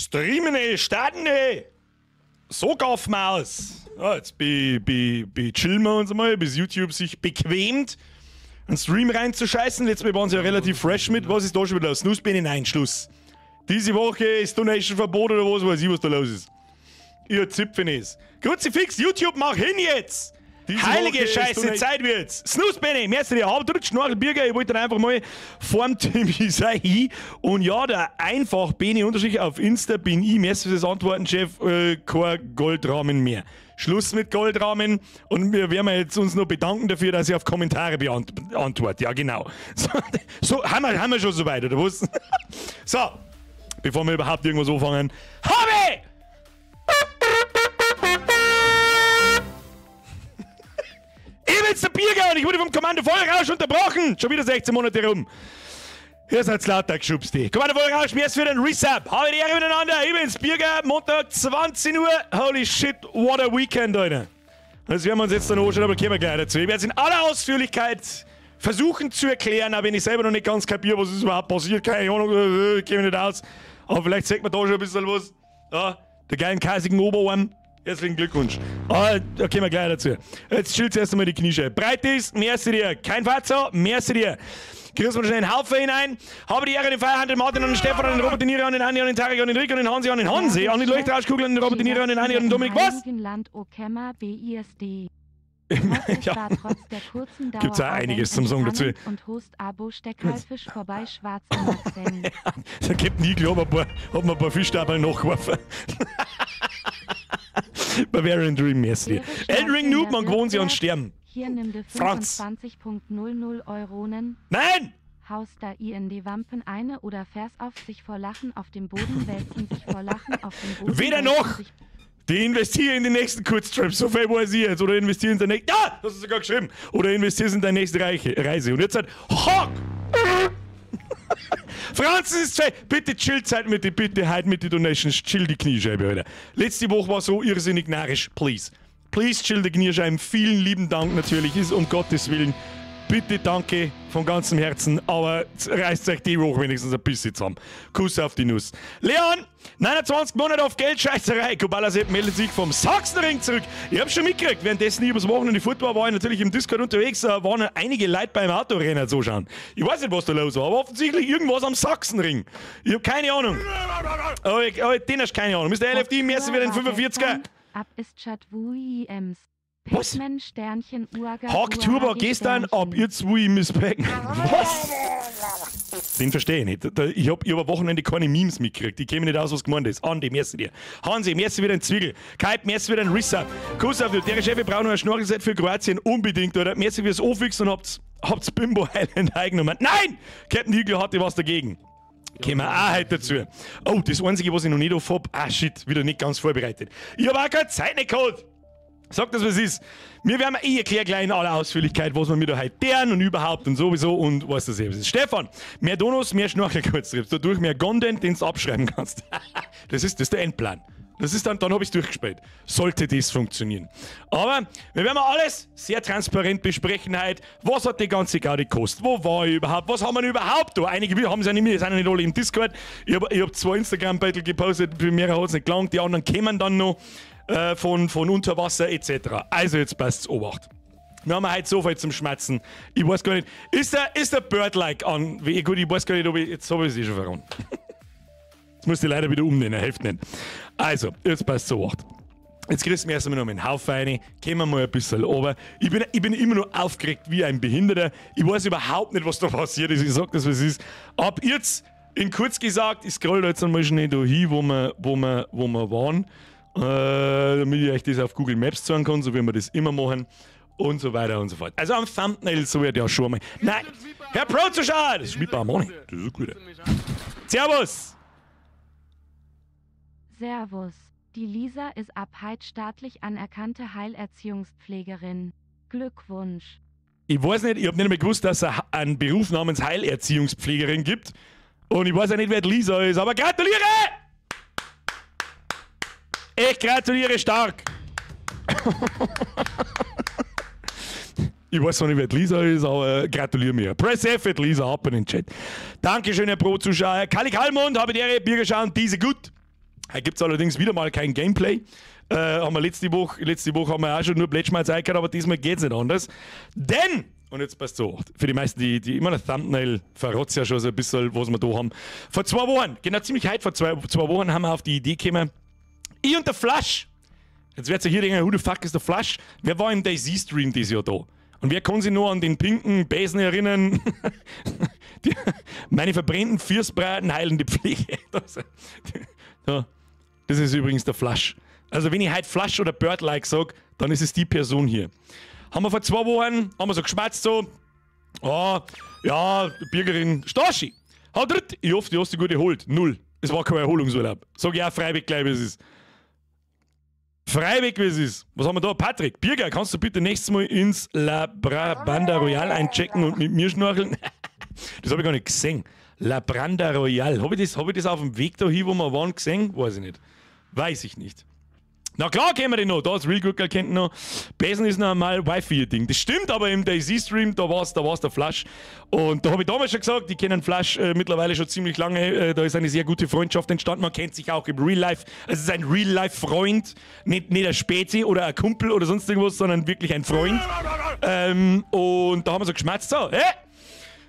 Streamen, starten, So Maus. Ja, jetzt be chillen wir uns mal, bis YouTube sich bequemt, einen Stream reinzuscheißen. Letztes Mal waren sie ja relativ fresh mit. Was ist da schon wieder los? Snooze-Bene, nein, Schluss. Diese Woche ist Donation Verbot oder was weiß ich, was da los ist. Ihr Zipfen ist. Kruzifix, YouTube, mach hin jetzt! Diese Heilige Woche Scheiße, Zeit wird's. Snooze Benny, merci dir. Hab drückt Schnorchel Birger, ich wollte dann einfach mal vorm Timmy sei ich. Und ja, der einfach Bene Unterstrich auf Insta bin ich. Merci fürs Antworten, Chef. Kein Goldrahmen mehr. Schluss mit Goldrahmen. Und wir werden jetzt uns noch bedanken dafür, dass ich auf Kommentare beantworte. Ja, genau. So, haben wir schon soweit, oder was? So, bevor wir überhaupt irgendwas anfangen. Habe! Ich bin's der Birger und ich wurde vom Kommando Vollrausch unterbrochen. Schon wieder 16 Monate rum. Ihr seid lauter geschubst. Kommando Vollrausch, mir ist für den Resub. Habe die Ehre miteinander. Ich bin's Birger, Montag 20 Uhr. Holy shit, what a weekend, Alter. Das werden wir uns jetzt dann anschauen, aber kommen wir gleich dazu. Ich werde es in aller Ausführlichkeit versuchen zu erklären, auch wenn ich selber noch nicht ganz kapiere, was ist überhaupt passiert. Keine Ahnung, ich kenne mich nicht aus. Aber vielleicht zeigt man da schon ein bisschen was. Ja, der geilen kaisigen Oberarm. Herzlichen Glückwunsch. Ah, da kommen wir gleich dazu. Jetzt chillt erst einmal die Kniescheibe. Breit ist, merci dir. Kein Fahrzeug, merci dir. Grüßen wir schnell einen Haufen hinein. Habe die Ehre, den Feierhand, den Martin, an den Stefan, an den Robert, den Ira, an den Andi, an den Tarek, an den Rick, an den Hansi, an den Hansi, an die Leuchtrauschkugel, an den Robert, den Ira, an den Andi, an den Dominik. Was? Land Okemma BISD. Ja. Gibt's auch einiges zum Sagen dazu. Und Host Abo Steckhaifisch vorbei schwarz ja, da gibt Nigel, hat mir ein paar Fischstabeln nachgeworfen. Bavarian Dream, merci. Elden Ring Noob, man gewohnt sie und sterben. Hier nimm de Franz. 25.00 Euronen. Nein! Haus da i in die Wampen eine oder Vers auf sich vor Lachen auf dem Boden wälzen sich vor Lachen auf dem Boden. Weder noch! Die investieren in den nächsten Kurztrip, so viel weiß ich jetzt. Oder investieren in deine nächste. Ja! Das ist sogar geschrieben. Oder investieren in deine nächste Reise. Und jetzt halt. Hock! Franz ist zwei. Bitte chill Zeit mit die, bitte halt mit die Donations. Chill die Kniescheibe, Alter. Letzte Woche war so irrsinnig narrisch. Please. Please chill die Kniescheiben. Vielen lieben Dank natürlich. Ist um Gottes Willen. Bitte danke von ganzem Herzen, aber reißt euch die Woche wenigstens ein bisschen zusammen. Kuss auf die Nuss. Leon, 29 Monate auf Geldscheißerei. Kubala Sepp meldet sich vom Sachsenring zurück. Ich hab's schon mitgekriegt, währenddessen ich übers Wochenende fort war, war ich natürlich im Discord unterwegs, waren einige Leute beim Autorennen zuschauen. Ich weiß nicht, was da los war, aber offensichtlich irgendwas am Sachsenring. Ich hab keine Ahnung. Aber den hast keine Ahnung. Mr. LFD, merci für den 45er. Ab ist Chat WIMs. Was? Pac-Man, Sternchen, Uaga, Hack Turbo UAG, gestern, Sternchen. ab jetzt will ich Miss Pac-Man. Was? Den verstehe ich nicht. Ich hab am Wochenende keine Memes mitgekriegt. Die kämen nicht aus, was gemeint ist. Andi, merci dir. Hansi, merci wieder ein Zwiegel. Kaip, merci wieder ein Resub. Kuss auf dich. Der Chef, ich brauche noch ein Schnorchelset für Kroatien. Unbedingt, oder? Merci fürs Ofix und habt's Bimbo Island eingenommen. Nein! Captain Eagle hatte was dagegen. Kommen wir auch heute dazu. Oh, das Einzige, was ich noch nicht auf hab. Ah, shit, wieder nicht ganz vorbereitet. Ich hab auch keine Zeit nicht gehabt. Sag das, was ist. Wir werden, ich erkläre gleich in aller Ausführlichkeit, was wir mir da heute deren und überhaupt und sowieso und was das eben ist. Stefan, mehr Donos, mehr Schnorchelkurztrips, dadurch mehr Content, den du abschreiben kannst. Das ist der Endplan. Das ist dann hab ich's durchgespielt. Sollte das funktionieren. Aber wir werden alles sehr transparent besprechen heute. Was hat die ganze Gaudi gekostet? Wo war ich überhaupt? Was haben wir denn überhaupt da? Einige haben es ja nicht mehr, sind ja nicht alle im Discord. Ich hab 2 Instagram-Battle gepostet, für mehrere hat's nicht gelangt, die anderen kämen dann noch. Von Unterwasser etc. Also jetzt passt's, Obacht. Wir haben heute so viel zum Schmerzen. Ich weiß gar nicht, ist der Bird-like an? Gut, ich weiß gar nicht, ob ich, jetzt habe ich es eh schon verraten. Jetzt muss ich leider wieder umnehmen, hilft nicht. Also, jetzt passt's, Obacht. Jetzt kriegst du mir erst einmal noch einen Haufen rein, gehen wir mal ein bisschen runter. Ich bin immer noch aufgeregt wie ein Behinderter. Ich weiß überhaupt nicht, was da passiert ist. Ich sag das, was es ist. Ab jetzt, in kurz gesagt, ich scroll da jetzt einmal schnell da hin, wo wir waren. Damit ich euch das auf Google Maps zeigen kann, so wie wir das immer machen und so weiter und so fort. Also am Thumbnail so wird ja schon mal. Nein! Herr Pro-Zuschauer! Das ist wie bei Armani. Das ist gut. Servus! Servus. Die Lisa ist ab heute staatlich anerkannte Heilerziehungspflegerin. Glückwunsch. Ich weiß nicht, ich hab nicht mehr gewusst, dass es einen Beruf namens Heilerziehungspflegerin gibt. Und ich weiß auch nicht, wer die Lisa ist, aber gratuliere! Ich gratuliere stark! Ich weiß noch nicht, wer die Lisa ist, aber gratuliere mir. Press F at Lisa ab in den Chat. Dankeschön, Herr Pro-Zuschauer. Kali Kalmund, habe die Ehre, Bierger schauen, diese gut. Heute gibt es allerdings wieder mal kein Gameplay. Haben wir letzte Woche haben wir auch schon nur Plätschmalz eingehört, aber diesmal geht es nicht anders. Denn, und jetzt passt so, für die meisten, die immer ein Thumbnail verrotzt ja schon so ein bisschen, was wir da haben. Vor 2 Wochen, genau ziemlich heute, vor zwei Wochen haben wir auf die Idee gekommen, ich und der Flash. Jetzt werdet ihr hier denken, who the fuck ist der Flash? Wer war im DayZ-Stream dieses Jahr da? Und wer kann sich nur an den pinken Besen erinnern? Meine verbrannten Füßbraten heilen die Pflege. Das ist übrigens der Flash. Also wenn ich heute Flash oder Bird-like sage, dann ist es die Person hier. Haben wir vor 2 Wochen, haben wir so geschwatzt so, oh, ja, Bürgerin Staschi, haut dritt, ich hoffe, du hast dich gut erholt. 0. Es war kein Erholungsurlaub. Sag ich auch freiwillig gleich, wie es ist. Freiwillig, wie es ist. Was haben wir da? Patrick, Birger, kannst du bitte nächstes Mal ins La Brabanda Royal einchecken und mit mir schnorcheln? Das habe ich gar nicht gesehen. La Branda Royal. Habe ich das auf dem Weg da hin, wo wir waren, gesehen? Weiß ich nicht. Weiß ich nicht. Na klar kennen wir den noch. Da ist Real Gurkel kennt noch. Besen ist noch einmal Wi-Fi-Ding. Das stimmt, aber im DayZ-Stream, da war's der Flash. Und da habe ich damals schon gesagt, die kennen Flash mittlerweile schon ziemlich lange. Da ist eine sehr gute Freundschaft entstanden. Man kennt sich auch im Real Life. Es ist ein Real-Life-Freund. Nicht ein Spezi oder ein Kumpel oder sonst irgendwas, sondern wirklich ein Freund. Und da haben wir so geschmatzt. So, hä?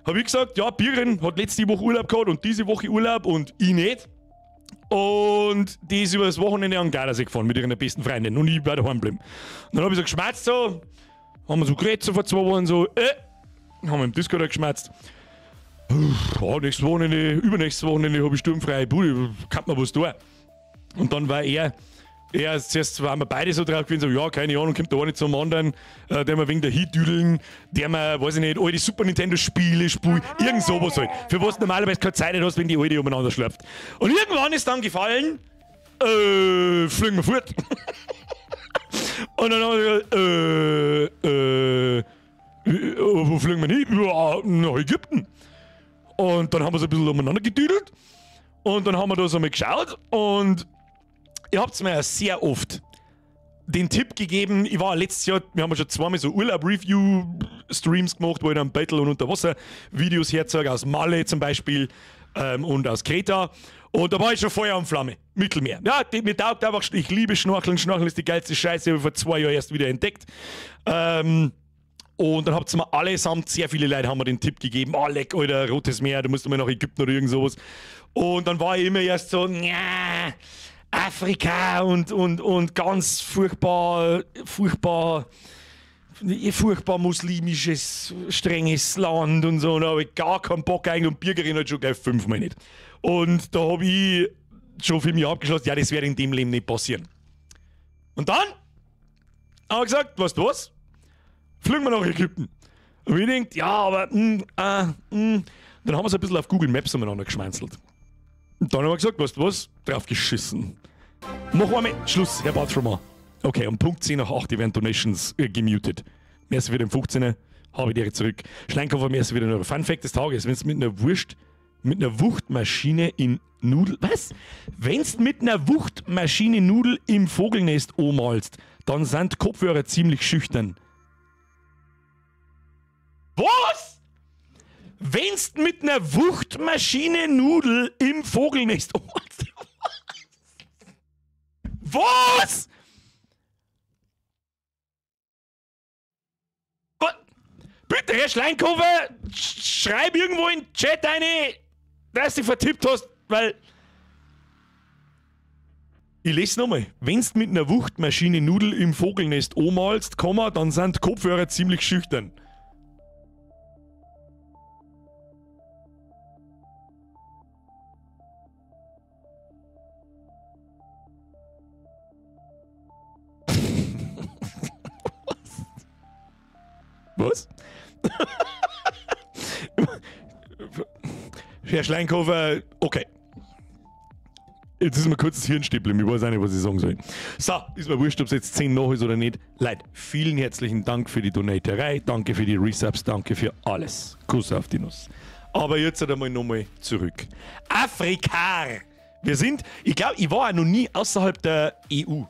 Habe ich gesagt, ja, Birgin hat letzte Woche Urlaub gehabt und diese Woche Urlaub und ich nicht. Und die ist über das Wochenende an den Gardasee gefahren mit ihrer besten Freundin und ich war daheim geblieben. Und dann habe ich so geschmatzt, so, haben wir so geredet, so vor 2 Wochen, so, haben wir im Discord geschmatzt. Ja, nächstes Wochenende, übernächstes Wochenende habe ich sturmfrei, Bude, kann man was tun. Und dann war er, zuerst waren wir beide so drauf gewesen, so, ja, keine Ahnung, kommt da einer zum anderen, der wir wegen der Hit-Düdeln, der wir, weiß ich nicht, alte Super Nintendo-Spiele spielt, irgend sowas halt. Für was du normalerweise keine Zeit hast, wenn die alte umeinander schlüpft. Und irgendwann ist dann gefallen, fliegen wir fort. Und dann haben wir gesagt, wo fliegen wir hin? Ja, nach Ägypten. Und dann haben wir so ein bisschen umeinander gedüdelt. Und dann haben wir da so mal geschaut und ihr habt mir ja sehr oft den Tipp gegeben, ich war letztes Jahr, wir haben ja schon zweimal so Urlaub-Review-Streams gemacht, wo ich dann Battle- und Unterwasser-Videos herzeige, aus Malle zum Beispiel und aus Kreta. Und da war ich schon Feuer und Flamme, Mittelmeer. Ja, mir taugt einfach, ich liebe Schnorcheln, Schnorcheln ist die geilste Scheiße, habe ich vor 2 Jahren erst wieder entdeckt. Und dann habt ihr mir allesamt, sehr viele Leute haben mir den Tipp gegeben, oh leck, Alter, Rotes Meer, du musst mal nach Ägypten oder irgend sowas. Und dann war ich immer erst so, nja, Afrika und ganz furchtbar, furchtbar, furchtbar muslimisches, strenges Land und so. Und da habe ich gar keinen Bock eigentlich und Birgerin hat schon gleich 5-mal nicht. Und da habe ich schon für mich abgeschlossen, ja, das wird in dem Leben nicht passieren. Und dann haben wir gesagt, weißt du was? Fliegen wir nach Ägypten. Und ich denke, ja, aber, Dann haben wir so ein bisschen auf Google Maps umeinander geschmeinzelt. Und dann haben wir gesagt, weißt du was? Drauf geschissen. Mach einmal Schluss, Herr Bartramar. Okay, um Punkt 8:10 werden Donations gemutet. Merci für den 15er, habe ich dir zurück. Schleinkoffer, merci wieder noch. Fun Fact des Tages, wenn es mit einer Wurst, mit einer Wuchtmaschine in Nudel, was? Wenn's mit einer Wuchtmaschine Nudel im Vogelnest omalst, dann sind Kopfhörer ziemlich schüchtern. Was? Wenn's mit einer Wuchtmaschine Nudel im Vogelnest omalst. Was? Was? Bitte, Herr Schleinkofer, schreib irgendwo in den Chat eine, dass du dich vertippt hast, weil... Ich lese nochmal. Wenn's mit einer Wuchtmaschine Nudel im Vogelnest omalst, Komma, dann sind Kopfhörer ziemlich schüchtern. Was? Herr Schleinkofer, okay. Jetzt ist mir kurz das Hirn stehen geblieben. Ich weiß auch nicht, was ich sagen soll. So, ist mir wurscht, ob es jetzt 10 nach ist oder nicht. Leute, vielen herzlichen Dank für die Donaterei, danke für die Resubs, danke für alles. Kuss auf die Nuss. Aber jetzt einmal nochmal zurück. Afrika! Wir sind, ich glaube, ich war auch noch nie außerhalb der EU.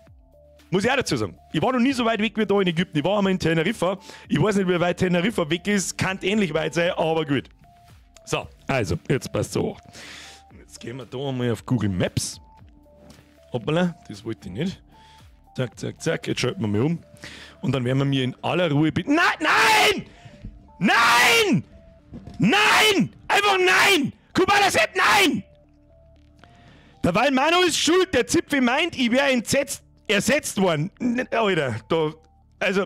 Muss ich auch dazu sagen. Ich war noch nie so weit weg wie da in Ägypten. Ich war einmal in Teneriffa. Ich weiß nicht, wie weit Teneriffa weg ist. Kann ähnlich weit sein, aber gut. So, also, jetzt passt so. Jetzt gehen wir da einmal auf Google Maps. Hoppala, das wollte ich nicht. Zack, zack, zack, jetzt schalten wir mal um. Und dann werden wir mir in aller Ruhe bitten. Nein, nein! Nein! Nein! Einfach nein! Kubala Sepp, nein! Der Valmano ist schuld, der Zipfel meint, ich wäre ersetzt worden. Alter, da, also,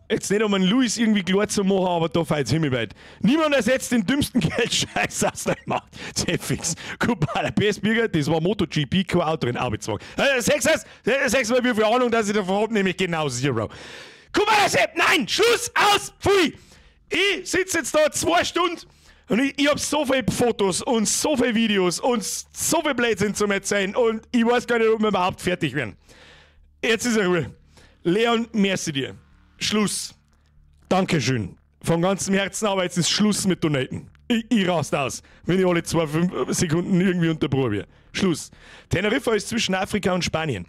jetzt nicht um einen Luis irgendwie klar zu machen, aber da fällt's himmelweit. Niemand ersetzt den dümmsten Geldscheiß aus der Macht. Zepfix. Kubala, Best Bürger, das war MotoGP, kein Auto in Arbeitswagen. Sechs, sechs Mal wie viel Ahnung, dass ich davon hab, nämlich genau zero. Kubala Sepp, nein! Schluss, aus, pfui! Ich sitze jetzt da 2 Stunden und ich hab so viele Fotos und so viele Videos und so viel Blödsinn zum Erzählen und ich weiß gar nicht, ob wir überhaupt fertig werden. Jetzt ist er Ruhe. Leon, merci dir. Schluss. Dankeschön. Von ganzem Herzen, aber jetzt ist Schluss mit Donaten. Ich rast aus, wenn ich alle 2, 5 Sekunden irgendwie unterbrochen werde. Schluss. Teneriffa ist zwischen Afrika und Spanien.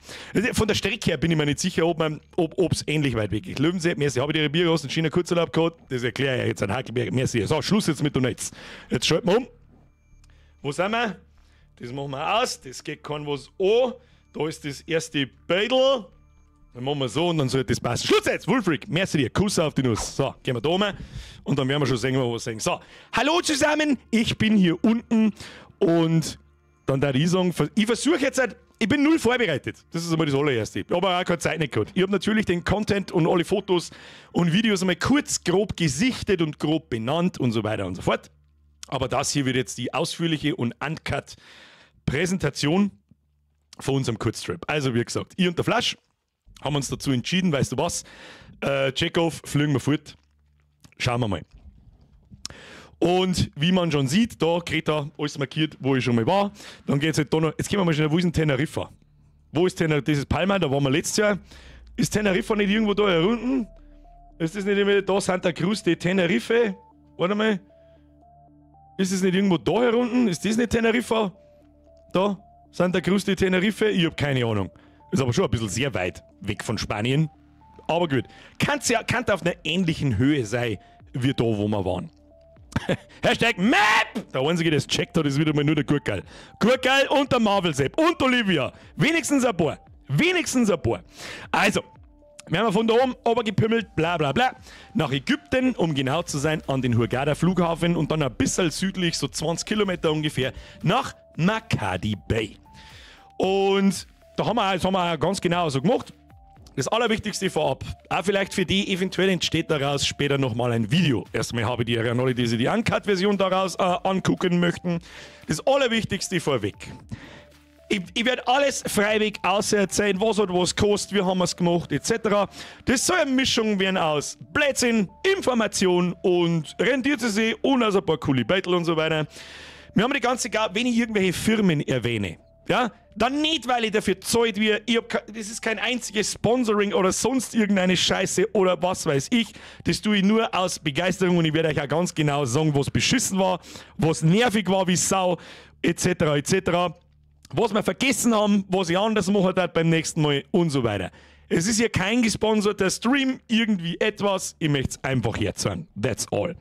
Von der Strecke her bin ich mir nicht sicher, ob man, ob es ähnlich weit weg ist. Löwensee, merci, habe ich die Bier aus und China Kurzurlaub gehabt. Das erkläre ich jetzt an Heidelberg. Merci. So, Schluss jetzt mit Donates. Jetzt schalten wir um. Wo sind wir? Das machen wir aus. Das geht kein was an. Da ist das erste Bädel. Dann machen wir so und dann sollte das passen. Schluss jetzt, Wolfric, merci dir. Kuss auf die Nuss. So, gehen wir da um und dann werden wir schon sehen, wo wir sehen. So, hallo zusammen, ich bin hier unten und dann da ich sagen, ich versuche jetzt halt, ich bin null vorbereitet. Das ist einmal das allererste. Ich habe aber auch keine Zeit nicht gehabt. Ich habe natürlich den Content und alle Fotos und Videos einmal kurz grob gesichtet und grob benannt und so weiter und so fort. Aber das hier wird jetzt die ausführliche und uncut Präsentation von unserem Kurztrip. Also, wie gesagt, ich und der Flasch haben uns dazu entschieden, weißt du was, Check-off, fliegen wir fort. Schauen wir mal. Und wie man schon sieht, da Kreta, alles markiert, wo ich schon mal war. Dann geht es halt da noch, jetzt gehen wir mal schnell, wo ist denn Teneriffa? Wo ist Teneriffa? Das ist Palma, da waren wir letztes Jahr. Ist Teneriffa nicht irgendwo da herunten? Ist das nicht immer da Santa Cruz de Tenerife? Warte mal. Ist das nicht irgendwo da herunten? Ist das nicht Teneriffa? Da? Santa Cruz de Tenerife? Ich hab keine Ahnung. Ist aber schon ein bisschen sehr weit weg von Spanien. Aber gut. Kann's ja, kann auf einer ähnlichen Höhe sein, wie da, wo wir waren. #Map! Der Einzige, der es checkt hat, ist wieder mal nur der Gurkel. Gurkel und der Marvel Sepp und Olivia. Wenigstens ein paar. Wenigstens ein paar. Also, wir haben von da oben gepümmelt, bla bla bla, nach Ägypten, um genau zu sein, an den Hurghada Flughafen und dann ein bisschen südlich, so 20 Kilometer ungefähr, nach Makadi Bay. Und da haben wir, das haben wir auch ganz genau so gemacht. Das Allerwichtigste vorab, auch vielleicht für die, eventuell entsteht daraus später nochmal ein Video. Erstmal habe ich die an alle, die sich die Uncut-Version daraus angucken möchten. Das Allerwichtigste vorweg. Ich werde alles freiweg auserzählen, was hat was kostet, wie haben wir es gemacht, etc. Das soll eine Mischung werden aus Blödsinn, Information und rentiert sie sich und also ein paar coole Battle und so weiter. Wir haben die ganze, wenn ich irgendwelche Firmen erwähne, ja, dann nicht, weil ich dafür zahlt wird. Ich hab, das ist kein einziges Sponsoring oder sonst irgendeine Scheiße oder was weiß ich. Das tue ich nur aus Begeisterung und ich werde euch auch ganz genau sagen, was beschissen war, was nervig war wie Sau, etc. etc. Was wir vergessen haben, was ich anders machen darf beim nächsten Mal und so weiter. Es ist hier kein gesponserter Stream, irgendwie etwas. Ich möchte es einfach herzeigen. That's all.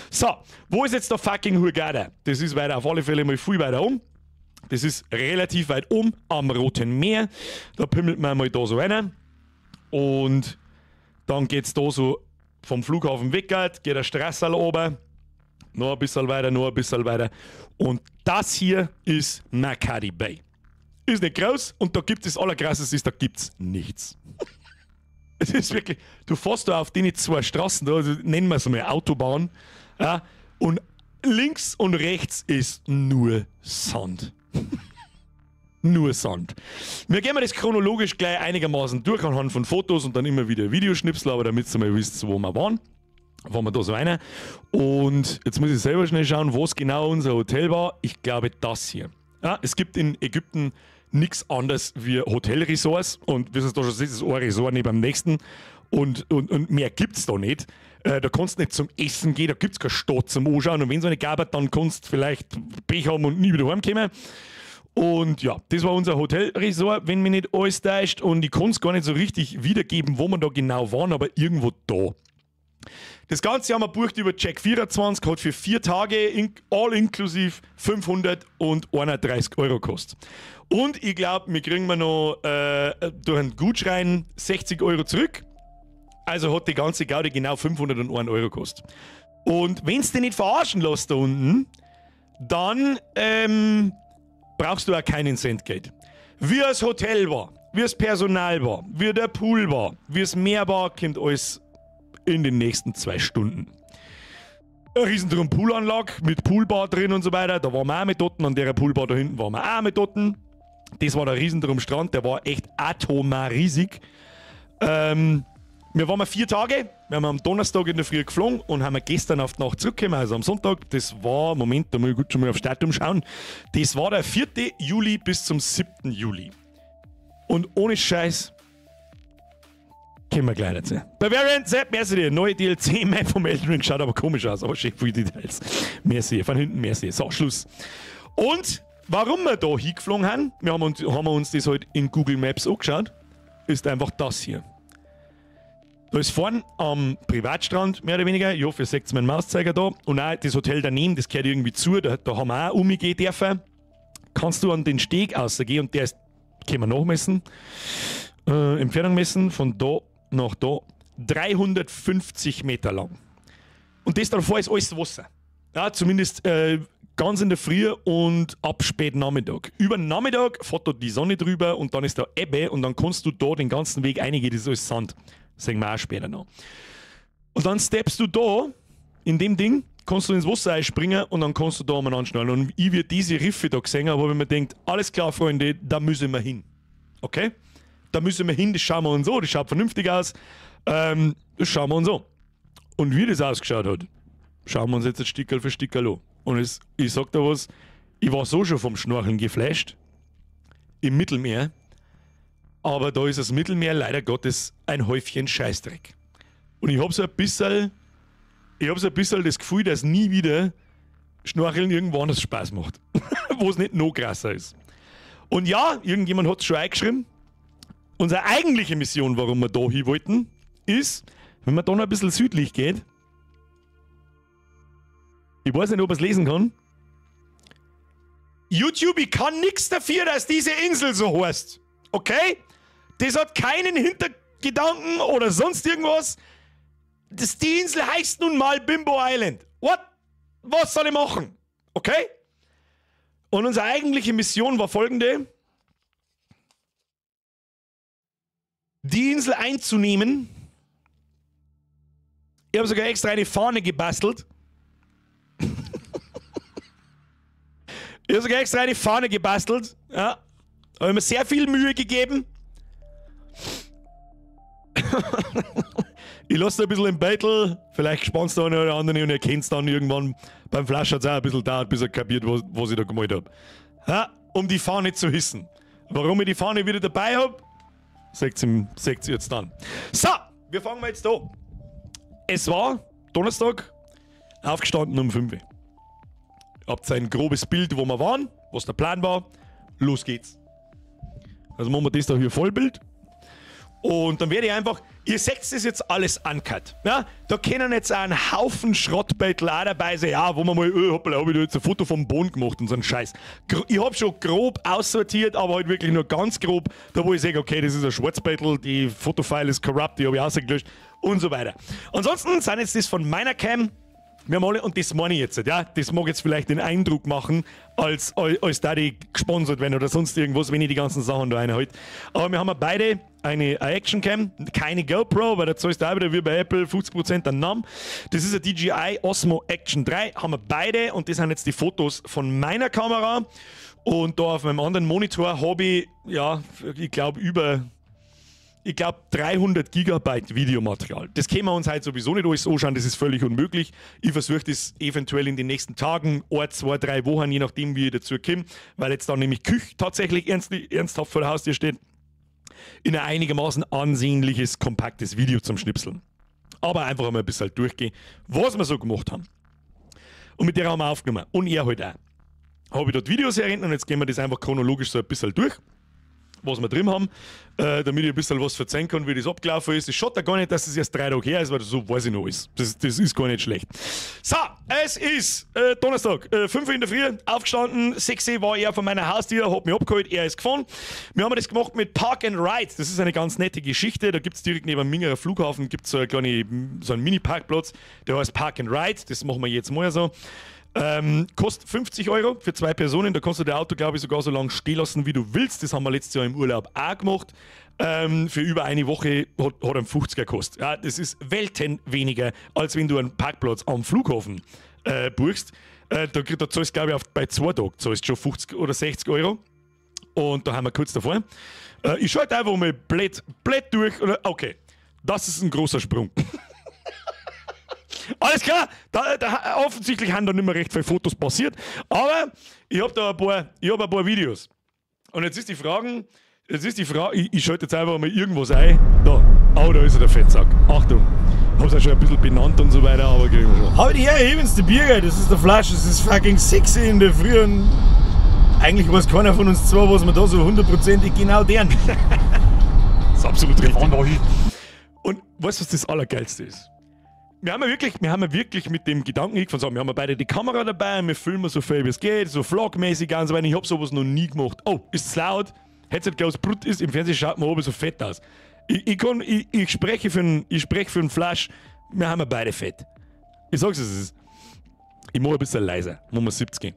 So, wo ist jetzt der fucking Hurghada? Das ist weiter auf alle Fälle mal viel weiter um. Das ist relativ weit um am Roten Meer. Da pimmelt man mal da so rein. Und dann geht es da so vom Flughafen weg, geht der Straße oben. Noch ein bisschen weiter, noch ein bisschen weiter. Und das hier ist Makadi Bay. Ist nicht groß und da gibt es das Allerkrasseste ist, da gibt es nichts. Es ist wirklich, du fährst da auf die zwei Straßen, da, also nennen wir es mal Autobahn, ja, und links und rechts ist nur Sand. Nur Sand. Wir gehen das chronologisch gleich einigermaßen durch anhand von Fotos und dann immer wieder Videoschnipsel, aber damit ihr mal wisst, wo wir waren. Waren wir da so einer. Und jetzt muss ich selber schnell schauen, wo es genau unser Hotel war. Ich glaube, das hier. Ja, es gibt in Ägypten nichts anderes wie Hotelresorts und wie es da schon sieht, ist ein Resort neben dem nächsten und mehr gibt es da nicht. Da kannst du nicht zum Essen gehen, da gibt es keine Stadt zum Anschauen und wenn es eine gab, dann kannst du vielleicht Pech haben und nie wieder heimkommen. Und ja, das war unser Hotelresort, wenn mich nicht alles täuscht. Und ich kann es gar nicht so richtig wiedergeben, wo wir da genau waren, aber irgendwo da. Das Ganze haben wir gebucht über Check24, hat für 4 Tage all inklusive 531 Euro gekostet. Und ich glaube, wir kriegen wir noch durch einen Gutschein 60 Euro zurück. Also hat die ganze Gaudi genau 501 Euro gekostet. Und wenn du dich nicht verarschen lässt da unten, dann brauchst du auch keinen Cent Geld. Wie das Hotel war, wie das Personal war, wie der Pool war, wie es Meer war, kommt alles in den nächsten 2 Stunden. Eine riesen Poolanlage mit Poolbar drin und so weiter. Da waren wir auch mit dort. An der Poolbar da hinten waren wir auch mit dort. Das war der Riesendrum Strand, der war echt atomar riesig. Wir waren mal 4 Tage. Wir haben am Donnerstag in der Früh geflogen und haben gestern auf die Nacht zurückgekommen, also am Sonntag. Das war, Moment, da muss ich gut schon mal aufs Datum schauen. Das war der 4. Juli bis zum 7. Juli. Und ohne Scheiß, kommen wir gleich dazu. Bavarian, Sepp, merci dir. Neue DLC-Map vom Elden Ring schaut aber komisch aus, aber schön viele Details. Merci, von hinten merci. So, Schluss. Und warum wir da hingeflogen haben, wir haben uns das halt in Google Maps angeschaut, ist einfach das hier. Da ist vorn am Privatstrand, mehr oder weniger. Ich hoffe, ihr seht meinen Mauszeiger da. Und auch das Hotel daneben, das gehört irgendwie zu, da haben wir auch umgehen dürfen. Kannst du an den Steg rausgehen und der ist, können wir nachmessen, Entfernung messen, von da nach da, 350 Meter lang. Und das davor ist alles Wasser. Ja, zumindest ganz in der Früh und ab spät Nachmittag. Über den Nachmittag fährt da die Sonne drüber und dann ist da Ebbe und dann kannst du da den ganzen Weg eingehen, das ist alles Sand. Sehen wir auch später noch. Und dann steppst du da in dem Ding, kannst du ins Wasser einspringen und dann kannst du da umeinander schnallen. Und ich wie diese Riffe da gesehen habe, habe ich mir gedacht, alles klar, Freunde, da müssen wir hin. Okay? Da müssen wir hin, das schauen wir uns an, das schaut vernünftig aus. Das schauen wir uns an. Und wie das ausgeschaut hat, schauen wir uns jetzt ein Stickerl für Stickerl an. Und ich sag da was, ich war so schon vom Schnorcheln geflasht im Mittelmeer, aber da ist das Mittelmeer leider Gottes ein Häufchen Scheißdreck. Und ich habe so ein bisschen das Gefühl, dass nie wieder Schnorcheln irgendwo anders Spaß macht, wo es nicht noch krasser ist. Und ja, irgendjemand hat es schon eingeschrieben. Unsere eigentliche Mission, warum wir da hin wollten, ist, wenn man da noch ein bisschen südlich geht, ich weiß nicht, ob er es lesen kann. YouTube, ich kann nichts dafür, dass diese Insel so heißt. Okay? Das hat keinen Hintergedanken oder sonst irgendwas. Die Insel heißt nun mal Bimbo Island. What? Was soll ich machen? Okay? Und unsere eigentliche Mission war folgende: Die Insel einzunehmen. Ich habe sogar extra eine Fahne gebastelt. Ich habe sogar extra eine Fahne gebastelt. Ja. Habe mir sehr viel Mühe gegeben. Ich lasse da ein bisschen im Battle. Vielleicht spannst du eine oder andere und erkennst es dann irgendwann. Beim Flash hat es auch ein bisschen dauert, bis er kapiert, was ich da gemalt habe. Ja, um die Fahne zu hissen. Warum ich die Fahne wieder dabei habe, seht ihr jetzt dann. So, wir fangen mal jetzt da. Es war Donnerstag, aufgestanden um 5 Uhr. Habt ein grobes Bild, wo wir waren, was der Plan war. Los geht's. Also machen wir das da hier Vollbild. Und dann werde ich einfach, ihr seht das jetzt alles uncut. Ja, da können jetzt auch ein Haufen Schrottbeutel auch dabei sein, ja, wo man mal, oh, hoppla, hab ich da jetzt ein Foto vom Boden gemacht und so einen Scheiß. Ich hab schon grob aussortiert, aber halt wirklich nur ganz grob, da wo ich sage, okay, das ist ein Schwarzbeutel, die Fotofile ist corrupt, die habe ich ausgelöscht und so weiter. Ansonsten sind jetzt das von meiner Cam. Wir haben alle, und das meine ich jetzt, ja, das mag jetzt vielleicht den Eindruck machen, als da die gesponsert werden oder sonst irgendwas, wenn ich die ganzen Sachen da reinhalte. Aber wir haben ja beide eine Actioncam, keine GoPro, weil da zahlst du auch wieder wie bei Apple 50% an Namen. Das ist eine DJI Osmo Action 3, haben wir beide und das sind jetzt die Fotos von meiner Kamera. Und da auf meinem anderen Monitor habe ich, ja, ich glaube über ich glaube, 300 Gigabyte Videomaterial. Das können wir uns heute sowieso nicht alles anschauen, das ist völlig unmöglich. Ich versuche das eventuell in den nächsten Tagen, 1, 2, 3 Wochen, je nachdem, wie ich dazu komme, weil jetzt dann nämlich Küche tatsächlich ernsthaft vor der Haustür steht, in ein einigermaßen ansehnliches, kompaktes Video zum Schnipseln. Aber einfach einmal ein bisschen durchgehen, was wir so gemacht haben. Und mit der haben wir aufgenommen. Und er halt auch. Habe ich dort Videos erinnert und jetzt gehen wir das einfach chronologisch so ein bisschen durch, was wir drin haben, damit ich ein bisschen was verzeihen kann, wie das abgelaufen ist. Es schaut da gar nicht, dass es erst 3 Tage her ist, weil so weiß ich noch alles. Das ist gar nicht schlecht. So, es ist Donnerstag, 5 Uhr in der Früh, aufgestanden, 6 Uhr war er von meiner Haustür, hat mich abgeholt, er ist gefahren. Wir haben das gemacht mit Park and Ride. Das ist eine ganz nette Geschichte. Da gibt es direkt neben dem Mingerer Flughafen gibt's so, eine kleine, so einen Mini-Parkplatz, der heißt Park and Ride. Das machen wir jetzt mal so. Kostet 50 Euro für 2 Personen. Da kannst du dein Auto, glaube ich, sogar so lange stehen lassen, wie du willst. Das haben wir letztes Jahr im Urlaub auch gemacht. Für über eine Woche hat ein 50er gekostet. Ja, das ist Welten weniger, als wenn du einen Parkplatz am Flughafen buchst. Da zahlst du, glaube ich, bei 2 Tagen zahlst du schon 50 oder 60 Euro. Und da haben wir kurz davor. Ich schalte einfach mal blöd durch. Okay, das ist ein großer Sprung. Alles klar, da, offensichtlich haben da nicht mehr recht viele Fotos passiert, aber ich habe da ein paar Videos. Und jetzt ist die Frage, ich schalte jetzt einfach mal irgendwas ein. Da, oh, da ist er, der Fettsack. Achtung, hab's auch schon ein bisschen benannt und so weiter, aber kriegen wir schon. Halt her, ich bin's, der Birger, das ist der Flasch, das ist fucking 6 in der Früh und eigentlich weiß keiner von uns zwei, was wir da so hundertprozentig genau deren. Das ist absolut richtig. Und weißt du, was das Allergeilste ist? Wir haben ja wirklich mit dem Gedanken hingefahren, so, wir haben ja beide die Kamera dabei, wir filmen so viel wie es geht, so vlogmäßig und so weiter. Ich hab sowas noch nie gemacht. Oh, ist es laut? Headset groß Brut ist, im Fernsehen schaut man oben so fett aus. Ich spreche für einen Flash, wir haben ja beide fett. Ich sag's es ist. Ich mache ein bisschen leiser, machen wir 70.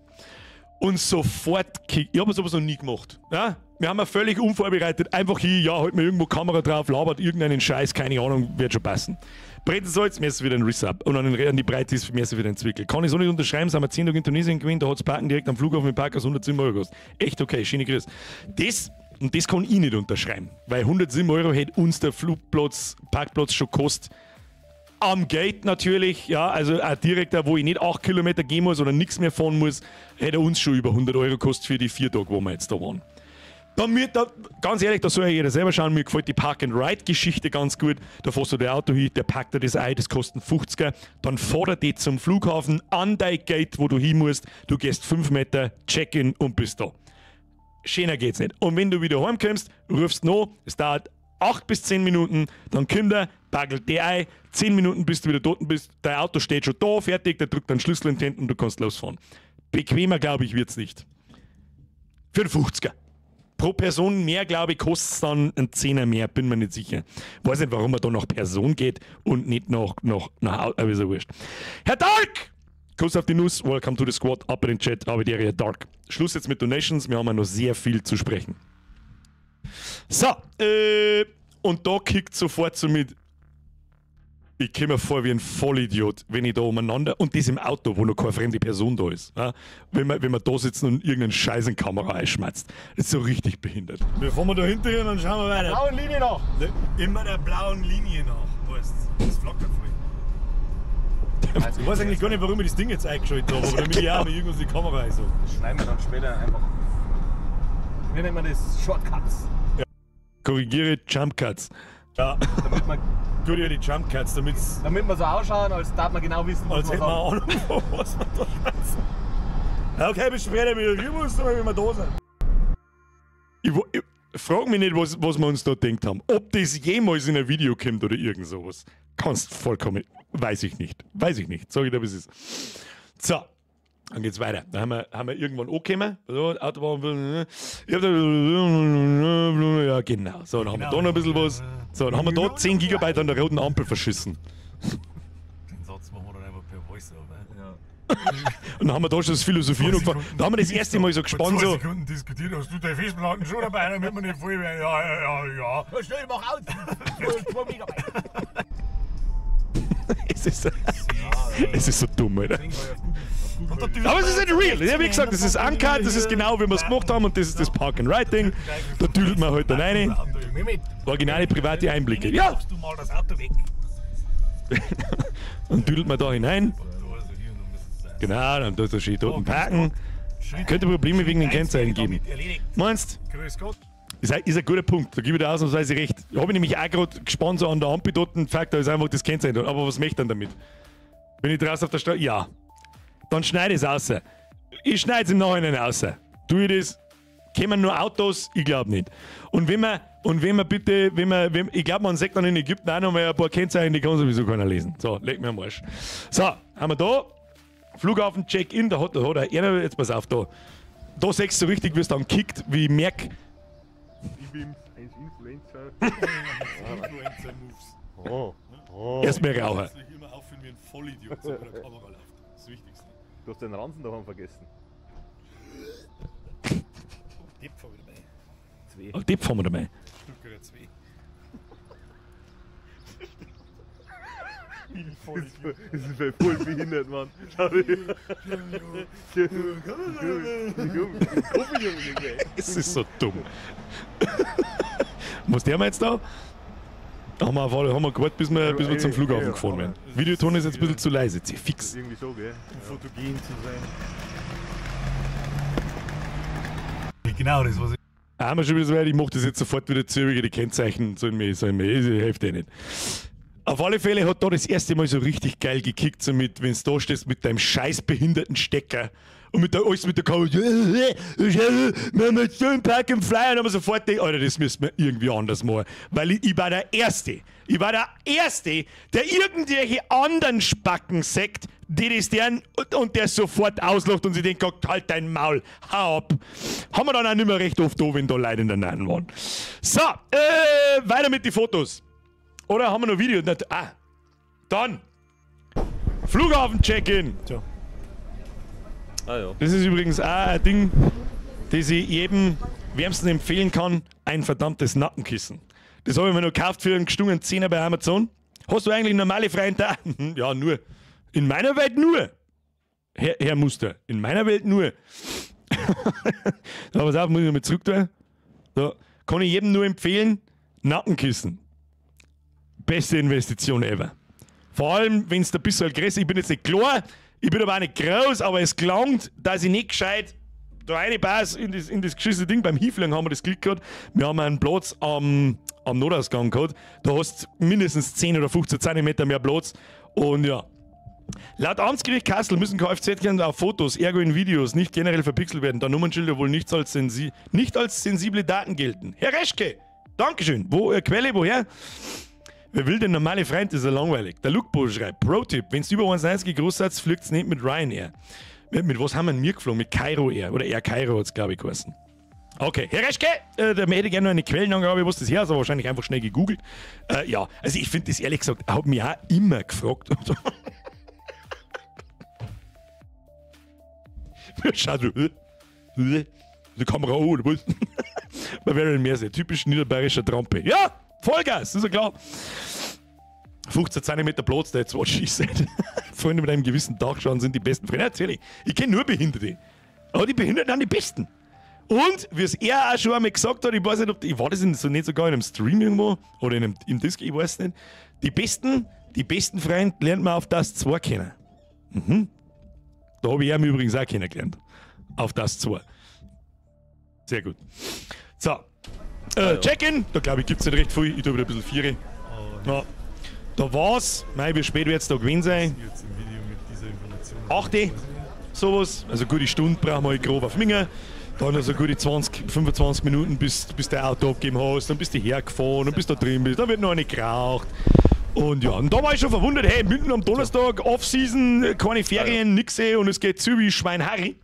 Und sofort kick. Ich habe sowas noch nie gemacht. Ja? Wir haben ja völlig unvorbereitet, einfach hier, ja, halt mir irgendwo Kamera drauf, labert irgendeinen Scheiß, keine Ahnung, wird schon passen. Bretensalz, mir ist wieder ein Riss ab. Und an die Breite ist mir ist wieder ein Zwickel. Kann ich so nicht unterschreiben, sind wir 10 Tage in Tunesien gewesen, da hat es Parken direkt am Flughafen mit Parkhaus 107 Euro gekostet. Echt okay, schöne Grüße. Das, und das kann ich nicht unterschreiben, weil 107 Euro hätte uns der Flugplatz, Parkplatz schon gekostet. Am Gate natürlich, ja, also auch direkt da, wo ich nicht 8 Kilometer gehen muss oder nichts mehr fahren muss, hätte uns schon über 100 Euro gekostet für die 4 Tage, wo wir jetzt da waren. Da, ganz ehrlich, da soll ja jeder selber schauen, mir gefällt die Park-and-Ride-Geschichte ganz gut. Da fährst du dein Auto hin, der packt dir das ein, das kostet 50er. Dann fährt er dich zum Flughafen an dein Gate, wo du hin musst. Du gehst 5 Meter, Check-in und bist da. Schöner geht's nicht. Und wenn du wieder heimkommst, rufst noch, es dauert 8 bis 10 Minuten, dann kommt er, pagelt die ein, 10 Minuten, bis du wieder dort bist, dein Auto steht schon da, fertig, der drückt deinen Schlüssel in die Hände und du kannst losfahren. Bequemer, glaube ich, wird's nicht. Für den 50er. Pro Person mehr, glaube ich, kostet es dann einen Zehner mehr, bin mir nicht sicher. Weiß nicht, warum man da nach Person geht und nicht nach aber ist ja wurscht. Herr Dark! Kuss auf die Nuss, welcome to the squad, up in den Chat, aber der Herr Dark. Schluss jetzt mit Donations, wir haben ja noch sehr viel zu sprechen. So, und da kickt sofort so mit, ich komme mir vor wie ein Vollidiot, wenn ich da umeinander, und das im Auto, wo noch keine fremde Person da ist. Ja? Wenn wir da sitzen und irgendeinen Scheiß in die Kamera einschmatzt. Das ist so richtig behindert. Wir fahren da hinterher und dann schauen wir weiter. Blauen Linie nach! Ne, immer der blauen Linie nach, weißt du. Das flackert voll. Ich weiß eigentlich gar nicht, warum ich das Ding jetzt eingeschaltet habe, aber damit ich auch mal irgendwas in die Kamera einso. Das schneiden wir dann später einfach. Wir nennen das Shortcuts. Ja. Korrigiere Jump Cuts. Ja. Damit man gut, ja, die Jump Cuts, damit's. Damit wir so ausschauen, als darf man genau wissen, was als hätten wir Ahnung, was wir da schwätzen. Okay, bis später wieder. Ich muss, wenn wir da sind. Ich frag mich nicht, was wir uns da gedacht haben. Ob das jemals in ein Video kommt oder irgend sowas. Kannst vollkommen. Weiß ich nicht. Weiß ich nicht. Sag ich dir, wie es ist. So. Dann geht's weiter. Da haben wir irgendwann angekommen. So, Autobahn. Ja, genau. So, dann haben wir da noch ein bisschen was. So, dann haben wir da 10 Gigabyte an der roten Ampel verschissen. Den Satz machen wir dann einfach per Voice over. Ja. Und dann haben wir da schon das Philosophieren angefangen. Da haben wir das erste Mal so gespannt. Vor 2 So. Sekunden diskutiert, hast du deine Festplatten schon dabei, damit wir nicht voll werden. Ja, ja, ja, ja. Schnell, mach aus! 2 Megabyte. Es ist so dumm, Alter. Aber es ist nicht real. Ja, wie gesagt, das ist uncut, das ist genau, wie wir es gemacht haben und das ist das Park and Ride Ding. Da düdelt man halt dann rein. Originale private Einblicke. Ja! Dann düdelt man da hinein. Genau, dann tut er schön dort parken. Könnte Probleme wegen den Kennzeichen geben. Meinst du? Ist ein guter Punkt, da gebe ich dir ausnahmsweise recht. Habe ich nämlich auch gerade gespannt so an der Ampel dort und fuck, da ist einfach das Kennzeichen. Aber was möchte ich dann damit? Wenn ich draußen auf der Straße. Ja. Dann schneide ich es raus. Ich schneide es im Nachhinein raus. Tue ich das? Kämen nur Autos? Ich glaube nicht. Und wenn man bitte, ich glaube, man sagt dann in Ägypten auch noch mal ein paar Kennzeichen, die kann sowieso keiner lesen. So, leg mir am Arsch. So, haben wir da Flughafen Check-in, da hat einer, jetzt pass auf, da. Da siehst du so richtig, wie es dann kickt, wie ich merk. Ich bin ein Influencer. Influencer-Moves. Oh. Oh. Erstmal Raucher. Immer aufführen wie ein Vollidiot, so bei der Kamera läuft. Das Wichtigste. Du hast den Ranzen daheim vergessen. Depp fahr ich dabei. Zwei. Oh, Depp fahren wir dabei. Stuttgarter 2. Das ist voll behindert, Mann. Es ist so dumm. Was der wir jetzt da? Haben wir, haben wir gewartet, bis wir zum Flughafen gefahren werden. Videoton ist jetzt ein bisschen zu leise, jetzt fix. Irgendwie so, gell? Um fotogen zu sein. Genau das, was ich. Haben wir schon wieder so weit, ich mach das jetzt sofort wieder zu, die Kennzeichen sollen mir, ich helfe dir nicht. Auf alle Fälle hat da das erste Mal so richtig geil gekickt, so mit, wenn du da stehst mit deinem scheiß behinderten Stecker und mit der, alles mit der Kamera, wir haben jetzt so einen Park im Flyer, und haben wir sofort gedacht, Alter, das müssen wir irgendwie anders machen. Weil ich war der Erste, der irgendwelche anderen Spacken sagt, die das deren und der sofort auslacht und sie denkt, halt dein Maul, hau ab. Haben wir dann auch nicht mehr recht oft da, wenn da Leute in der Nähe waren. So, weiter mit den Fotos. Oder haben wir noch Video? Ah, dann. Flughafen-Check-In. Tja. Ah, ja. Das ist übrigens auch ein Ding, das ich jedem wärmsten empfehlen kann. Ein verdammtes Nackenkissen. Das habe ich mir noch gekauft für einen gestungenen Zehner bei Amazon. Hast du eigentlich normale freien Tage? Ja, nur. In meiner Welt nur. Herr Muster, in meiner Welt nur. So, pass auf, muss ich nochmal zurück tun. So, kann ich jedem nur empfehlen, Nackenkissen. Beste Investition ever. Vor allem, wenn es ein bisschen größer ist. Ich bin jetzt nicht klar, ich bin aber auch nicht groß, aber es gelangt, dass ich nicht gescheit da reinpasse in das geschissene Ding. Beim Hinfliegen haben wir das Glück gehabt. Wir haben einen Platz am Notausgang gehabt. Da hast du mindestens 10 oder 15 cm mehr Platz. Und ja. Laut Amtsgericht Kassel müssen Kfz-Kennzeichen auf Fotos, ergo in Videos, nicht generell verpixelt werden, da Nummernschilder wohl nicht als sensible Daten gelten. Herr Reschke, Dankeschön. Wo, Quelle, woher? Wer will denn normale Freund, das ist ja langweilig. Der Lukbo schreibt, Pro-Tipp, wenn es über 1,90 groß seid, fliegt es nicht mit Ryanair. Mit was haben wir denn mir geflogen? Mit Cairo Air. Oder Air Cairo hat es, glaube ich, geheißen. Okay, Herr Reschke, da hätte ich gerne noch eine Quellenangabe, was das her ist, aber wahrscheinlich einfach schnell gegoogelt. Ja, also ich finde das ehrlich gesagt, habe mich auch immer gefragt. Schaut so, die Kamera an, oder was? Bei Marilyn Merse, typisch niederbayerischer Trampe. Ja, Vollgas, ist ja klar. 15 cm Platz, der jetzt what she said. Freunde mit einem gewissen Dachschaden sind die besten Freunde. Natürlich, ich kenne nur Behinderte. Aber die Behinderten sind die Besten. Und, wie es er auch schon einmal gesagt hat, ich weiß nicht, ob ich war das in, so nicht sogar in einem Stream irgendwo oder in einem, im Disc, ich weiß nicht. Die besten Freunde lernt man auf das 2 kennen. Mhm. Da habe ich ihn übrigens auch kennengelernt. Auf das 2. Sehr gut. So. Check-in, da glaube ich gibt es nicht recht viel. Ich tue wieder ein bisschen Viere. Ja. Da war's. Mei, wie spät wird es da gewesen sein? Jetzt im Video mit dieser Information. 8. Sowas. Also gute Stunde brauchen wir halt grob auf Minge. Dann also gute 20, 25 Minuten, bis du Auto abgegeben hast, dann bist du hergefahren, dann bist du da drin bist, dann wird noch eine geraucht. Und ja, und da war ich schon verwundert, hey, mitten am Donnerstag, Off-Season, keine Ferien, nix und es geht zu wie Schwein Harry.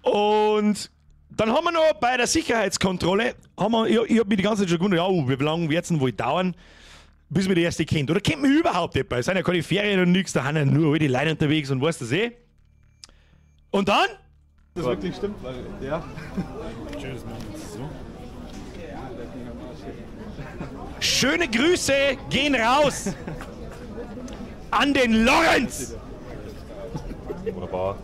Und dann haben wir noch bei der Sicherheitskontrolle, haben wir, ich hab mich die ganze Zeit schon gewundert, ja, wie lange wird es denn wohl dauern, bis wir die erste kennt. Oder kennt mich überhaupt jemand? Es sind ja keine Ferien und nix, da sind ja nur alte Leute unterwegs und weißt das eh. Und dann? Das wirklich stimmt, weil, ja. Schön, das machen wir jetzt so. Schöne Grüße gehen raus an den Lorenz! Wunderbar.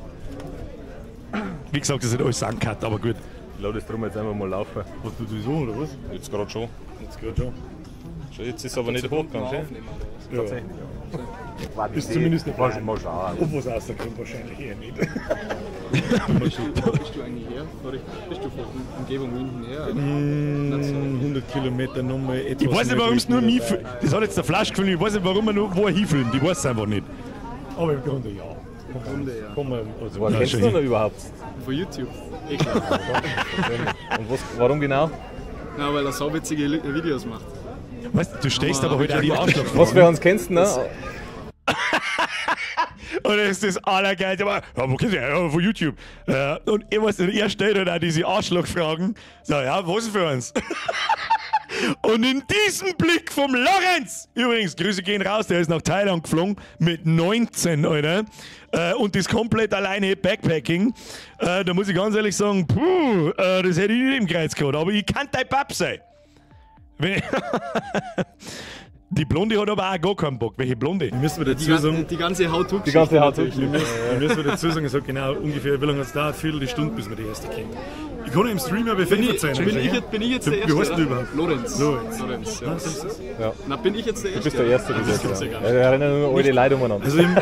Wie gesagt, das ist alles uncut, aber gut. Ich lasse das drum jetzt einfach mal laufen. Was tut du so, oder was? Jetzt gerade schon. Jetzt gerade schon. Jetzt ist es aber nicht hochgegangen, schön. Ja. Tatsächlich. Ja. Ist zumindest nicht Mal schauen. Ob was rauskommt, wahrscheinlich eher nicht. Wo bist du eigentlich her? Bist du von der Umgebung München her? Oder? 100 Kilometer nochmal etwas. Ich weiß nicht, warum es nur mich. Das hat jetzt der Flasch gefilmt. Ich weiß nicht, warum er nur wo er hinfilmt. Ich weiß es einfach nicht. Aber im Grunde ja. Runde, ja. Komm mal, also Woher kennst du schön. ihn überhaupt? Von YouTube. Eh klar. Und was, warum genau? Na, weil er sauwitzige Videos macht. Weißt du, du stellst aber heute auch die Arschlochfragen. Was für uns kennst du, ne? Und das ist das Allergeilste. Aber, ja, wo kennst du? Ja, von YouTube. Und ich weiß, er stellt halt auch diese Arschlochfragen. So, ja, was für uns? Und in diesem Blick vom Lorenz, übrigens, Grüße gehen raus, der ist nach Thailand geflogen mit 19, Alter. Und das komplett alleine Backpacking. Da muss ich ganz ehrlich sagen, puh, das hätte ich nicht im Kreuz gehabt. Aber ich kann dein Pap sein. Die Blonde hat aber auch gar keinen Bock. Welche Blonde? Müssen wir Die, dazu sagen, die ganze How-To-Geschichte. Die ganze How-To. natürlich. wir müssen dazu sagen, es hat genau ungefähr, wie lange hat es dauert? Viertel Stunde, bis wir die erste kennen. Ich kann ja im Stream aber Bin ich, verzeihen. bin ich jetzt der Wie Erste? heißt du oder? überhaupt? Lorenz. Lorenz. Lorenz, ja. Ja. Na, bin ich jetzt der Du Erste? bist der Erste bis Das jetzt. gibt's Ja. ja gar nicht. Ja, da rennen nur alte Leute umeinander. Also im,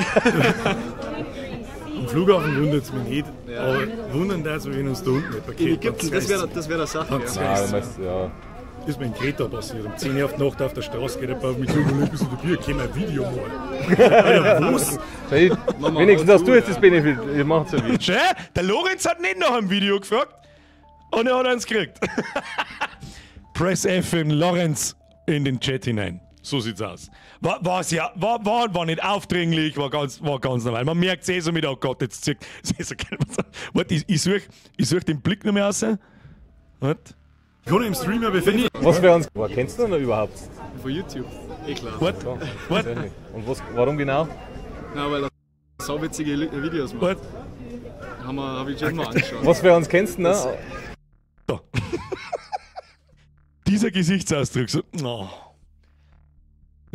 am Flughafen wundert es mich nicht, aber wundern das, wenn uns da unten nicht In kennt. Ägypten, das wär der Sache. Dann Ja. Ah, du meinst, ja. Ist mir in Kreta passiert. Um 10 Uhr auf die Nacht auf der Straße geht ein paar auf mich zu und ein bisschen Bier, können wir ein Video machen. Alter, was? Hey, wenigstens hast du jetzt das Benefit. Ihr macht's ja wie. Schön, der Lorenz hat nicht nach einem Video gefragt und er hat eins gekriegt. Press F in Lorenz in den Chat hinein. So sieht's aus. War's ja, war nicht aufdringlich, war ganz normal. Man merkt eh so mit, oh Gott, jetzt zirkt. Das ist so geil. Warte, ich such den Blick noch mehr raus. Warte. Ich kann ja im Stream aber finden. Was für uns. Woher kennst du ihn überhaupt? Von YouTube. Eh klar. Warte, warte, Und was, warum genau? Na, weil er sauwitzige Videos macht. warte. Hab ich schon mal angeschaut. Was für uns kennst du, ne? Da. Dieser Gesichtsausdruck, so, oh.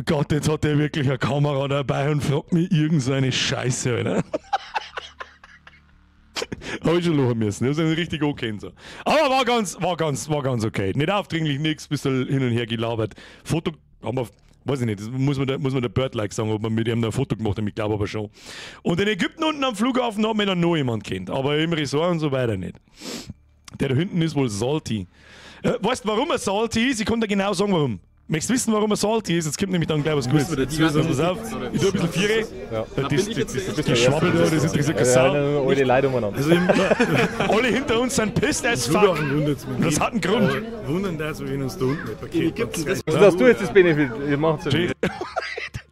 Gott, jetzt hat er wirklich eine Kamera dabei und fragt mich irgend so eine Scheiße, Alter. Hab ich schon lachen müssen. Das ist richtig okay. So. Aber war ganz okay. Nicht aufdringlich, nix, bisschen hin und her gelabert. Foto haben wir, weiß ich nicht, das muss man der Birdlike sagen, ob man mit ihm da ein Foto gemacht hat, ich glaube aber schon. Und in Ägypten unten am Flughafen hat man dann noch jemand kennt, aber im Resort und so weiter nicht. Der da hinten ist wohl salty. Weißt du, warum er salty ist? Ich kann dir genau sagen, warum. Möchtest du wissen, warum er salty ist? Jetzt kommt nämlich dann gleich was Gutes. Die ganze, Pass auf, ich tue ein bisschen Viere. Ja. Das, bin ich jetzt der das Erste? Geschwabbel da, das interessiert keine Da Sau. rennen nur alte Leute umeinander. Also im Alle hinter uns sind pissed as fuck. Flughafen wundert es mich Das nicht. hat einen Grund. aber Wundern das, wenn uns da unten nicht In Ägypten, das Was hast du jetzt das Benefit? Ihr macht's ja wie.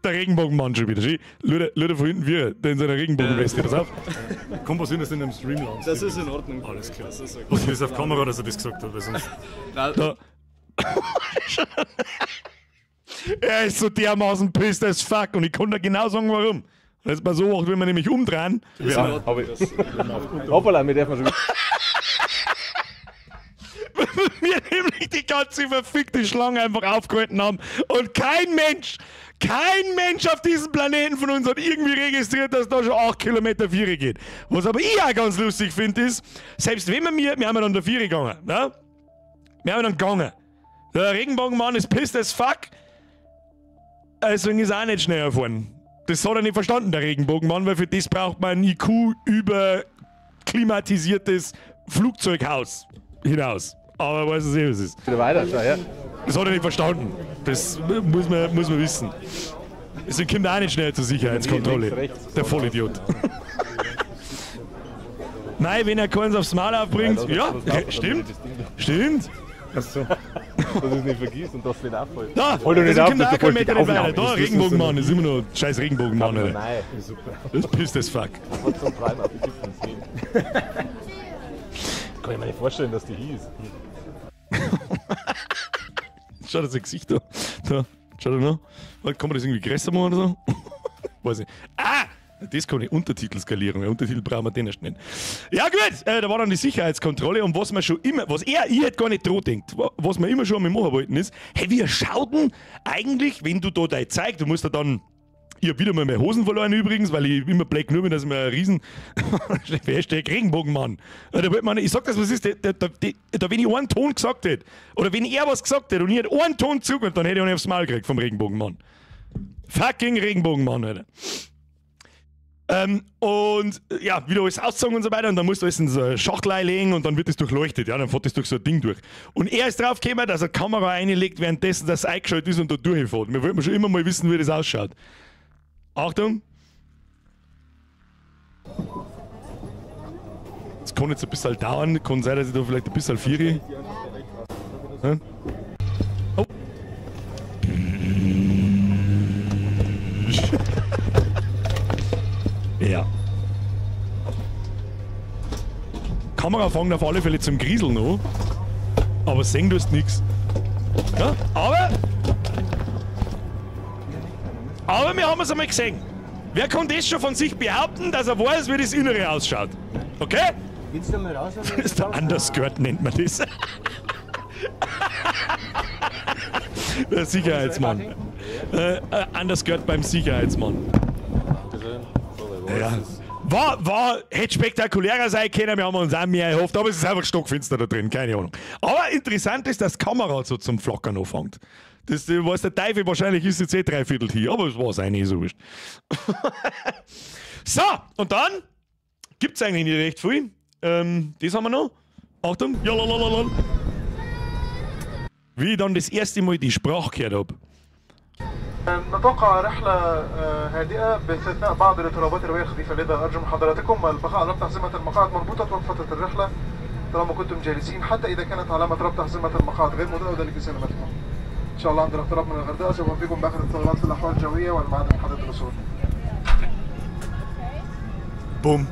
Der Regenbogenmann schon wieder. Schau, schau von hinten wieder, der in seiner Regenbogenweste. Pass auf. Kann passieren, dass du in einem Stream landest. Das ist in Ordnung. Alles klar. Das ist okay. Was ist auf Kamera, dass er das gesagt hat, weil sonst. Na, Da. Er ist so dermaßen pissed as fuck und ich konnte genau sagen, warum. Und jetzt mal so, wenn wir nämlich umdrehen. ist in Ordnung. Hab ich. Hoppala, wir dürfen schon. Wir nämlich die ganze verfickte Schlange einfach aufgehalten haben und kein Mensch auf diesem Planeten von uns hat irgendwie registriert, dass da schon 8 Kilometer Viere geht. Was aber ich auch ganz lustig finde, ist, selbst wenn wir haben ja dann der Viere gegangen, ne? Wir haben dann gegangen. Der Regenbogenmann ist pissed as fuck. Deswegen ist er auch nicht schneller gefahren. Das hat er nicht verstanden, der Regenbogenmann, weil für das braucht man ein IQ über klimatisiertes Flugzeughaus hinaus. Aber weiß es eh, was es ist. Wieder weiter, schau her. Das hat er nicht verstanden. Das muss man wissen. Deswegen kommt er auch nicht schnell zur Sicherheitskontrolle. Links, rechts. Der Vollidiot. Nein, wenn er keins aufs Maul aufbringt. Ja, stimmt. Stimmt. Achso. Dass du es nicht vergisst und dass du nicht auffällt. Da, Hol doch nicht deswegen auf, kommt dass auch du kein voll Meter die nicht weiter. Aufnahme Da, ist. Regenbogenmann, ist immer noch scheiß Regenbogenmann. Alter. Nein, Das pisst as fuck. das hat so ein Prime auf Ägypten gesehen. Kann ich mir nicht vorstellen, dass die hieß. Schau dir sein Gesicht da. Da, schau dir noch. Warte, kann man das irgendwie größer machen oder so? Weiß nicht. Ah! Das kann ich. Untertitelskalierung. Ja, Untertitel brauchen wir den erst nicht. Ja, gut, da war dann die Sicherheitskontrolle und was man schon immer, was er, ich hätte gar nicht dran denkt, was wir immer schon einmal machen wollten ist, hey, wir schauten eigentlich, wenn du da dein Zeug, du musst da dann. Ich hab wieder mal meine Hosen verloren übrigens, weil ich immer black nur bin, dass ich mir ein riesen Hashtag Regenbogenmann. Da wollte man, ich sag das, was ist, da, wenn ich einen Ton gesagt hätte, oder wenn er was gesagt hätte und ich hätte einen Ton zugehört, dann hätte ich auch nicht aufs Maul gekriegt vom Regenbogenmann. Fucking Regenbogenmann, Alter. Und ja, wieder alles auszogen und so weiter und dann musst du alles in so eine Schachtel einlegen und dann wird das durchleuchtet, ja, dann fährt das durch so ein Ding durch. Und er ist drauf gekommen, dass er Kamera einlegt, währenddessen das eingeschaltet ist und da durchfährt. Wir wollten schon immer mal wissen, wie das ausschaut. Achtung! Das kann jetzt ein bisschen dauern, kann sein, dass ich da vielleicht ein bisschen viere. Hm? Oh. Ja. Kamera fängt auf alle Fälle zum Grieseln an, aber sehen tust nix. Ja, aber wir haben es einmal gesehen. Wer kann das schon von sich behaupten, dass er weiß, wie das Innere ausschaut? Okay? Willst du mal raus? Das ist der Underskirt, nennt man das. Der Sicherheitsmann. Underskirt beim Sicherheitsmann. Ja. Hätte spektakulärer sein können, wir haben uns auch mehr erhofft, aber es ist einfach stockfinster da drin, keine Ahnung. Aber interessant ist, dass die Kamera so zum Flackern anfängt. Das weiß der Teufel, wahrscheinlich ist jetzt eh dreiviertel hier, aber es war eigentlich so wurscht. So, und dann gibt es eigentlich nicht recht viel. Das haben wir noch. Achtung, ja, lalalala. Wie ich dann das erste Mal die Sprache gehört habe. نتوقع رحلة هادئة باستثناء بعض الاضطرابات الروية الخفيفة، لذا أرجو من حضراتكم البقاء على ربط أحزمة المقاعد مربوطة طوال فترة الرحلة طالما كنتم جالسين، حتى إذا كانت علامة ربط أحزمة المقاعد غير مضيئة وذلك لسلامتكم. إن شاء الله عند الاقتراب من الغردقة سوف أوافيكم بآخر التطورات في الأحوال الجوية والميعاد المحدد للوصول. Bumm.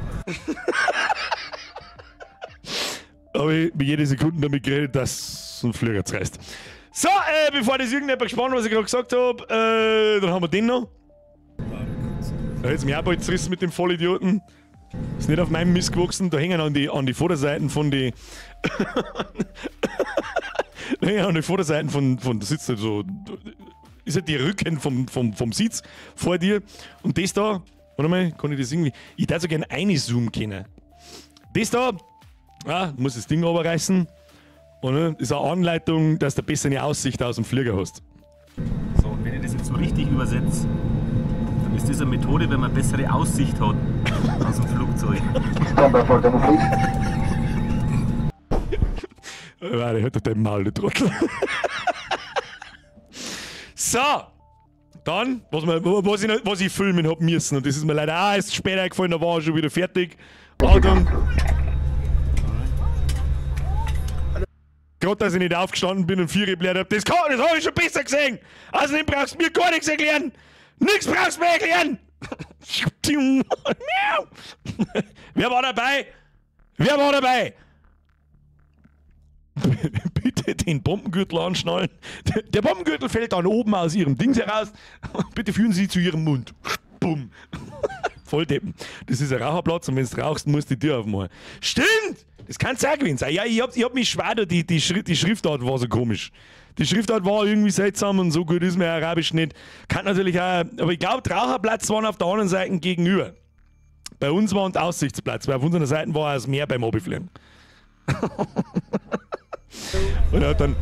Habe ich mir jede Sekunde damit geredet, dass ein Flieger zerreißt. So, bevor das irgendjemand gespannt, was ich gerade gesagt habe, dann haben wir den noch. Da hätte es mich auch bald zerrissen mit dem Vollidioten. Ist nicht auf meinem Mist gewachsen, da hängen an die Vorderseiten von die. Da hängen an die Vorderseiten von da sitzt halt so. Ist halt die Rücken vom Sitz vor dir. Und das da, warte mal, kann ich das irgendwie. Ich darf so gerne reinzoomen können. Das da, muss das Ding runterreißen. Und ist eine Anleitung, dass du besser eine Aussicht aus dem Flieger hast. So, und wenn ich das jetzt so richtig übersetze, dann ist das eine Methode, wenn man bessere Aussicht hat aus dem Flugzeug. Warte, halt doch dein Maul, du Trottel. So, dann, was ich filmen hab müssen, und das ist mir leider auch erst später eingefallen, da war ich schon wieder fertig. Achtung! Gerade, dass ich nicht aufgestanden bin und vier gebläht hab, das hab ich schon besser gesehen! Außerdem brauchst du mir gar nichts erklären! Nichts brauchst du mir erklären! Wer war dabei? Wer war dabei? Bitte den Bombengürtel anschnallen. Der Bombengürtel fällt dann oben aus ihrem Dings heraus. Bitte führen Sie zu Ihrem Mund. Bumm. Volldeppen. Das ist ein Raucherplatz und wenn du rauchst, musst du die Tür aufmachen. Stimmt! Das kann's auch gewesen sein. Ja, ich hab mich schwer da, die Schriftart war so komisch. Die Schriftart war irgendwie seltsam und so gut ist mir Arabisch nicht. Kann natürlich auch, aber ich glaube, Raucherplatz waren auf der anderen Seite gegenüber. Bei uns war ein Aussichtsplatz, weil auf unserer Seite war das Meer beim Abfliegen. Und er hat dann.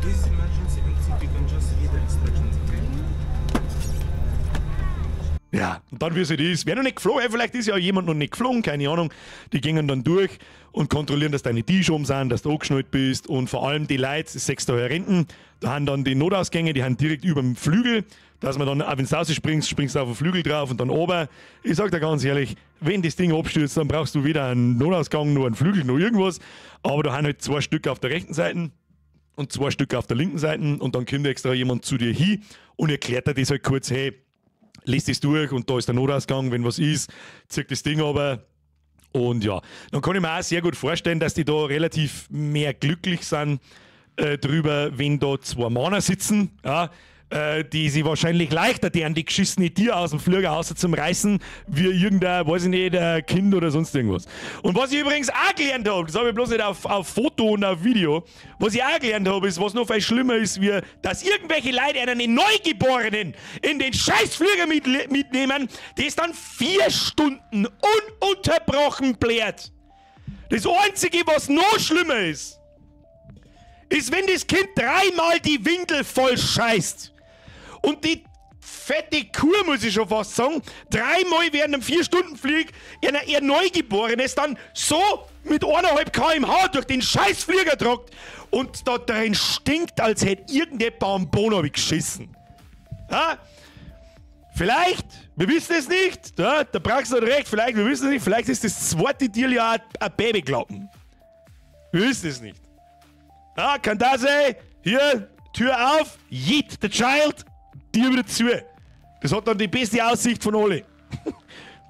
Ja, und dann wie es halt ist. Wer noch nicht geflogen, vielleicht ist ja auch jemand noch nicht geflogen, keine Ahnung. Die gingen dann durch und kontrollieren, dass deine Tische um sind, dass du angeschnallt bist und vor allem die Leute, das sechs da hinten, da haben dann die Notausgänge, die haben direkt über dem Flügel, dass man dann, auch wenn du rausspringst, springst du auf den Flügel drauf und dann oben. Ich sag dir ganz ehrlich, wenn das Ding abstürzt, dann brauchst du weder einen Notausgang, noch einen Flügel, noch irgendwas. Aber da haben halt zwei Stück auf der rechten Seite und zwei Stück auf der linken Seite und dann kommt extra jemand zu dir hin und erklärt dir das halt kurz, hey, liest das durch und da ist der Notausgang, wenn was ist, zieht das Ding aber. Und ja, dann kann ich mir auch sehr gut vorstellen, dass die da relativ mehr glücklich sind drüber, wenn da zwei Männer sitzen, ja, die sich wahrscheinlich leichter deren die geschissene Tier aus dem Flieger außer zum Reißen, wie irgendein, weiß ich nicht, ein Kind oder sonst irgendwas. Und was ich übrigens auch gelernt habe, das habe ich bloß nicht auf Foto und auf Video, was ich auch gelernt habe, ist, was noch viel schlimmer ist, wie, dass irgendwelche Leute einen Neugeborenen in den Scheißflieger mitnehmen, das dann 4 Stunden ununterbrochen blärt. Das Einzige, was noch schlimmer ist, ist, wenn das Kind 3-mal die Windel voll scheißt. Und die fette Kuh, muss ich schon fast sagen, 3-mal während einem 4-Stunden-Flug ihr Neugeborenes dann so mit 1,5 km/h durch den Scheißflieger tragt und da drin stinkt, als hätte irgendjemand am Boden geschissen. Ja? Vielleicht, wir wissen es nicht, ja, der Praxis hat recht, vielleicht, wir wissen es nicht, vielleicht ist das zweite Tier ja ein Babyklappen. Wir wissen es nicht. Ah, kann das sein? Hier, Tür auf, yeet the child, Tür wieder zu. Das hat dann die beste Aussicht von alle.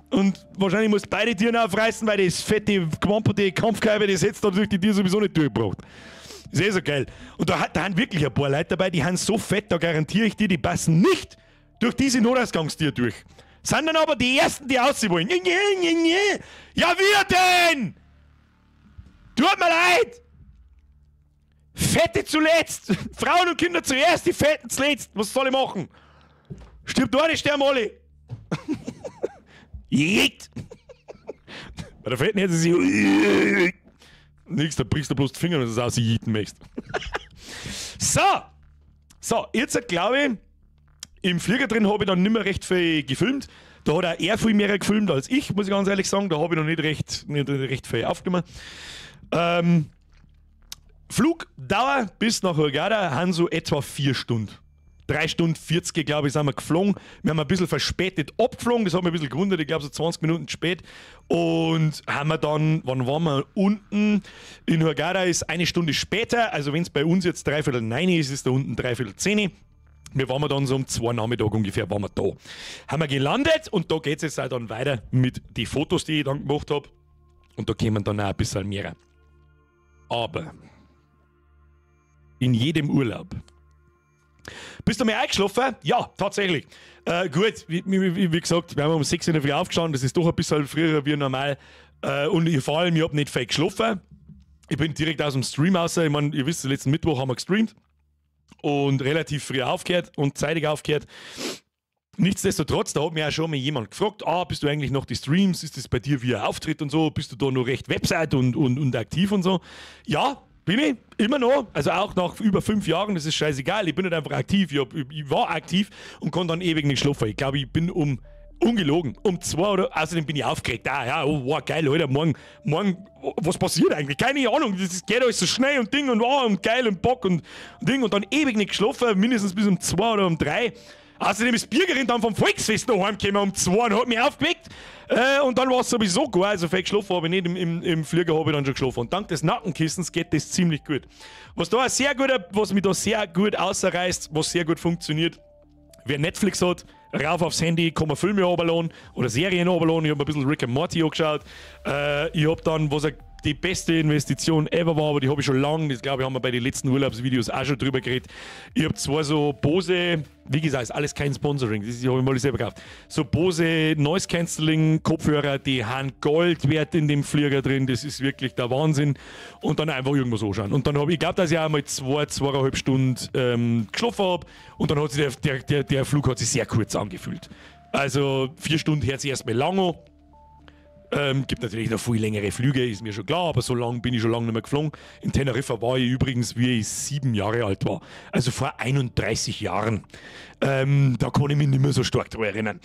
Und wahrscheinlich musst du beide Türen aufreißen, weil das fette, gewampelte Kampfkeibe, das hättest du durch die Tür sowieso nicht durchgebracht. Ist eh so geil. Und da haben wirklich ein paar Leute dabei, die haben so fett, da garantiere ich dir, die passen nicht durch diese Notausgangstür durch. Sind dann aber die Ersten, die aussehen wollen. Nee, nee, nee. Ja, wir denn! Tut mir leid! Fette zuletzt! Frauen und Kinder zuerst, die Fetten zuletzt! Was soll ich machen? Stirbt einer, sterben alle! Jeet! Bei der Fetten hätte sie sich. Nix, da brichst du bloß die Finger, wenn du es ausjieten möchtest. So! So, jetzt glaube ich, im Flieger drin habe ich dann nicht mehr recht viel gefilmt. Da hat auch er viel mehr gefilmt als ich, muss ich ganz ehrlich sagen. Da habe ich noch nicht recht viel aufgenommen. Flugdauer bis nach Hurghada haben so etwa 4 Stunden. 3 Stunden 40, glaube ich, sind wir geflogen. Wir haben ein bisschen verspätet abgeflogen, das hat mich ein bisschen gewundert, ich glaube so 20 Minuten spät. Und haben wir dann, wann waren wir unten? In Hurghada ist 1 Stunde später, also wenn es bei uns jetzt 8:45 ist, ist da unten 9:45. Wir waren dann so um 2 Nachmittag ungefähr, waren wir da. Haben wir gelandet und da geht es jetzt auch dann weiter mit den Fotos, die ich dann gemacht habe. Und da kämen dann auch ein bisschen mehr. Aber in jedem Urlaub. Bist du mal eingeschlafen? Ja, tatsächlich. Gut, wie gesagt, wir haben um 6 in der Früh aufgestanden, das ist doch ein bisschen früher wie normal. Und ich, vor allem, ich habe nicht viel geschlafen. Ich bin direkt aus dem Stream raus. Ich meine, ihr wisst, letzten Mittwoch haben wir gestreamt und relativ früh aufgehört und zeitig aufgehört. Nichtsdestotrotz, da hat mir auch schon mal jemand gefragt, ah, bist du eigentlich noch die Streams, ist das bei dir wie ein Auftritt und so, bist du da noch recht Website und aktiv und so? Ja, bin ich, immer noch, also auch nach über 5 Jahren, das ist scheißegal, ich bin nicht einfach aktiv, ich war aktiv und konnte dann ewig nicht schlafen. Ich glaube, ich bin ungelogen, um 2 oder, außerdem bin ich aufgeregt, ah ja, oh, wow, geil, Alter, morgen, was passiert eigentlich? Keine Ahnung, das geht alles so schnell und Ding und wow, und geil und Bock und Ding und dann ewig nicht geschlafen, mindestens bis um 2 oder um 3. Außerdem ist Birgerin dann vom Volksfest noch heimgekommen um 2 und hat mich aufgeweckt. Und dann war es sowieso gar, also viel geschlafen habe ich nicht, im Flieger habe ich dann schon geschlafen. Und dank des Nackenkissens geht das ziemlich gut. Was da sehr gut, was mich da sehr gut ausreißt, was sehr gut funktioniert, wer Netflix hat, rauf aufs Handy, kann man Filme runterladen oder Serien runterladen. Ich habe ein bisschen Rick and Morty angeschaut. Ich habe dann, was die beste Investition ever war, aber die habe ich schon lange, das glaube ich, haben wir bei den letzten Urlaubsvideos auch schon drüber geredet. Ich habe zwar so Bose, wie gesagt, ist alles kein Sponsoring, das habe ich mal selber gekauft, so Bose Noise Cancelling Kopfhörer, die haben Gold wert in dem Flieger drin, das ist wirklich der Wahnsinn. Und dann einfach irgendwas anschauen. Und dann habe ich, glaube, dass ich auch mal 2,5 Stunden geschlafen habe und dann hat sich der Flug hat sich sehr kurz angefühlt. Also 4 Stunden hört sich erstmal lang an. Gibt natürlich noch viel längere Flüge, ist mir schon klar, aber so lange bin ich schon lange nicht mehr geflogen. In Teneriffa war ich übrigens, wie ich 7 Jahre alt war, also vor 31 Jahren. Da kann ich mich nicht mehr so stark dran erinnern.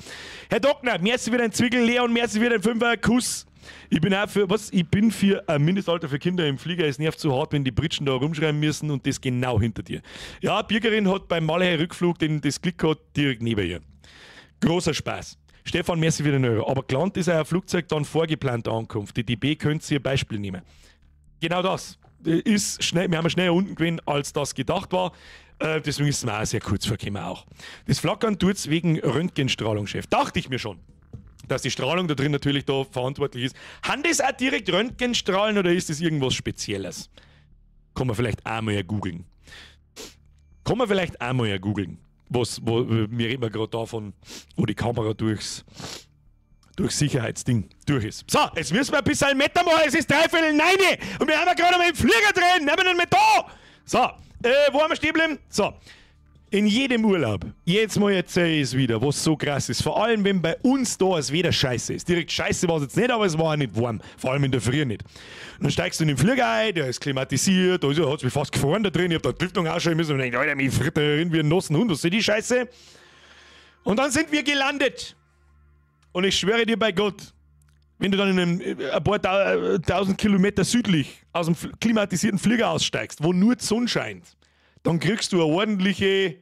Herr Dockner, merci wieder ein Zwickel, Leon, merci wieder ein Fünfer, Kuss. Ich bin auch für, was? Ich bin für ein Mindestalter für Kinder im Flieger. Es nervt so hart, wenn die Britschen da rumschreien müssen und das genau hinter dir. Ja, Birgerin hat beim Malé-Rückflug das Glück gehabt, direkt neben ihr. Großer Spaß. Stefan, merci für den Euro. Aber gelandet ist euer Flugzeug dann vorgeplanter Ankunft. Die DB könnt ihr Beispiel nehmen. Genau das. Ist schnell, wir haben schneller unten gewesen, als das gedacht war. Deswegen ist es mir auch sehr kurz vorgekommen auch. Das Flackern tut es wegen Röntgenstrahlung, Chef. Dachte ich mir schon, dass die Strahlung da drin natürlich da verantwortlich ist. Haben das auch direkt Röntgenstrahlen oder ist das irgendwas Spezielles? Kann man vielleicht auch mal googeln. Kann man vielleicht auch mal googeln. Wir reden gerade davon, wo die Kamera durchs Sicherheitsding durch ist. So, jetzt müssen wir ein bisschen Meter machen, es ist 8:45 und wir haben ja gerade mal im Flieger drin, nehmen wir ihn mit da! So, wo haben wir stehen geblieben? So, in jedem Urlaub, jetzt mal erzähle ich es wieder, was so krass ist. Vor allem, wenn bei uns da es wieder scheiße ist. Direkt scheiße war es jetzt nicht, aber es war auch nicht warm. Vor allem in der Früh nicht. Und dann steigst du in den Flieger ein, der ist klimatisiert, da hat es mich fast gefroren da drin, ich hab da die Lüftung ausschalten müssen und denk, Alter, mich friert da drin wie ein nassen Hund, was ist die Scheiße? Und dann sind wir gelandet. Und ich schwöre dir bei Gott, wenn du dann in ein paar tausend Kilometer südlich aus dem klimatisierten Flieger aussteigst, wo nur die Sonne scheint, dann kriegst du eine ordentliche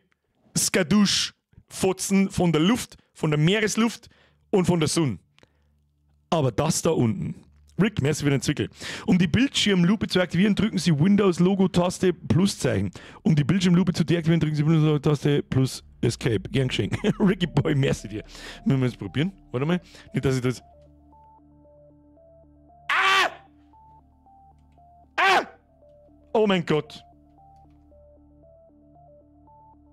Skadusch-Fotzen von der Luft von der Meeresluft und von der Sonne. Aber das da unten. Rick, merci für den Zwickel. Um die Bildschirmlupe zu aktivieren, drücken Sie Windows-Logo-Taste Pluszeichen. Um die Bildschirmlupe zu deaktivieren, drücken Sie Windows-Logo-Taste plus Escape. Gern geschehen. Ricky Boy, merci dir. Müssen wir jetzt probieren? Warte mal. Nicht, dass ich das. Ah! Ah! Oh mein Gott.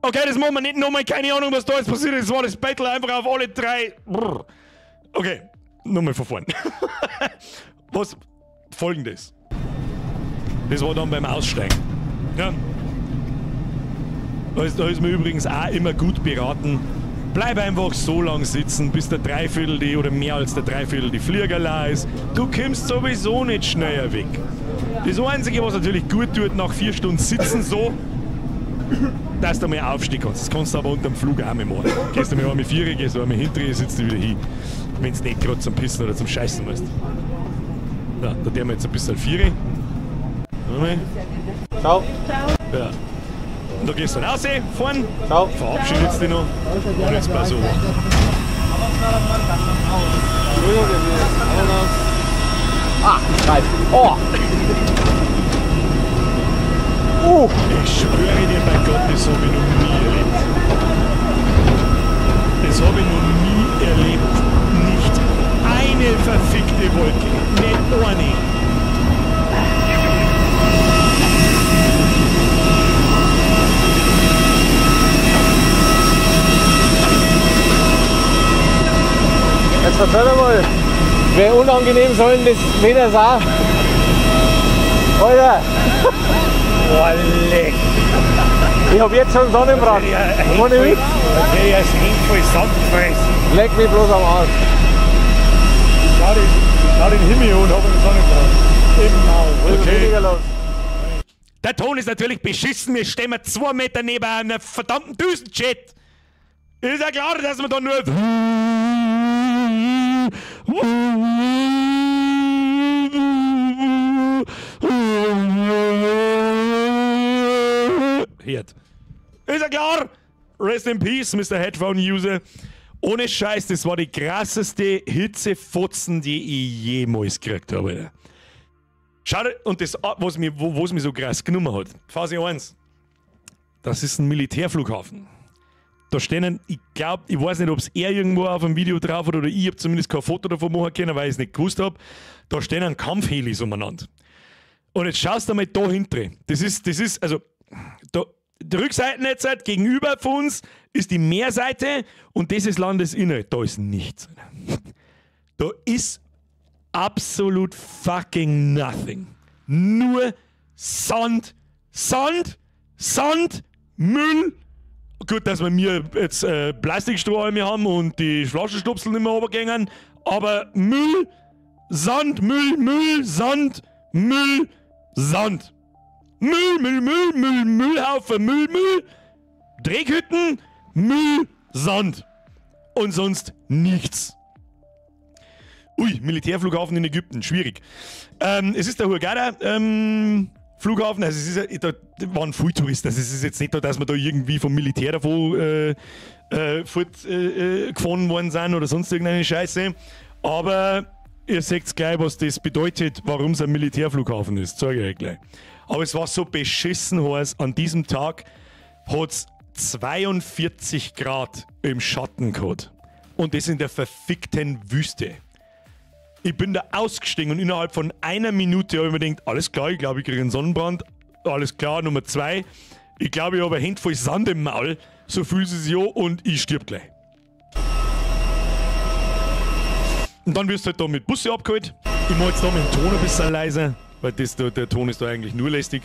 Okay, das machen wir nicht nochmal. Keine Ahnung, was da jetzt passiert ist. Das war das Battle einfach auf alle drei. Brrr. Okay, nochmal von vorn. Was? Folgendes. Das war dann beim Aussteigen. Ja. Da ist mir übrigens auch immer gut beraten. Bleib einfach so lang sitzen, bis der Dreiviertel die oder mehr als der Dreiviertel die Flieger leer ist. Du kommst sowieso nicht schneller weg. Das Einzige, was natürlich gut tut, nach 4 Stunden sitzen so, dass du mal aufstehen kannst. Das kannst du aber unterm Flug auch mal machen. Gehst du mal einmal vier, gehst du einmal hinter, sitzt du wieder hin. Wenn du nicht gerade zum Pissen oder zum Scheißen musst. Ja, da der wir jetzt ein bisschen Viere. Ciao. Ja. Und da gehst du dann raus, fahren. Ciao. Verabschiedest dich noch. Und jetzt pass auf. Ah, geil. Oh! Ich schwöre dir bei Gott, das habe ich noch nie erlebt. Das habe ich noch nie erlebt. Nicht eine verfickte Wolke. Nicht eine. Jetzt erzähl mal, wie unangenehm soll denn das Wetter sein? Alter! Boah, leck. Ich hab jetzt schon Sonnenbrand. Ohne Witz. Okay, es hängt voll Sand gefressen. Leck mich bloß am Arsch. Ich schau den Himmel und hab einen Sonnenbrand. Im Maul. Okay. Der Ton ist natürlich beschissen. Wir stehen 2 Meter neben einem verdammten Düsenjet. Ist ja klar, dass man da nur. Hört. Ist ja klar! Rest in Peace, Mr. Headphone User. Ohne Scheiß, das war die krasseste Hitzefotzen, die ich jemals gekriegt habe. Schau, und das, was mich, wo mich so krass genommen hat. Phase 1. Das ist ein Militärflughafen. Da stehen, ich glaube, ich weiß nicht, ob es er irgendwo auf einem Video drauf hat oder ich habe zumindest kein Foto davon machen können, weil ich es nicht gewusst habe. Da stehen ein Kampfhelis umeinander. Und jetzt schaust du mal da hinten. Das ist, also, da, die Rückseite jetzt halt, gegenüber von uns ist die Meerseite und das ist Landesinnere. Da ist nichts. Da ist absolut fucking nothing. Nur Sand, Sand, Sand, Müll. Gut, dass wir jetzt Plastikstrohhalme haben und die Flaschenstopsel nicht mehr runtergehen, aber Müll, Sand, Müll, Müll, Sand, Müll, Sand. Müll, Müll, Müll, Müll, Müllhaufen, Müll, Müll, Dreckhütten, Müll, Sand. Und sonst nichts. Ui, Militärflughafen in Ägypten, schwierig. Es ist der Hurghada Flughafen, also es ist ja, da waren viele Touristen, also es ist jetzt nicht da, dass wir da irgendwie vom Militär davon fortgefahren worden sind oder sonst irgendeine Scheiße, aber ihr seht gleich, was das bedeutet, warum es ein Militärflughafen ist, zeige ich euch gleich. Aber es war so beschissen heiß, an diesem Tag hat es 42 Grad im Schatten gehabt. Und das in der verfickten Wüste. Ich bin da ausgestiegen und innerhalb von einer Minute habe ich mir gedacht, alles klar, ich glaube, ich kriege einen Sonnenbrand. Alles klar, Nummer 2. Ich glaube, ich habe eine Hände voll Sand im Maul. So fühlt es sich an und ich stirb gleich. Und dann wirst du halt da mit Busse abgeholt. Ich mache jetzt da mit dem Ton ein bisschen leiser, weil das da, der Ton ist da eigentlich nur lästig.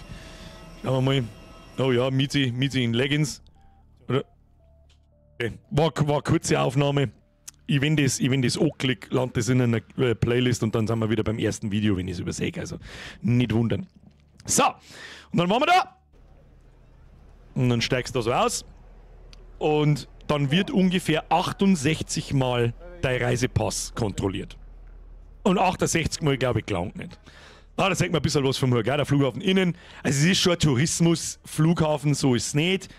Schauen wir mal. Oh ja, Mizi in Leggings. Oder? Okay. War eine kurze Aufnahme. Ich, wenn das anklick, landet das in einer Playlist und dann sind wir wieder beim ersten Video, wenn ich es übersehe. Also nicht wundern. So, und dann waren wir da. Und dann steigst du da so aus. Und dann wird ungefähr 68 Mal dein Reisepass kontrolliert. Und 68 Mal, glaube ich, gelangt nicht. Ah, da sagt man ein bisschen was vom Hurghada Flughafen innen. Also es ist schon ein Tourismusflughafen, so ist es nicht.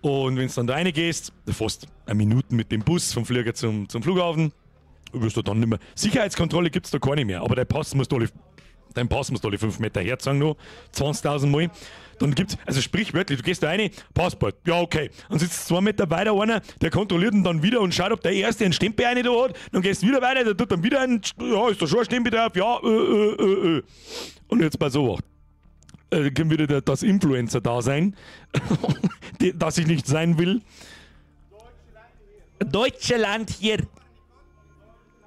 Und wenn du dann da reingehst, du fährst eine Minute mit dem Bus vom Flieger zum Flughafen, wirst du dann nicht mehr. Sicherheitskontrolle gibt es da keine mehr, aber der Pass musst du alle. Dein Pass musst du alle 5 Meter herzeigen noch, 20.000 Mal. Dann gibt's, also sprichwörtlich, du gehst da rein, Passport, ja okay. Dann sitzt 2 Meter weiter einer, der kontrolliert ihn dann wieder und schaut, ob der erste einen Stempel rein da hat. Dann gehst du wieder weiter, der tut dann wieder einen, ja, ist da schon ein Stempel drauf, ja, Und jetzt bei so was. Kann wieder das Influencer-Dasein, das ich nicht sein will. Deutschland hier.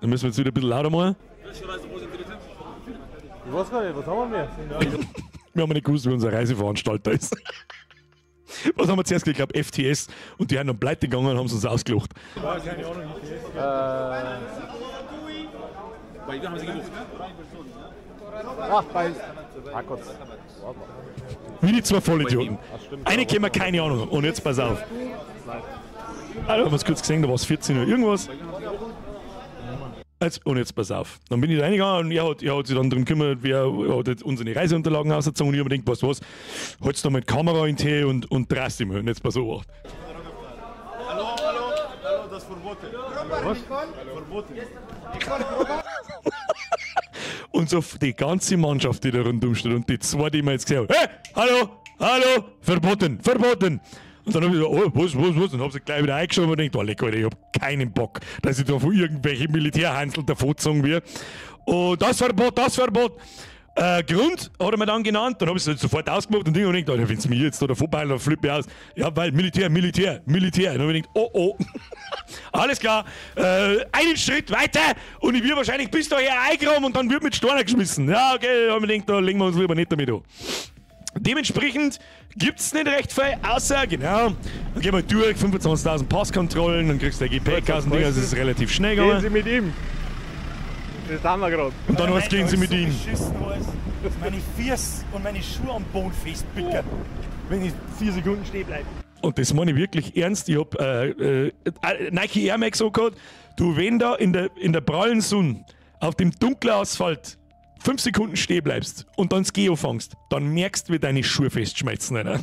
Dann müssen wir jetzt wieder ein bisschen lauter machen. Ich weiß gar nicht, was haben wir? Wir haben nicht gewusst, wer unser Reiseveranstalter ist. Was haben wir zuerst gekriegt? Ich glaube FTS. Und die haben dann pleite gegangen und haben sie uns ausgelacht. Keine Ahnung, Ach, bei. Ah Gott. Wie die zwei Vollidioten. Eine kennen wir keine Ahnung. Und jetzt pass auf. Ah, da haben wir es kurz gesehen, da war es 14 Uhr irgendwas. Und jetzt pass auf. Dann bin ich da reingegangen und er hat sich dann darum gekümmert, wer hat jetzt unsere Reiseunterlagen ausgezogen und ich habe mir gedacht, was, holst du da mal die Kamera in den Tee und drast dich mal. Und jetzt pass auf. Hallo, hallo, hallo, das ist verboten. Was? Verboten. Und so die ganze Mannschaft, die da rundum steht und die zwei, die mir jetzt gesehen haben, hey, hallo, hallo, verboten, verboten. Und dann hab ich so, oh, was? Und hab sie gleich wieder eingeschoben und gedacht, oh, leck, Alter, ich hab keinen Bock, dass ich da von irgendwelchen Militärhänseln davongezogen werde. Und das Verbot, das Verbot. Grund hat er mir dann genannt, dann hab ich es sofort ausgemacht und Ding und gedacht, wenn es mir jetzt da davonpeilen, dann flippe ich aus. Ja, weil Militär, Militär, Militär. Und dann hab ich gedacht, oh, oh. Alles klar, einen Schritt weiter und ich werde wahrscheinlich bis daher eingeräumt und dann wird mit Steinen geschmissen. Ja, okay, hab ich mir gedacht, da legen wir uns lieber nicht damit an. Dementsprechend gibt es nicht recht viel, außer, genau, dann gehen wir durch, 25.000 Passkontrollen, dann kriegst du ein Gepäck aus dem Ding, also es ist relativ schnell gegangen. Gehen Sie mit ihm. Das haben wir gerade. Und dann was gehen Sie mit ihm. Dass meine Füße und meine Schuhe am Boden festpicken, wenn ich 4 Sekunden stehen bleibe. Und das meine ich wirklich ernst. Ich hab Nike Air Max angehabt. Du, wenn da in der prallen Sonne auf dem dunklen Asphalt 5 Sekunden stehen bleibst und dann das Geo fangst, dann merkst du, wie deine Schuhe festschmelzen. Alter.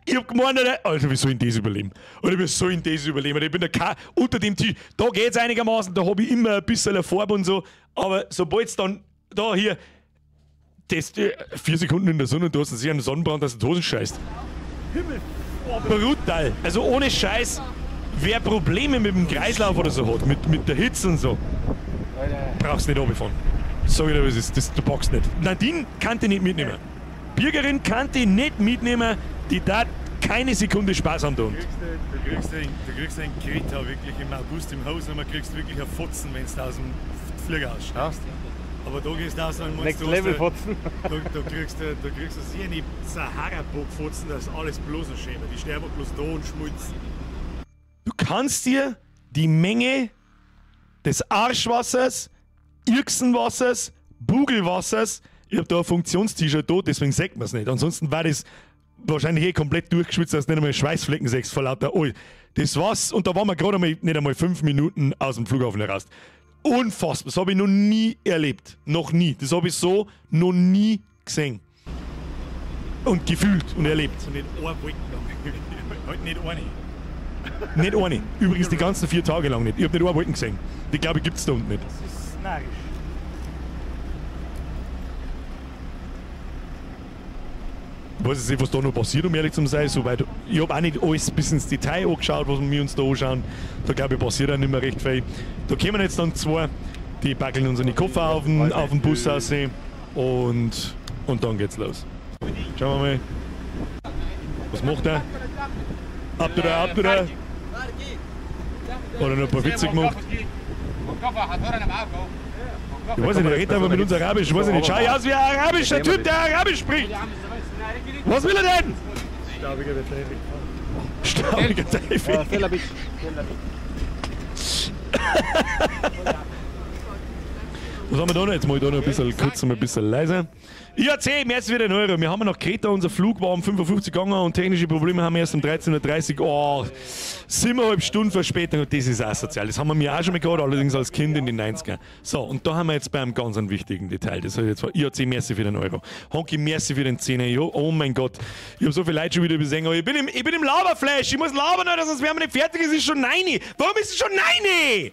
Ich hab gemeint, Alter, Alter, wie soll ich das überleben? Oder wie soll ich das überleben? Ich bin da unter dem Tisch, da geht's einigermaßen, da hab ich immer ein bisschen eine Farbe und so, aber sobald's dann da hier, das, 4 Sekunden in der Sonne und du hast sicher einen Sonnenbrand, dass du die Hosen scheißt. Himmel, brutal. Also ohne Scheiß, wer Probleme mit dem Kreislauf oder so hat, mit der Hitze und so, brauchst nicht runterfahren. Sag ich dir, was ist, das, du packst nicht. Nadine kann die nicht mitnehmen. Birgerin kann die nicht mitnehmen, die da keine Sekunde Spaß haben da unten. Du kriegst einen Kreta wirklich im August im Haus und kriegst wirklich einen Fotzen, wenn du aus dem Flieger aussteigst. Aber da gehst du raus und meinst, Next Level Fotzen. Da kriegst du sicher nicht Sahara-Bock-Fotzen, das ist alles bloß ein Schäme. Die sterben bloß da und schmilzen. Du kannst dir die Menge des Arschwassers, Irksenwassers, Bugelwassers, ich hab da ein Funktions-T-Shirt da, deswegen sagt man's nicht. Ansonsten war das wahrscheinlich eh komplett durchgeschwitzt, dass du nicht einmal Schweißflecken siehst vor lauter Öl. Das war's, und da waren wir gerade einmal nicht einmal 5 Minuten aus dem Flughafen heraus. Unfassbar, das habe ich noch nie erlebt. Noch nie. Das habe ich so noch nie gesehen. Und gefühlt und erlebt. Und nicht eine Wolke. Halt nicht eine. Nicht eine. Übrigens die ganzen 4 Tage lang nicht. Ich habe nicht eine Wolken gesehen. Die, glaube ich, gibt's da unten nicht. Das ist narrisch. Ich weiß nicht, was da noch passiert, um ehrlich zu sein. Soweit, ich habe auch nicht alles bis ins Detail angeschaut, was wir uns da anschauen. Da glaube ich, passiert auch nicht mehr recht viel. Da kommen jetzt dann zwei, die packeln unsere Koffer auf den Bus raus und dann geht's los. Schauen wir mal. Was macht er? Ab da, ab da. Hat er noch ein paar Witze gemacht? Ich weiß nicht, der redet einfach mit uns Arabisch. Ich weiß nicht, schau aus wie ein arabischer Typ, der Arabisch spricht. Was will er denn? Staubiger Teufel. Staubiger Teufel. Was haben wir da noch? Jetzt mach ich da noch ein bisschen kurz, mal ein bisschen leiser. IAC, mehr als wieder ein Euro. Wir haben nach Kreta, unser Flug war um 55 gegangen und technische Probleme haben wir erst um 13.30 Uhr. Oh, 7,5 Stunden Verspätung und das ist asozial. Das haben wir mir auch schon mal gehabt, allerdings als Kind in den 90ern. So, und da haben wir jetzt beim ganz einen wichtigen Detail. Das ist jetzt IAC, merci für den Euro. Honky, merci für den 10er. Jo, oh mein Gott. Ich habe so viel Leute schon wieder übersehen, aber ich bin im Laberflash. Ich muss labern, Alter, sonst wären wir nicht fertig. Es ist schon 9. Warum ist es schon 9?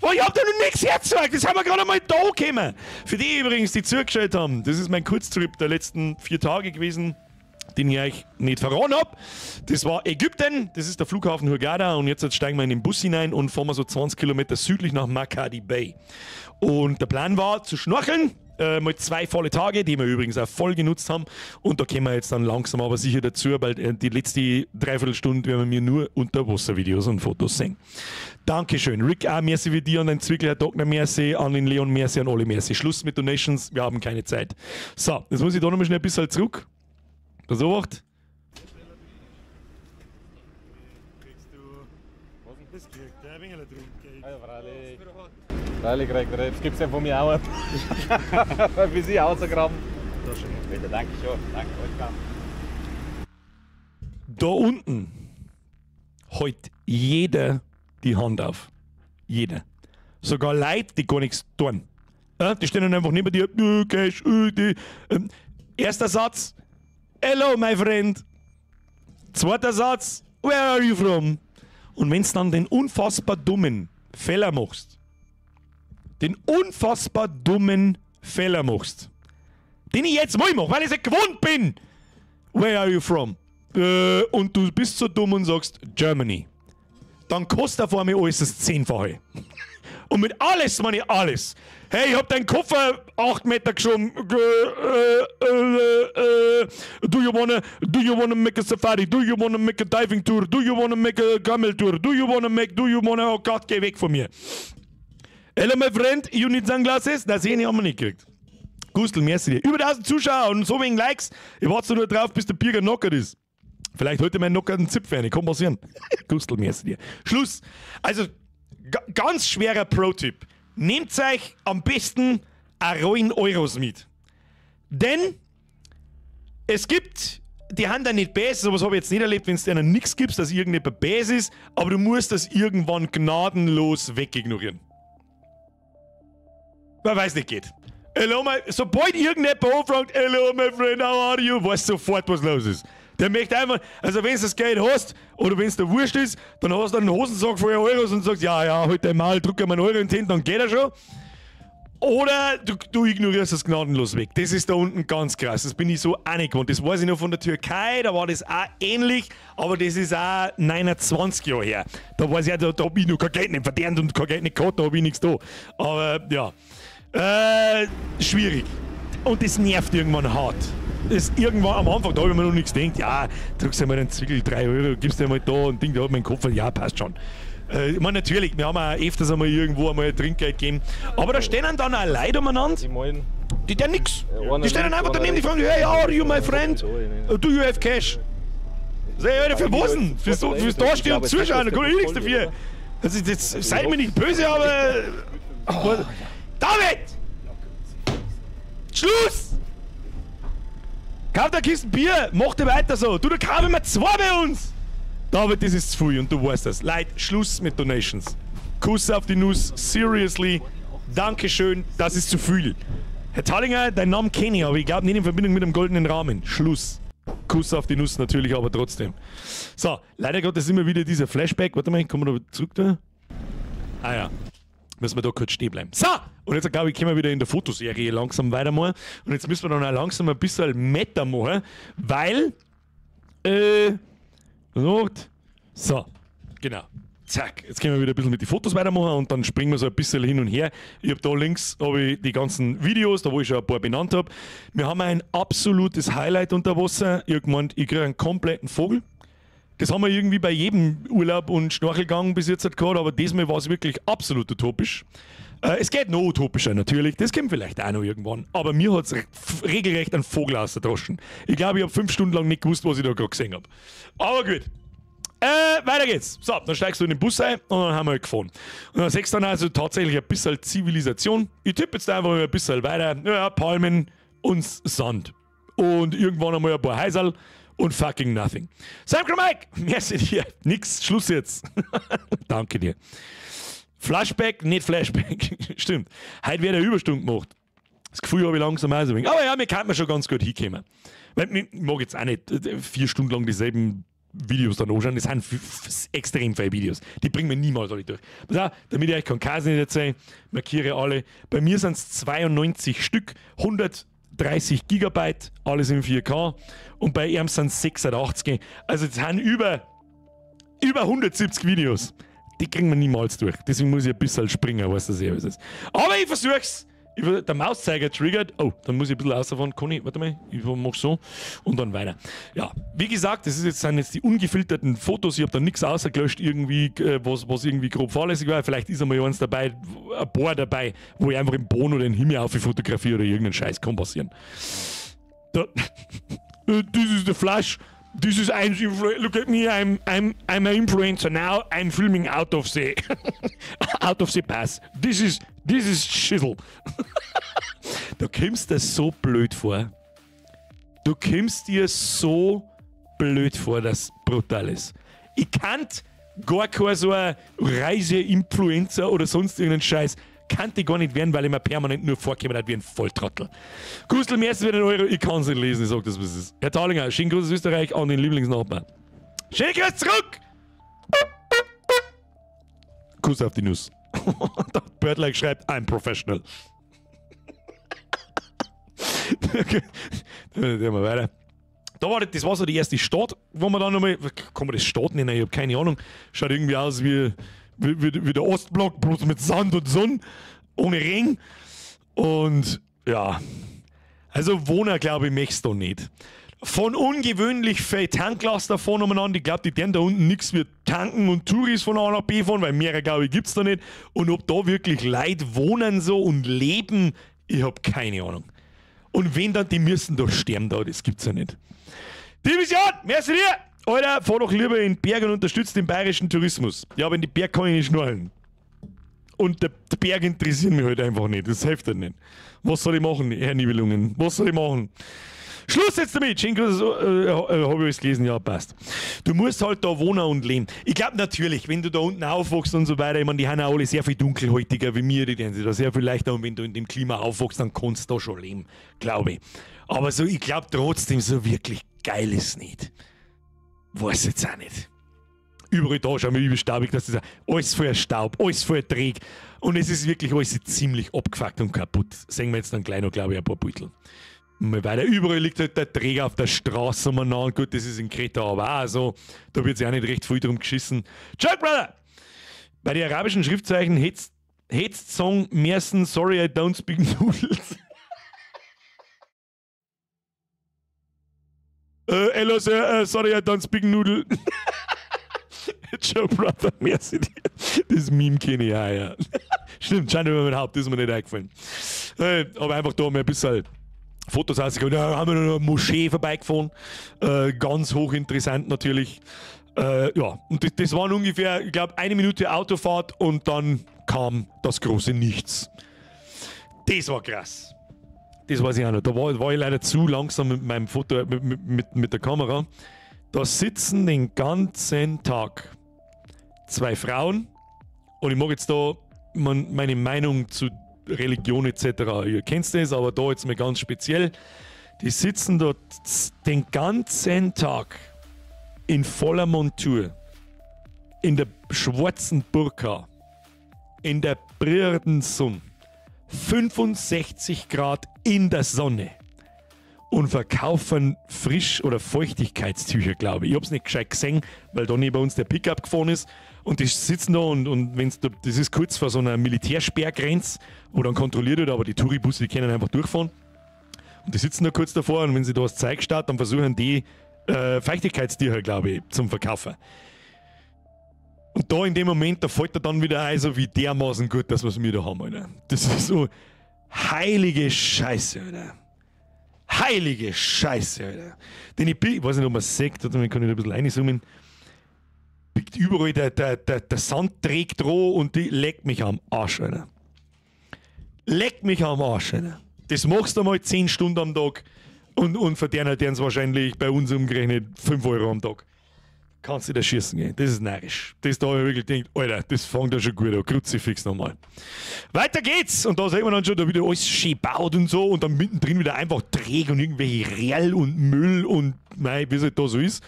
Boah, ich hab da noch nichts hergezeigt, das haben wir gerade mal da gekommen. Für die übrigens, die zugeschaut haben, das ist mein Kurztrip der letzten 4 Tage gewesen, den ich euch nicht verraten hab. Das war Ägypten, das ist der Flughafen Hurghada und jetzt steigen wir in den Bus hinein und fahren wir so 20 Kilometer südlich nach Makadi Bay. Und der Plan war zu schnorcheln, mal 2 volle Tage, die wir übrigens auch voll genutzt haben. Und da kommen wir jetzt dann langsam aber sicher dazu, weil die letzte Dreiviertelstunde werden wir nur Unterwasservideos und Fotos sehen. Dankeschön. Rick, auch merci für dich an den Zwickel, Herr Dogner, merci, an den Leon, merci, an alle, merci. Schluss mit Donations, wir haben keine Zeit. So, jetzt muss ich da nochmal schnell ein bisschen zurück. Pass auf. Das kriegt der ein wenig Trinkgeld. Ja, freilich. Freilich kriegt er. Jetzt gibt's ja von mir auch einen. Bis ich rausgegraben. Bitte, danke schon. Danke, Wolfgang. Da unten hält jeder die Hand auf. Jeder. Sogar Leute, die gar nichts tun. Die stehen dann einfach neben dir. Cash, die. Erster Satz. Hello, my friend. Zweiter Satz. Where are you from? Und wenn du dann den unfassbar dummen Fehler machst, den ich jetzt mal mache, weil ich es gewohnt bin. Where are you from? Und du bist so dumm und sagst Germany. Dann kostet auf einmal alles das 10-fache. Und mit alles meine ich alles. Hey, ich hab deinen Koffer 8 Meter geschoben. Do you wanna make a safari? Do you wanna make a diving tour? Do you wanna make a camel tour? Do you wanna, oh Gott, geh weg von mir. Hello, my friend, you need sunglasses? Das sehe ich, haben wir nicht gekriegt. Gustl, merci dir. Über 1000 Zuschauer und so wenig Likes. Ich warte nur drauf, bis der Birger knockert ist. Vielleicht heute mein knockerten Zipfel rein. Kann passieren. Gustl, merci dir. Schluss. Also, ganz schwerer Pro-Tipp. Nehmt euch am besten 1 Euros mit. Denn es gibt, die haben da nicht böse, sowas habe ich jetzt nicht erlebt, wenn es denen nichts gibt, dass irgendjemand böse ist, aber du musst das irgendwann gnadenlos wegignorieren. Wer weiß nicht geht. Hello, my, sobald irgendjemand anfragt, hello my friend, how are you, weißt sofort, was los ist. Der möchte einfach, also wenn du das Geld hast oder wenn es dir wurscht ist, dann hast du einen Hosensack voller Euros und sagst, ja, ja, halt einmal, drück einmal einen Euro in die Hände, dann geht er schon. Oder du ignorierst das gnadenlos weg. Das ist da unten ganz krass. Das bin ich so auch nicht gewohnt. Das weiß ich noch von der Türkei, da war das auch ähnlich, aber das ist auch 29 Jahre her. Da weiß ich auch, da hab ich noch kein Geld nicht verdient und kein Geld nicht gehabt, da hab ich nichts da. Aber ja, schwierig. Und das nervt irgendwann hart. Das irgendwann am Anfang, da habe ich mir noch nichts gedacht, ja, drückst du mal einen Zwickel, 3 Euro, gibst dir mal da und Ding, da hat mein Kopf, ja, passt schon. Ich meine, natürlich, wir haben auch öfters einmal irgendwo einmal ein Trinkgeld gegeben, aber da stehen dann auch Leute umeinander, die tun nix. Die stehen dann einfach daneben, die fragen, hey, how are you, my friend? Do you have cash? Sag ich, Alter, für was denn? Fürs Dastehen und Zuschauen, da kann ich nichts dafür. Also, das, seid mir nicht böse, aber... Oh. David! Schluss! Kauf dir eine Kiste Bier, mach dir weiter so. Du, da kaufen wir 2 bei uns. David, das ist zu viel und du weißt das. Leute, Schluss mit Donations. Kuss auf die Nuss, seriously. Dankeschön, das ist zu viel. Herr Tallinger, deinen Namen kenne ich, aber ich glaube nicht in Verbindung mit dem goldenen Rahmen. Schluss. Kuss auf die Nuss natürlich, aber trotzdem. So, leider Gottes immer wieder dieser Flashback. Warte mal, kommen wir da zurück da? Ah ja. Müssen wir da kurz stehen bleiben. So! Und jetzt, glaube ich, können wir wieder in der Fotoserie langsam weitermachen. Und jetzt müssen wir dann auch langsam ein bisschen Meta machen, weil. So, genau. Zack, jetzt können wir wieder ein bisschen mit den Fotos weitermachen und dann springen wir so ein bisschen hin und her. Ich habe da links hab ich die ganzen Videos, da wo ich schon ein paar benannt habe. Wir haben ein absolutes Highlight unter Wasser. Ich habe gemeint, ich kriege einen kompletten Vogel. Das haben wir irgendwie bei jedem Urlaub und Schnorchelgang bis jetzt gehabt, aber diesmal war es wirklich absolut utopisch. Es geht noch utopischer natürlich, das kommt vielleicht auch noch irgendwann, aber mir hat es regelrecht einen Vogel ausgedroschen. Ich glaube, ich habe 5 Stunden lang nicht gewusst, was ich da gerade gesehen habe. Aber gut. Weiter geht's. So, dann steigst du in den Bus ein und dann haben wir halt gefahren. Und dann siehst du dann also tatsächlich ein bisschen Zivilisation. Ich tippe jetzt einfach mal ein bisschen weiter. Ja, Palmen und Sand. Und irgendwann einmal ein paar Häuserl und fucking nothing. Sam Mike, merci dir. Nix, Schluss jetzt. Danke dir. Flashback, nicht Flashback. Stimmt. Heute wird eine Überstunde gemacht. Das Gefühl habe ich langsam auch so ein wenig. Aber ja, mir kann man schon ganz gut hinkommen. Weil ich mag jetzt auch nicht 4 Stunden lang dieselben Videos dann anschauen. Das sind extrem viele Videos. Die bringen wir niemals alle durch. Pass auf, damit ich euch keinen Käse nicht erzähle, markiere alle. Bei mir sind es 92 Stück, 130 Gigabyte, alles in 4K. Und bei ihm sind es 86. Also es sind über 170 Videos. Die kriegen wir niemals durch. Deswegen muss ich ein bisschen springen, weißt du sehr, was es ist. Aber ich versuch's. Der Mauszeiger triggert. Oh, dann muss ich ein bisschen rausfahren. Kann ich, warte mal, ich mach so und dann weiter. Ja, wie gesagt, das ist jetzt, sind jetzt die ungefilterten Fotos. Ich hab da nichts ausgelöscht, irgendwie, was irgendwie grob fahrlässig war. Vielleicht ist einmal eins dabei, ein paar dabei, wo ich einfach im Boden oder den Himmel auf fotografiere oder irgendeinen Scheiß. Kann passieren. Da, this is the flash. This is ein look at me, I'm an influencer now. I'm filming out of the out of the pass. This is shizzle. Du kommst dir so blöd vor. Du kommst dir so blöd vor, dass brutal ist. Ich kann gar kein so ein Reise-Influencer oder sonst irgendeinen Scheiß. Kannte ich gar nicht werden, weil ich mir permanent nur vorgekommen hat wie ein Volltrottel. Gustl, mir ist wieder ein Euro, ich kann es nicht lesen, ich sag das, was es ist. Herr Thalinger, schönen Gruß aus Österreich an den Lieblingsnachbar. Schönen Gruß zurück! Kuss auf die Nuss. Birdlike schreibt, I'm professional. Okay, dann gehen wir weiter. Da war das war so die erste Stadt, wo man dann nochmal, kann man das Stadt nennen, ich hab keine Ahnung, schaut irgendwie aus wie der Ostblock, bloß mit Sand und Sonne, ohne Regen. Und ja, also Wohner, glaube ich, möchtest du nicht. Von ungewöhnlich viel Tanklaster fahren umeinander. Ich glaube, die werden da unten nichts wie tanken und Touris von A nach B fahren, weil mehrere, glaube ich, gibt es da nicht. Und ob da wirklich Leute wohnen so und leben, ich habe keine Ahnung. Und wenn dann, die müssen doch sterben da, das gibt's ja nicht. Division, merci dir! Alter, fahr doch lieber in den Berg und unterstützt den bayerischen Tourismus. Ja, aber in die Berg kann ich nicht schnurren. Und der Berg interessiert mich halt einfach nicht. Das hilft halt nicht. Was soll ich machen, Herr Nibelungen? Was soll ich machen? Schluss jetzt damit! Schön, habe ich alles gelesen, ja, passt. Du musst halt da wohnen und leben. Ich glaube natürlich, wenn du da unten aufwachst und so weiter, ich meine, die haben auch alle sehr viel dunkelhäutiger wie mir, die werden sich da sehr viel leichter und wenn du in dem Klima aufwachst, dann kannst du da schon leben, glaube ich. Aber so, ich glaube trotzdem, so wirklich geil ist nicht. Weiß jetzt auch nicht. Überall da schauen wir übel staubig, dass das alles voller Staub, alles voller Dreck. Und es ist wirklich alles ziemlich abgefuckt und kaputt. Sehen wir jetzt dann gleich noch, glaube ich, ein paar Beutel. Mal weiter. Überall liegt halt der Dreck auf der Straße umeinander. Gut, das ist in Kreta aber auch so. Da wird sich auch nicht recht viel drum geschissen. Chuck, Brother! Bei den arabischen Schriftzeichen hättest Song Mersen, sorry, I don't speak noodles. Hello, sir, sorry, I don't speak noodle. Joe Brother, merci dir. Das Meme kenne ich auch, ja. Stimmt, scheint über mein Haupt, ist mir nicht eingefallen. Aber einfach da mal ein bisschen Fotos rausgekommen. Da haben wir noch eine Moschee vorbeigefahren. Ganz hochinteressant natürlich. Ja, und das waren ungefähr, ich glaube, 1 Minute Autofahrt und dann kam das große Nichts. Das war krass. Das weiß ich auch noch. Da war ich leider zu langsam mit meinem Foto, mit der Kamera. Da sitzen den ganzen Tag 2 Frauen und ich mag jetzt da meine Meinung zu Religion etc. Ihr kennt das, aber da jetzt mal ganz speziell. Die sitzen dort den ganzen Tag in voller Montur, in der schwarzen Burka, in der brühenden Sonne, 65 Grad in der Sonne und verkaufen Frisch- oder Feuchtigkeitstücher, glaube ich. Ich hab's nicht gescheit gesehen, weil da neben uns der Pickup gefahren ist und die sitzen da und wenn's da, das ist kurz vor so einer Militärsperrgrenze, wo dann kontrolliert wird, aber die Touribusse, die können einfach durchfahren. Und die sitzen da kurz davor und wenn sie da was Zeug starten, dann versuchen die Feuchtigkeitstücher, glaube ich, zum Verkaufen. Und da in dem Moment, da fällt er dann wieder ein, so wie dermaßen gut, dass wir da haben, Alter. Das ist so heilige Scheiße, Alter. Heilige Scheiße, Alter. Denn ich weiß nicht, ob man es sieht, oder man kann ich da ein bisschen reinzoomen. Biegt überall der Sand trägt roh und die leckt mich am Arsch, Alter. Leckt mich am Arsch, Alter. Das machst du mal 10 Stunden am Tag und verdienen es wahrscheinlich bei uns umgerechnet 5 Euro am Tag. Kannst du da schießen gehen. Das ist narrisch. Das da habe ich wirklich gedacht, Alter, das fängt ja schon gut an. Kruzifix nochmal. Weiter geht's! Und da sehen wir dann schon, da wieder alles schön baut und so und dann mittendrin wieder einfach Dreck und irgendwelche Real und Müll und mei, wie es halt da so ist.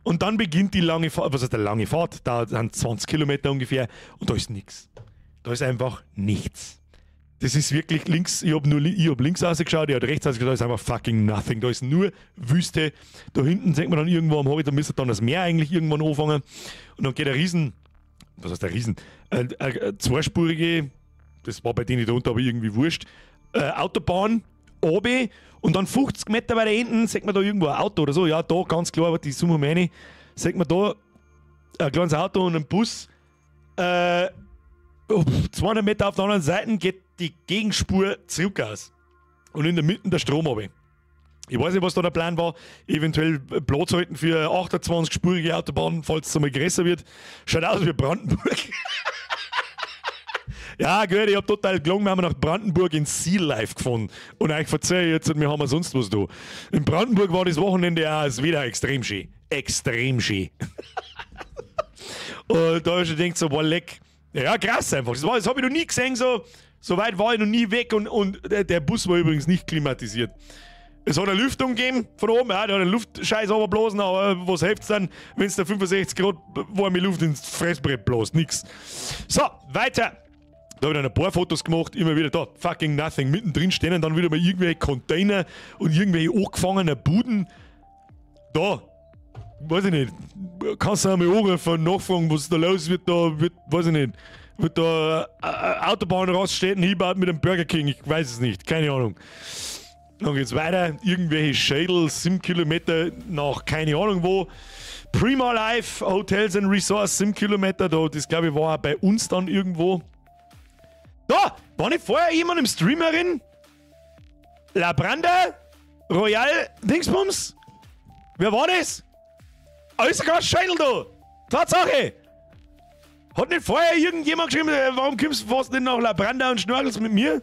Und dann beginnt die lange Fahrt, was heißt die lange Fahrt? Da sind 20 Kilometer ungefähr und da ist nichts. Da ist einfach nichts. Das ist wirklich links, ich hab links rausgeschaut, ich hab rechts rausgeschaut, da ist einfach fucking nothing. Da ist nur Wüste. Da hinten sieht man dann irgendwo am Horizont, da müsste dann das Meer eigentlich irgendwann anfangen. Und dann geht ein Riesen, was heißt der Riesen? Zweispurige, das war bei denen da unten aber irgendwie wurscht, Autobahn, oben und dann 50 Meter weiter hinten sieht man da irgendwo ein Auto oder so. Ja, da ganz klar, aber die Summe meine, sieht man da ein kleines Auto und einen Bus. 200 Meter auf der anderen Seite geht die Gegenspur zurück aus. Und in der Mitte der Strom runter. Ich weiß nicht, was da der Plan war. Eventuell Platz halten für 28-spurige Autobahn, falls es einmal größer wird. Schaut aus wie Brandenburg. Ja, gut, ich hab total gelogen. Wir haben nach Brandenburg in Sea Life gefahren. Und eigentlich verzeihe ich jetzt, wir haben sonst was da. In Brandenburg war das Wochenende auch wieder extrem schön. Extrem schön. Und da hab ich schon gedacht, so, boah, leck. Ja, krass einfach. Das hab ich noch nie gesehen, so. So weit war ich noch nie weg und der Bus war übrigens nicht klimatisiert. Es hat eine Lüftung gegeben von oben, ja, der hat einen Luftscheiß runterblasen, aber was hilft's dann, wenn es da 65 Grad warme Luft ins Fressbrett bläst? Nix. So, weiter. Da habe ich dann ein paar Fotos gemacht, immer wieder da, fucking nothing. Mittendrin stehen dann wieder mal irgendwelche Container und irgendwelche angefangenen Buden. Da, weiß ich nicht, kannst du einmal anrufen und nachfragen, was da los wird, da wird, weiß ich nicht. Wird da Autobahnraststätten hinbaut mit einem Burger King, ich weiß es nicht, keine Ahnung. Dann geht's weiter, irgendwelche Schädel, 7 Kilometer nach keine Ahnung wo. Prima Life, Hotels and Resorts, 7 Kilometer, da, das glaube ich war auch bei uns dann irgendwo. Da, war nicht vorher jemand im Streamerin? La Branda? Royal Dingsbums? Wer war das? Ah, ist sogar ein Schädel da! Tatsache! Hat nicht vorher irgendjemand geschrieben, warum kommst du fast nicht nach La Branda und schnorchelst mit mir?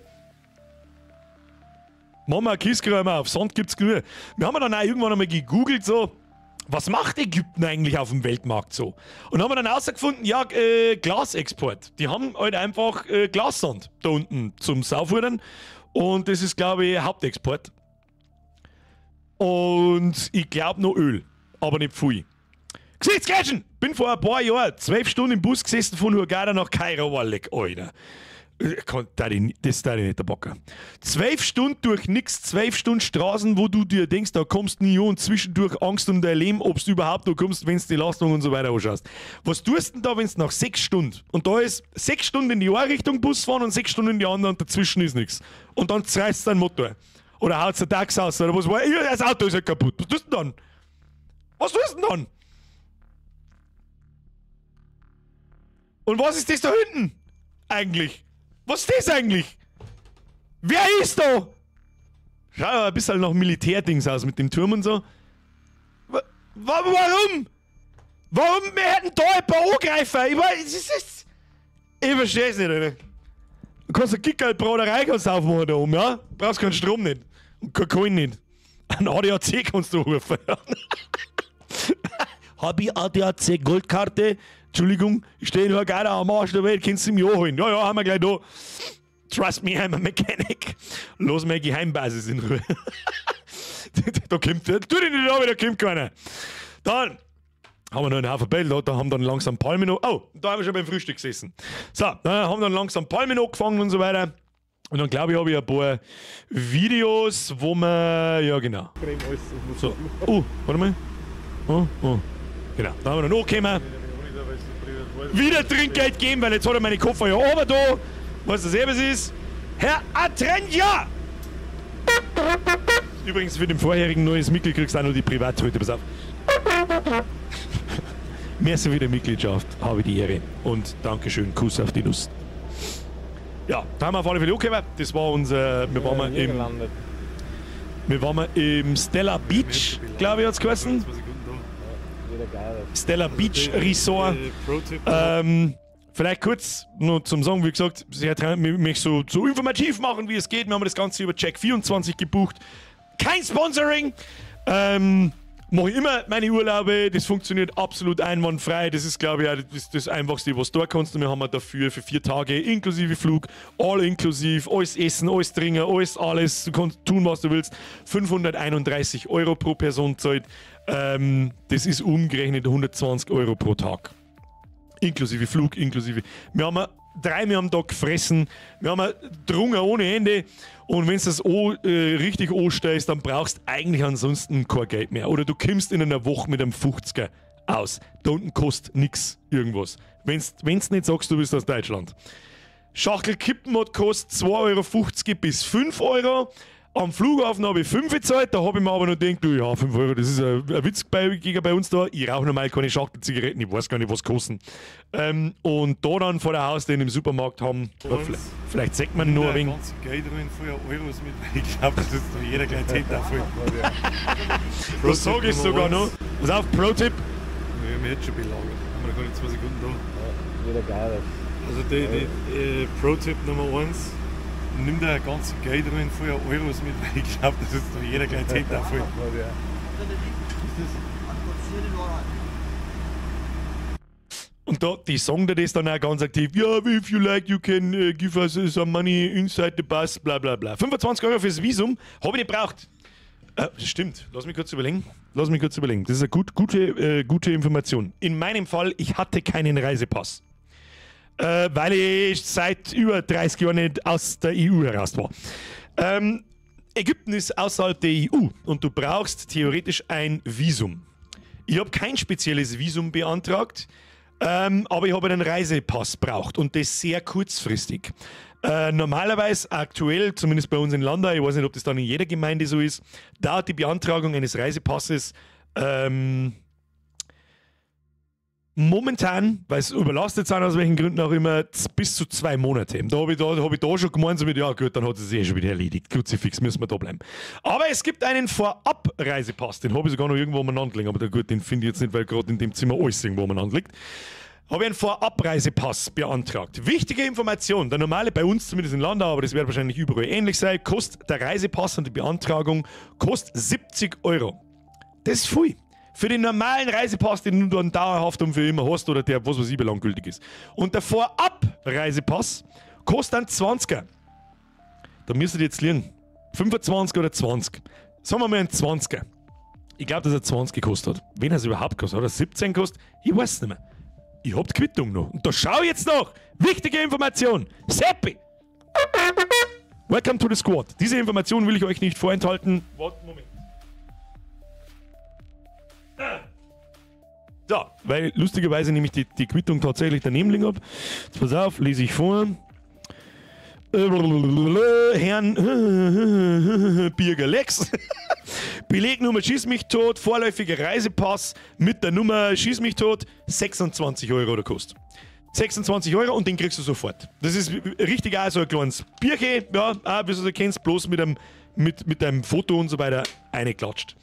Machen wir eine Kiesgräume auf, Sand gibt's genug. Wir haben dann auch irgendwann einmal gegoogelt, so, was macht Ägypten eigentlich auf dem Weltmarkt so? Und haben wir dann herausgefunden, ja, Glasexport. Die haben halt einfach Glassand da unten zum Saufudern. Und das ist, glaube ich, Hauptexport. Und ich glaube noch Öl, aber nicht viel. Gesichtscatchen! Bin vor ein paar Jahren 12 Stunden im Bus gesessen von Hurghada nach Kairo. War leck, Alter. Das darf ich nicht packen. 12 Stunden durch nix, 12 Stunden Straßen, wo du dir denkst, da kommst du nie und zwischendurch Angst um dein Leben, ob du überhaupt noch kommst, wenn du die Lastung und so weiter anschaust. Was tust du denn da, wenn es nach 6 Stunden, und da ist 6 Stunden in die eine Richtung Bus fahren und 6 Stunden in die andere und dazwischen ist nichts. Und dann zerreißt dein Motor. Oder haut der Tax aus, oder was war, das Auto ist halt kaputt. Was tust du denn dann? Was tust du denn dann? Und was ist das da hinten? Eigentlich? Was ist das eigentlich? Wer ist da? Schau aber ein bisschen nach Militärdings aus mit dem Turm und so. Warum? Warum? Wir hätten da ein paar Angreifer. Ich weiß, ich verstehe es nicht, Alter. Du kannst eine Kickerl-Braterei kannst du aufmachen da oben, ja? Brauchst keinen Strom nicht. Und kein Kohlen nicht. Ein ADAC kannst du rufen. Hab ich ADAC Goldkarte? Entschuldigung, ich stehe in Hurghada am Arsch der Welt, kannst du mich holen? Ja, ja, haben wir gleich da. Trust me, I'm a mechanic. Lass meine Geheimbasis in Ruhe. Da kommt, tu dich nicht an, da kommt keiner. Dann haben wir noch einen Haufen Bälle, da haben dann langsam Palmen. Oh, da haben wir schon beim Frühstück gesessen. So, dann haben dann langsam Palmen angefangen und so weiter. Und dann glaube ich, habe ich ein paar Videos, wo man, ja genau. So, oh, warte mal. Oh, oh. Genau, da haben wir dann angekommen. Wieder Trinkgeld geben, weil jetzt hat er meine Koffer ja oben da. Was das eben ist. Herr Atrenja! Übrigens für den vorherigen neues Mitglied kriegst du auch noch die Privattröte. Pass auf. Merci für die Mitgliedschaft, habe ich die Ehre. Und Dankeschön, Kuss auf die Nuss. Ja, da haben wir auf alle Fälle angekommen. Das war unser. Wir waren im Stella Beach, glaube ich, hat es geheißen. Stella Beach Resort. Pro-Tipp. Vielleicht kurz nur zum Sagen, wie gesagt, sehr mich so informativ machen, wie es geht. Wir haben das Ganze über Check24 gebucht. Kein Sponsoring! Mache ich immer meine Urlaube, das funktioniert absolut einwandfrei. Das ist, glaube ich, auch das Einfachste, was du da kannst. Und wir haben dafür für 4 Tage inklusive Flug, all inklusiv, alles Essen, alles Trinken, alles. Du kannst tun, was du willst. 531 Euro pro Person zahlt. Das ist umgerechnet 120 Euro pro Tag. Inklusive Flug, inklusive. Wir haben 3 am Tag gefressen, wir haben getrunken ohne Ende und wenn du das richtig anstellst, dann brauchst du eigentlich ansonsten kein Geld mehr. Oder du kommst in einer Woche mit einem 50er aus. Da unten kostet nix irgendwas. Wenn's nicht sagst, du bist aus Deutschland. Schachtel Kippen hat kostet 2,50 Euro bis 5 Euro. Am Flughafen habe ich 5 gezahlt, da habe ich mir aber noch gedacht, du, ja, 5 Euro, das ist ein Witz bei uns da. Ich rauche normal keine Schachtel-Zigaretten, ich weiß gar nicht, was kosten. Und da dann vor der Haustür im Supermarkt haben, vielleicht sagt man nur ein wenig. Geld drin, vorher Euros mit, weil ich glaube, das ist doch jeder gleich Täter voll. Das sage ich sogar noch. Pass auf, Pro-Tipp. Wir haben jetzt schon belagert, haben wir gar nicht 2 Sekunden da. Ja, wieder geil. Also die Pro-Tipp Nummer 1. Nimm da ganz Geld drin, vorher Euros mit, weil ich glaube, das ist doch jeder gleich Täter voll. Und da, die sagen dir das dann auch ganz aktiv, ja, if you like, you can give us some money inside the bus, bla bla bla. 25 Euro fürs Visum, habe ich nicht gebraucht. Stimmt, lass mich kurz überlegen. Das ist eine gute Information. In meinem Fall, ich hatte keinen Reisepass. Weil ich seit über 30 Jahren nicht aus der EU heraus war. Ägypten ist außerhalb der EU und du brauchst theoretisch ein Visum. Ich habe kein spezielles Visum beantragt, aber ich habe einen Reisepass braucht und das sehr kurzfristig. Normalerweise aktuell, zumindest bei uns in Landau, ich weiß nicht, ob das dann in jeder Gemeinde so ist, dauert die Beantragung eines Reisepasses momentan, weil es überlastet sind, aus welchen Gründen auch immer, bis zu 2 Monate. Da hab ich da schon gemeint, so mit, ja gut, dann hat es sich eh schon wieder erledigt. Kruzifix, müssen wir da bleiben. Aber es gibt einen Vorab-Reisepass, den habe ich sogar noch irgendwo umeinander liegen, aber gut, den finde ich jetzt nicht, weil gerade in dem Zimmer alles irgendwo umeinander liegt. Habe ich einen Vorab-Reisepass beantragt. Wichtige Information, der normale, bei uns zumindest in Landau, aber das wird wahrscheinlich überall ähnlich sein, kostet der Reisepass und die Beantragung kostet 70 Euro. Das ist viel. Für den normalen Reisepass, den du dann dauerhaft und für immer hast oder der, was weiß ich, wie lang gültig ist. Und der Vorab-Reisepass kostet dann 20er. Da müsstet ihr jetzt lernen. 25 oder 20. Sagen wir mal einen 20er. Ich glaube, dass er 20 gekostet hat. Wen hat es überhaupt gekostet? Hat er 17 gekostet? Ich weiß es nicht mehr. Ich hab die Quittung noch. Und da schau ich jetzt nach. Wichtige Information. Seppi! Welcome to the squad. Diese Information will ich euch nicht vorenthalten. Warte, Moment. So, weil lustigerweise nehme ich die Quittung tatsächlich daneben liegen ab. Jetzt pass auf, lese ich vor. Herrn Birger Lex. Belegnummer Schieß mich tot, vorläufiger Reisepass mit der Nummer Schieß mich tot, 26 Euro der kostet. 26 Euro und den kriegst du sofort. Das ist richtig auch so ein kleines Bierchen, ja, auch, wie du so kennst, bloß mit einem Foto und so weiter eingeklatscht.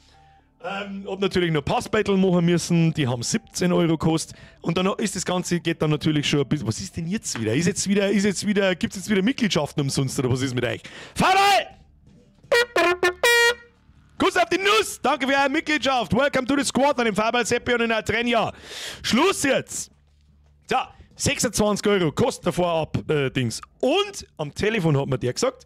Hab natürlich noch Passbeutel machen müssen, die haben 17 Euro gekostet. Und dann ist das Ganze, geht dann natürlich schon ein bisschen. Was ist denn jetzt wieder? Gibt's jetzt wieder Mitgliedschaften umsonst oder was ist mit euch? Fahrrad! Kuss auf die Nuss! Danke für eure Mitgliedschaft! Welcome to the squad an dem Fahrrad Seppi und in der Trenja. Schluss jetzt! So, 26 Euro kostet der Vorab-Dings. Und am Telefon hat mir der gesagt,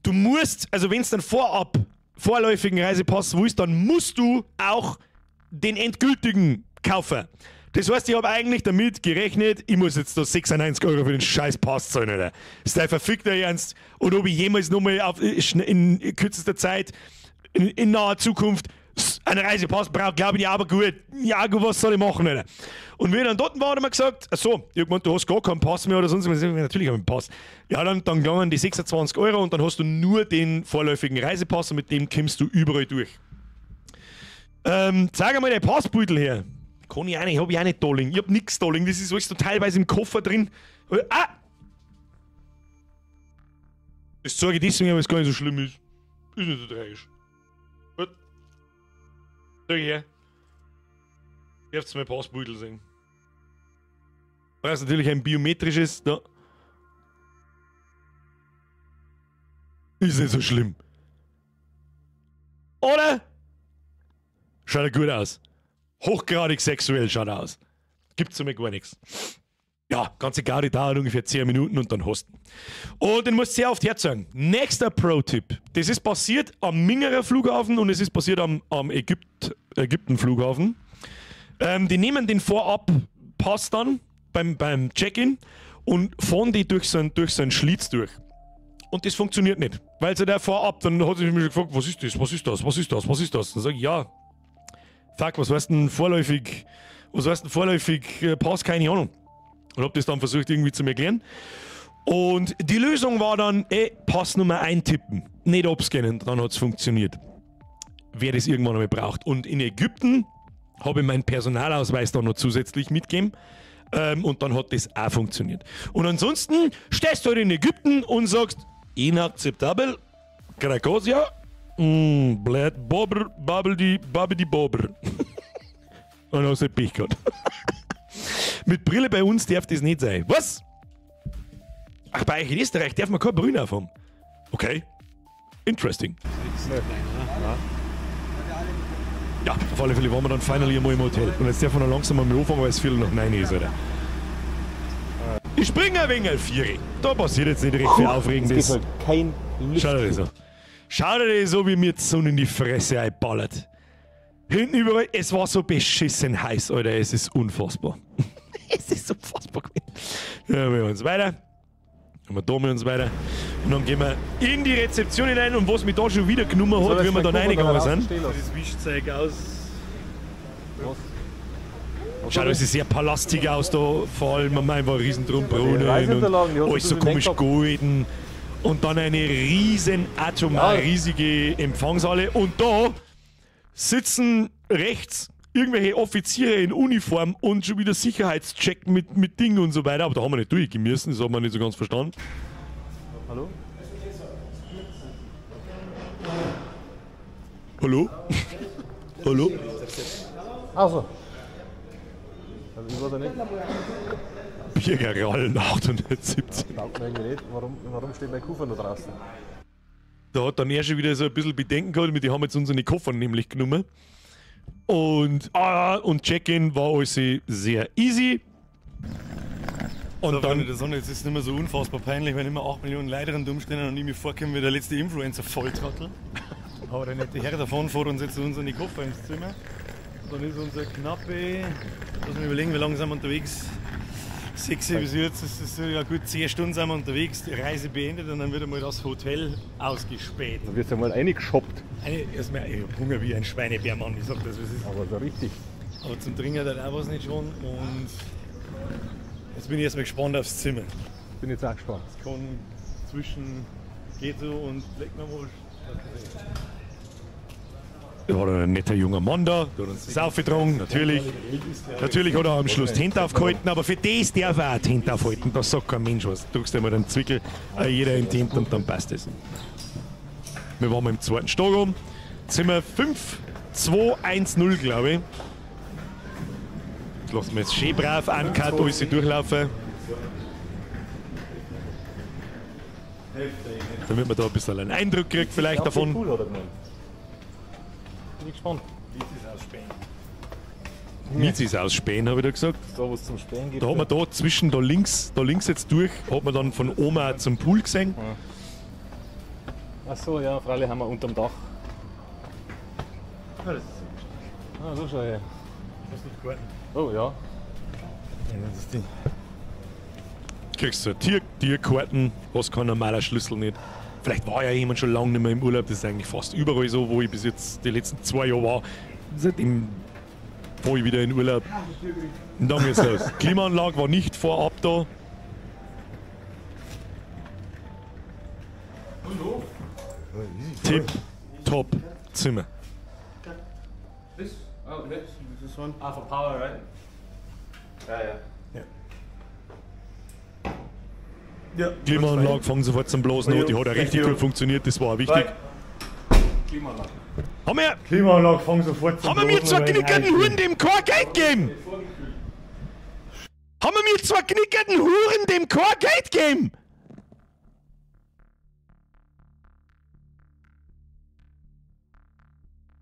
du musst, also wenn es dann vorab vorläufigen Reisepass willst, dann musst du auch den endgültigen kaufen. Das heißt, ich habe eigentlich damit gerechnet, ich muss jetzt da 96 Euro für den scheiß Pass zahlen, Alter. Ist dein verfickter Ernst? Und ob ich jemals nochmal in kürzester Zeit, in naher Zukunft, einen Reisepass brauche, glaube ich nicht, aber gut. Ja, gut, was soll ich machen, Alter? Und wie ich dann dort war, hat er mir gesagt, ach so, ich hab gemeint, du hast gar keinen Pass mehr oder sonst was. Natürlich habe ich einen Pass. Ja, dann gelangen die 26 Euro und dann hast du nur den vorläufigen Reisepass und mit dem kommst du überall durch. Zeig einmal den Passbeutel her. Kann ich auch nicht, hab ich auch nicht da liegen. Ich hab nix da liegen, das ist alles so teilweise im Koffer drin. Ah! Das zeige ich deswegen, weil es gar nicht so schlimm ist. Ist nicht so tragisch. Gut. Zeig ich her. Dürft mein Passbeutel sehen. Brauchst natürlich ein biometrisches. Da. Ist nicht so schlimm. Oder? Schaut ja gut aus. Hochgradig sexuell schaut er aus. Gibt's mir gar nichts. Ja, ganze Gaudi dauert ungefähr 10 Minuten und dann hast du. Und den musst du sehr oft herzeigen. Nächster Pro-Tipp. Das ist passiert am Mingerer Flughafen und es ist passiert am Ägypten-Flughafen. Die nehmen den Vorab-Pass dann beim Check-in und fahren die durch so einen Schlitz durch. Und das funktioniert nicht. Weil sie der vorab, dann hat sie mich gefragt, was ist das, was ist das, was ist das, was ist das? Dann sag ich, ja, fuck, was heißt denn vorläufig, Pass, keine Ahnung. Und hab das dann versucht irgendwie zu erklären. Und die Lösung war dann, Passnummer eintippen, nicht abscannen, dann hat's funktioniert. Wer das irgendwann einmal braucht. Und in Ägypten habe ich meinen Personalausweis dann noch zusätzlich mitgegeben. Und dann hat das auch funktioniert. Und ansonsten stehst du halt in Ägypten und sagst, inakzeptabel, Krakosia, blöd, Bobber, Babbeldi, Babbidi, Bobber. Und dann hast du halt Pech gehabt. Mit Brille bei uns darf das nicht sein. Was? Ach, bei euch in Österreich darf man keine Brille aufhaben. Okay. Interesting. Ja, auf alle Fälle waren wir dann finally einmal im Hotel. Und jetzt darf man noch langsam einmal anfangen, weil es 8:15 ist, oder? Ich springe ein wenig auf 4. Da passiert jetzt nicht recht viel Aufregendes. Es gibt halt kein Licht. Schau dir das an. Schau dir das so, wie mir die Sonne in die Fresse einballert. Hinten überall, es war so beschissen heiß, Alter. Es ist unfassbar. Es ist unfassbar gewesen. Ja, wir uns weiter. Dann wir da mit uns weiter. Und dann gehen wir in die Rezeption hinein. Und was mich da schon wieder genommen hat, wie wir dann reingegangen sind. Das Wischzeug aus. Schaut, es ist sehr palastig aus da. Vor allem am einfach riesen Brunnen und alles so komisch golden. Und dann eine riesen atomar riesige Empfangshalle. Und da sitzen rechts irgendwelche Offiziere in Uniform und schon wieder Sicherheitscheck mit Ding und so weiter. Aber da haben wir nicht durchgehen müssen, das hat man nicht so ganz verstanden. Hallo? Hallo? Hallo? Also. Also ich war da nicht. Biergerallen 817. Taugt mir irgendwie nicht. Warum steht mein Koffer noch draußen? Da hat dann er schon wieder so ein bisschen Bedenken gehabt, die haben jetzt unsere Koffer nämlich genommen. Und Check-in war alles sehr easy. Und so, dann. Der Sonne, jetzt ist es nicht mehr so unfassbar peinlich, wenn immer 8 Millionen Leute rundum stehen und ich mir vorkomme wie der letzte Influencer-Volltrottel. Aber der nette Herr davon fährt uns jetzt unsere Koffer ins Zimmer. Und dann ist unser knappe, muss man überlegen, wie lange sind wir unterwegs? 6 bis jetzt, das ist ja gut 10 Stunden sind wir unterwegs, die Reise beendet und dann wird einmal das Hotel ausgespäht. Da wirst du mal reingeshoppt. Erstmal, ich hab Hunger wie ein Schweinebär, Mann, ich sag das, was ist. Aber so richtig. Aber zum Trinken hat auch was nicht schon und jetzt bin ich erstmal gespannt aufs Zimmer. Bin jetzt auch gespannt. Es kann zwischen Ghetto und Leckmerwurst. Da war ein netter junger Mann da, der hat uns das aufgetragen, natürlich. Natürlich hat er am Schluss die Hände aufgehalten, aber für das darf er auch die Hände aufhalten, das sagt kein Mensch was. Du drückst einmal den Zwickel, jeder in die Hände und dann passt es. Wir waren im zweiten Stock um, Zimmer 5210, glaube ich. Das lassen wir jetzt schön brav ankarten, alles durchlaufen. Damit man da ein bisschen einen Eindruck kriegt vielleicht davon. Cool, hat er gemeint. Bin ich gespannt. Mietz ist aus Spähen, habe ich da gesagt. Da, wo es zum Spähen geht. Da hat man da zwischen, da links jetzt durch, hat man dann von Oma zum Pool gesehen. Ja. Ach so, ja, freilich haben wir unterm Dach. Ja, das ist so. Ah, so schau her. Das ist nicht Garten. Oh ja. Ja, das ist die. Kriegst du Tierkarten, was kann normaler Schlüssel nicht. Vielleicht war ja jemand schon lange nicht mehr im Urlaub, das ist eigentlich fast überall so, wo ich bis jetzt die letzten 2 Jahre war. Seitdem war ich wieder in Urlaub. Und dann geht's los. Klimaanlage war nicht vorab da. Tipp, top Zimmer. This? Oh, this is one. Ah, for power, right? Ja, ja. Ja. Klimaanlage fangen sofort zum Blasen an, die hat auch richtig gut funktioniert, das war auch wichtig. Klimaanlage. Haben wir, Klimaanlage fang sofort zum haben wir mir Blasen zwei an, weil ich knickerten Huren dem Chor Geld gegeben? Haben wir mir zwei knickerten Huren dem Chor Geld gegeben?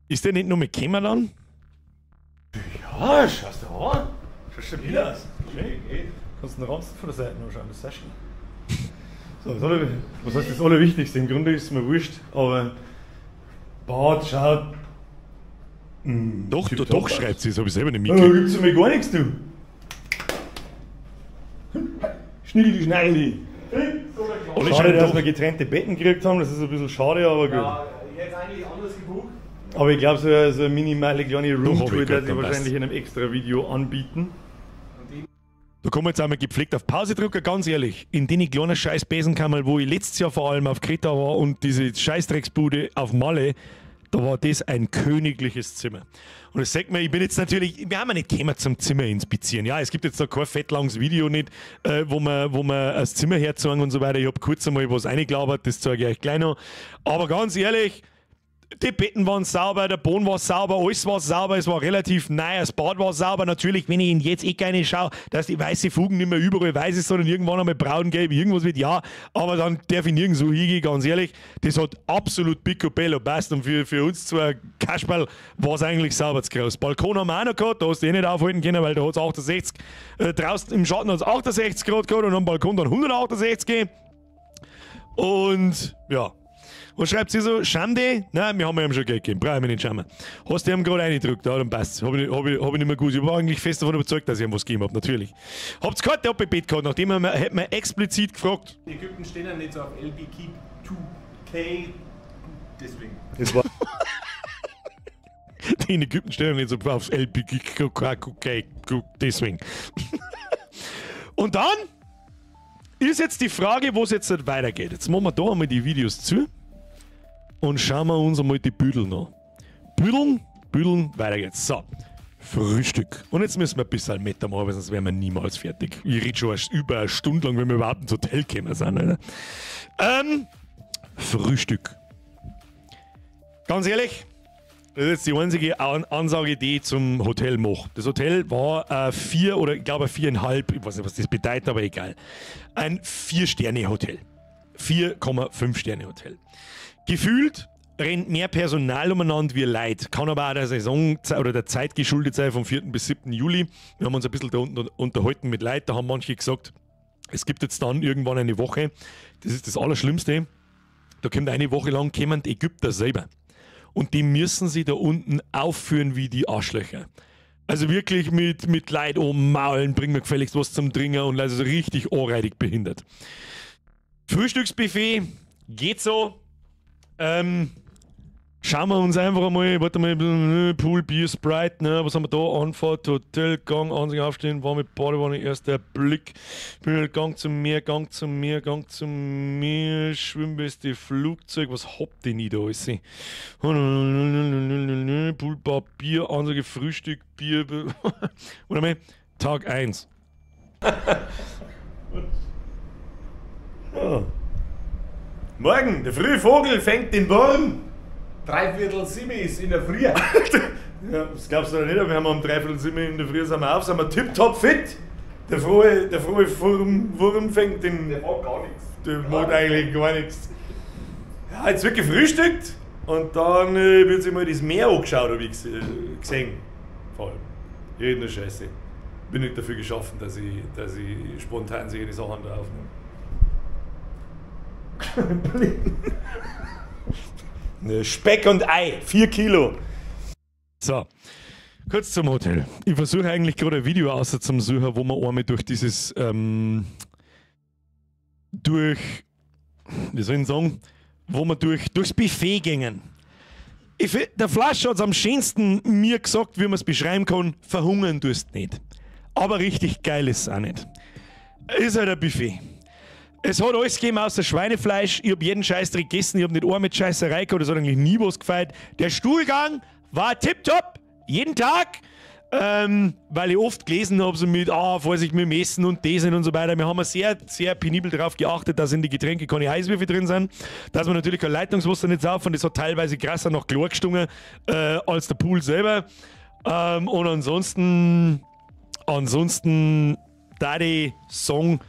Ist der nicht nur mit gekommen dann? Ja, schaust du an. Schaut stabil aus. Schön, geht. Kannst du den Ranzen von der Seite anschauen, das ist sehr schön. So, das Aller, was heißt das Allerwichtigste? Im Grunde ist es mir wurscht, aber Bad schaut. Doch, doch, tipptopp doch, aus. schreibt sie, das habe ich selber nicht Da mitgekriegt. gibt's ja mir gar nichts, du. Schnickel, Schnarli. Alle Schade, schreiben dass doch. wir getrennte Betten gekriegt haben, das ist ein bisschen schade, aber gut. Ja, ich hätte eigentlich anders gebucht. Aber ich glaube, so eine minimale kleine Doch, hab Roomtour ich werde gehört, ich dann wahrscheinlich in einem extra Video anbieten. Da kommen wir jetzt einmal gepflegt auf Pause drücken, ganz ehrlich. In den kleinen scheiß Besenkammer, wo ich letztes Jahr vor allem auf Kreta war und diese Scheißdrecksbude auf Malle, da war das ein königliches Zimmer. Und das sagt mir, ich bin jetzt natürlich, wir haben ja nicht gekommen zum Zimmer inspizieren. Ja, es gibt jetzt da kein fettlanges Video nicht, wo wir das Zimmer herzeigen und so weiter. Ich hab kurz einmal was reingelabert, das zeige ich euch gleich noch. Aber ganz ehrlich, die Betten waren sauber, der Boden war sauber, alles war sauber, es war relativ neu, das Bad war sauber. Natürlich, wenn ich ihn jetzt eh gerne schaue, dass die weiße Fugen nicht mehr überall weiß ist, sondern irgendwann einmal braun, gelb, irgendwas wird ja, aber dann darf ich nirgendwo hingehen, ganz ehrlich. Das hat absolut picobello passt und für uns zwei Kasperl war es eigentlich sauber zu groß. Balkon haben wir auch noch gehabt, da hast du eh nicht aufhalten können, weil da hat es 68, draußen im Schatten hat es 68 Grad gehabt und am Balkon dann 168 gegeben. Und ja. Und schreibt sie so, Schande? Nein, wir haben ihm schon Geld gegeben, brauche ich mich nicht schämen. Hast du ihm gerade reingedrückt, ja, dann passt's. Hab ich nicht mehr gewusst. Ich war eigentlich fest davon überzeugt, dass ich ihm was gegeben hab, natürlich. Habt's kein Doppelbett gehabt, nachdem hätte man explizit gefragt. Die Ägypten stehen ja nicht so auf LBQ2K, deswegen. Das war Die in Ägypten stehen ja nicht so auf LBQKQK, deswegen. Und dann ist jetzt die Frage, wo es jetzt halt weitergeht. Jetzt machen wir da einmal die Videos zu und schauen wir uns einmal die Büdeln an. Büdeln, weiter geht's. So, Frühstück. Und jetzt müssen wir ein bisschen Meter machen, weil sonst wären wir niemals fertig. Ich rede schon über eine Stunde lang, wenn wir überhaupt ins Hotel gekommen sind. Alter. Frühstück. Ganz ehrlich, das ist jetzt die einzige Ansage, die ich zum Hotel mache. Das Hotel war 4 oder ich glaube 4,5, ich weiß nicht, was das bedeutet, aber egal. Ein 4-Sterne-Hotel. 4,5 Sterne-Hotel. Gefühlt rennt mehr Personal umeinander wie Leid. Kann aber auch der Saison oder der Zeit geschuldet sein vom 4. bis 7. Juli. Wir haben uns ein bisschen da unten unterhalten mit Leid. Da haben manche gesagt, es gibt jetzt dann irgendwann eine Woche, das ist das Allerschlimmste, da kommt eine Woche lang jemand Ägypter selber. Und die müssen sie da unten aufführen wie die Arschlöcher. Also wirklich mit Leid ummaulen, bring mir gefälligst was zum Trinken und also so richtig anreidig behindert. Frühstücksbuffet geht so. Schauen wir uns einfach einmal, warte mal, Pool, Bier, Sprite, ne, was haben wir da? Anfahrt, Hotel, Gang, Ansicht aufstehen, warme Badewanne, erster Blick, Gang zum Meer, Gang zum Meer, Gang zum Meer, Schwimmweste, Flugzeug, was habt ihr denn da alles? Poolbar, Bier, Ansage, Frühstück, Bier, warte mal, Tag 1. Ja. Morgen, der frühe Vogel fängt den Wurm. 6:45 ist in der Früh. Ja, das glaubst du doch nicht, aber wir haben um 6:45 in der Früh sind wir auf, sind wir tipptopp fit. Der frohe Wurm fängt den. Der macht gar nichts. Der macht eigentlich gar nichts. Ja, jetzt wird gefrühstückt und dann wird sich mal das Meer angeschaut, habe ich gesehen. Vor allem. Ich rede nur Scheiße. Bin nicht dafür geschaffen, dass ich spontan solche Sachen da aufnehme. Speck und Ei, 4 Kilo. So, kurz zum Hotel. Ich versuche eigentlich gerade ein Video außer zum Suchen, wo man einmal durch dieses, wie soll ich sagen, wo man durchs Buffet gingen. Der Flasch hat es am schönsten mir gesagt, wie man es beschreiben kann, verhungern tust nicht. Aber richtig geil ist es auch nicht. Ist halt ein Buffet. Es hat alles gegeben außer Schweinefleisch. Ich hab jeden Scheißdreck gegessen. Ich hab nicht einmal mit Scheißerei gehabt. Es hat eigentlich nie was gefeiert. Der Stuhlgang war tipptopp. Jeden Tag. Weil ich oft gelesen habe, so mit, Vorsicht mit dem Essen und Desen und so weiter. Wir haben sehr, sehr penibel darauf geachtet, dass in die Getränke keine Eiswürfel drin sind, dass wir natürlich kein Leitungswasser nicht saufen. Das hat teilweise krasser nach Chlor gestunken als der Pool selber. Und ansonsten, da die Song,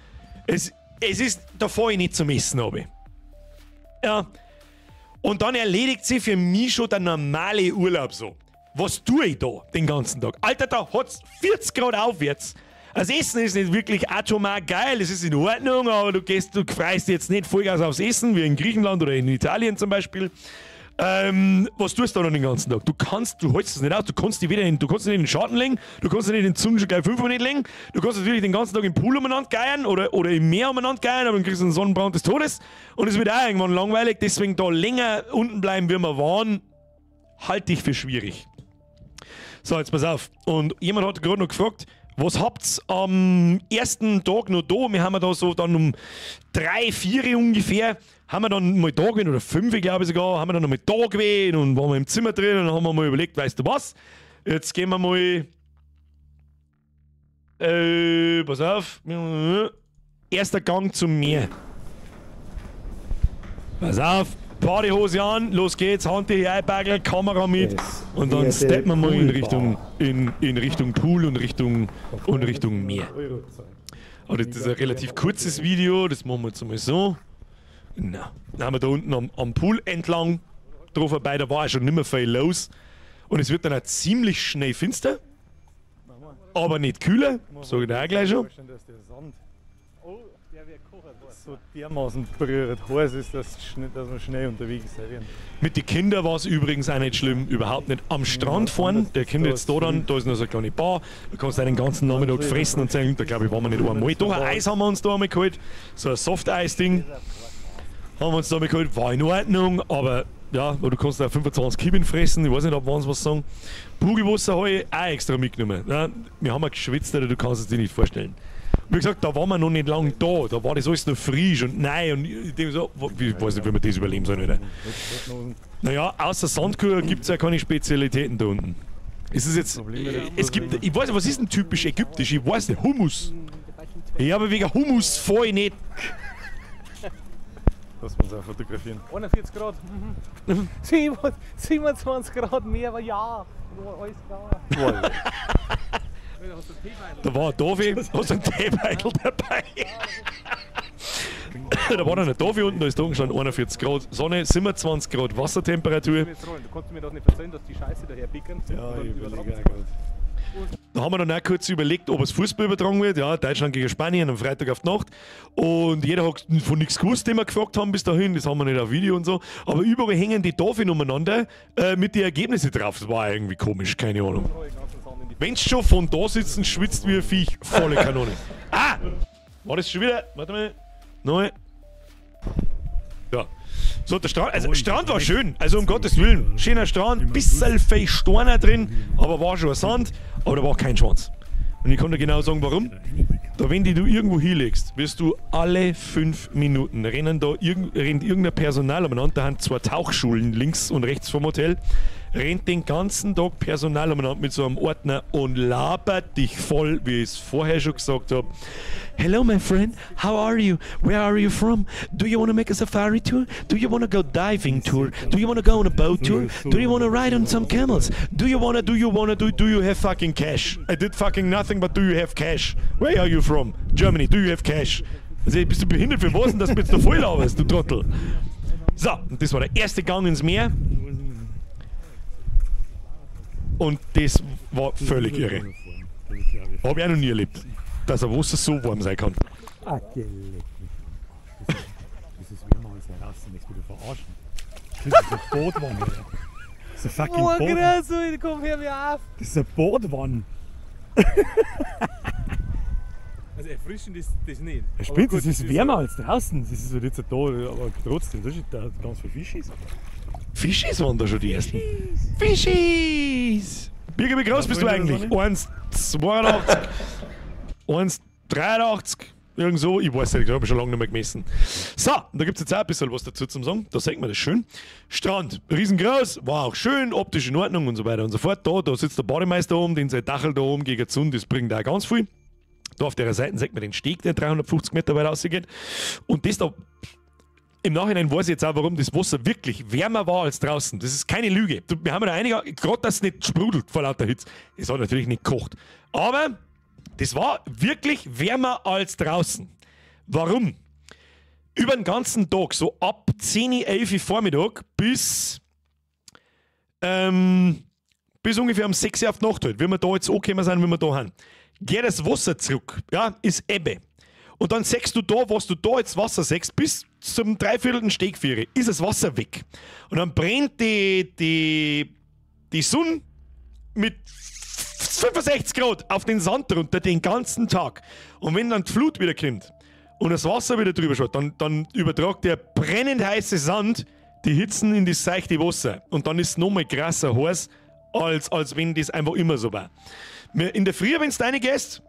es ist, da fahre ich nicht zum Essen runter. Ja. Und dann erledigt sich für mich schon der normale Urlaub so. Was tue ich da den ganzen Tag? Alter, da hat's 40 Grad aufwärts. Das Essen ist nicht wirklich atomar geil, es ist in Ordnung, aber du freust dich jetzt nicht Vollgas aufs Essen, wie in Griechenland oder in Italien zum Beispiel. Was tust du da noch den ganzen Tag? Du hältst es nicht aus, du kannst dich weder in, du kannst dich nicht in den Schatten legen, du kannst dich nicht in den Zungen schon gleich 5 nicht legen, du kannst natürlich den ganzen Tag im Pool umeinander geiern oder im Meer umeinander geiern, aber dann kriegst du einen Sonnenbrand des Todes und es wird auch irgendwann langweilig, deswegen da länger unten bleiben, wie wir waren, halte ich für schwierig. So, jetzt pass auf. Und jemand hat gerade noch gefragt, was habt's am ersten Tag noch da? Wir haben da so dann um 3, 4 ungefähr, haben wir dann mal da gewesen, oder 5, glaube ich sogar, haben wir dann noch mal da gewesen und waren wir im Zimmer drin und haben wir mal überlegt, weißt du was? Jetzt gehen wir mal, pass auf, erster Gang zum Meer. Pass auf. Partyhose an, los geht's, Handtücher einpacken, Kamera mit und dann steppen wir mal in Richtung, in Richtung Pool und Richtung Meer. Aber das ist ein relativ kurzes Video, das machen wir jetzt einmal so. Na, dann haben wir da unten am Pool entlang drauf vorbei, da war ja schon nicht mehr viel los. Und es wird dann auch ziemlich schnell finster, aber nicht kühler, sage ich dir auch gleich schon. So dermaßen berührt heiß ist, dass wir schnell unterwegs sein werden. Mit den Kindern war es übrigens auch nicht schlimm, überhaupt nicht. Am Strand fahren, der Kinder jetzt da dann, da ist noch so eine kleine Bar, da kannst du den ganzen Nachmittag fressen und sagen, da glaube ich, waren wir nicht einmal. Doch ein Eis haben wir uns da einmal geholt, so ein Soft-Eis-Ding haben wir uns da einmal geholt, war in Ordnung, aber ja, du kannst da 25 Kibbin fressen, ich weiß nicht, ob wir uns was sagen. Pugelwasser habe ich auch extra mitgenommen. Ja, wir haben auch geschwitzt, du kannst es dir nicht vorstellen. Wie gesagt, da waren wir noch nicht lange da, da war das alles noch frisch und nein und ich denke so, ich weiß nicht, wie wir das überleben sollen, oder? Naja, außer Sandkur gibt es ja keine Spezialitäten da unten. Ist es jetzt, es gibt, ich weiß nicht, was ist denn typisch ägyptisch? Ich weiß nicht, Hummus. Ja, aber wegen Hummus fahr ich nicht. Lass uns auch fotografieren. 41 Grad. Mhm. 27 Grad mehr, aber ja, alles klar. Da war ein Davi, hast einen Teebeutel dabei. Da war dann ein Davi unten, da ist da gestanden 41 Grad Sonne, 27 Grad Wassertemperatur. Du kannst mir das nicht erzählen, dass die Scheiße daher picken. Ja, ich überlege auch gerade. Da haben wir dann auch kurz überlegt, ob es Fußball übertragen wird. Ja, Deutschland gegen Spanien am Freitag auf die Nacht. Und jeder hat von nichts gewusst, den wir gefragt haben bis dahin. Das haben wir nicht auf Video und so. Aber überall hängen die Tafeln umeinander mit den Ergebnissen drauf. Das war irgendwie komisch, keine Ahnung. Wenn's schon von da sitzen, schwitzt wie ein Viech. Volle Kanone. Ah! War das schon wieder? Warte mal. Neu. Ja. So, der Strand, also Strand war schön, also um Gottes Willen. Schöner Strand, bisschen viel Steine drin, aber war schon ein Sand, aber da war kein Schwanz. Und ich kann dir genau sagen, warum. Da, wenn die du irgendwo hinlegst, wirst du alle 5 Minuten rennen da rennt irgendein Personal umeinander, da haben 2 Tauchschulen links und rechts vom Hotel, rennt den ganzen Tag Personal umeinander mit so einem Ordner und labert dich voll, wie ich es vorher schon gesagt habe. Hello my friend, how are you? Where are you from? Do you want to make a safari tour? Do you want to go diving tour? Do you want to go on a boat tour? Do you want to ride on some camels? Do you want to, do you want to, do you have fucking cash? I did fucking nothing, but do you have cash? Where are you from? Germany, do you have cash? Also, bist du behindert für was denn, dass du jetzt da voll laberst, du Trottel? So, und das war der erste Gang ins Meer. Und das war völlig irre. Habe ich auch noch nie erlebt, dass ein Wasser so warm sein kann. Ah, geleck mich. Das ist wärmer als heraus, nichts wieder verarschen. Das ist eine Bootwanne. Das ist eine fucking Bootwanne. Komm, hör mir auf. Das ist eine Bootwanne. Also erfrischend ist das nicht. Ja, spinnt, das ist wärmer als draußen. Das ist halt jetzt da, aber trotzdem, das ist da ganz viel Fischis. Fischis waren da schon die ersten. Fischis! Birger, wie groß bist du eigentlich? 1,82. 1,83. Irgend so, ich weiß nicht, ich habe schon lange nicht mehr gemessen. So, und da gibt es jetzt auch ein bisschen was dazu zum Sagen. Da sieht man das schön. Strand, riesengroß, war auch schön, optisch in Ordnung und so weiter und so fort. Da sitzt der Bademeister oben, den sein Dachel da oben gegen die Sonne, das bringt auch ganz viel. Da auf der Seite sieht man den Steg, der 350 Meter weit rausgeht. Und das da, im Nachhinein weiß ich jetzt auch, warum das Wasser wirklich wärmer war als draußen. Das ist keine Lüge. Wir haben da einige, gerade dass es nicht sprudelt vor lauter Hitze. Es hat natürlich nicht gekocht. Aber das war wirklich wärmer als draußen. Warum? Über den ganzen Tag, so ab 10, 11 Vormittag bis ungefähr um 6 Uhr auf die Nacht halt, wenn wir da jetzt angekommen sind, wenn wir da haben. Geht das Wasser zurück, ja, ist Ebbe. Und dann sägst du da, was du da jetzt Wasser sägst, bis zum dreiviertelten Stegviere, ist das Wasser weg. Und dann brennt die Sonne mit 65 Grad auf den Sand runter den ganzen Tag. Und wenn dann die Flut wieder kommt und das Wasser wieder drüber schaut, dann übertragt der brennend heiße Sand die Hitzen in das seichte Wasser. Und dann ist es nochmal krasser heiß, als wenn das einfach immer so war. In der Früh, wenn du reingehst,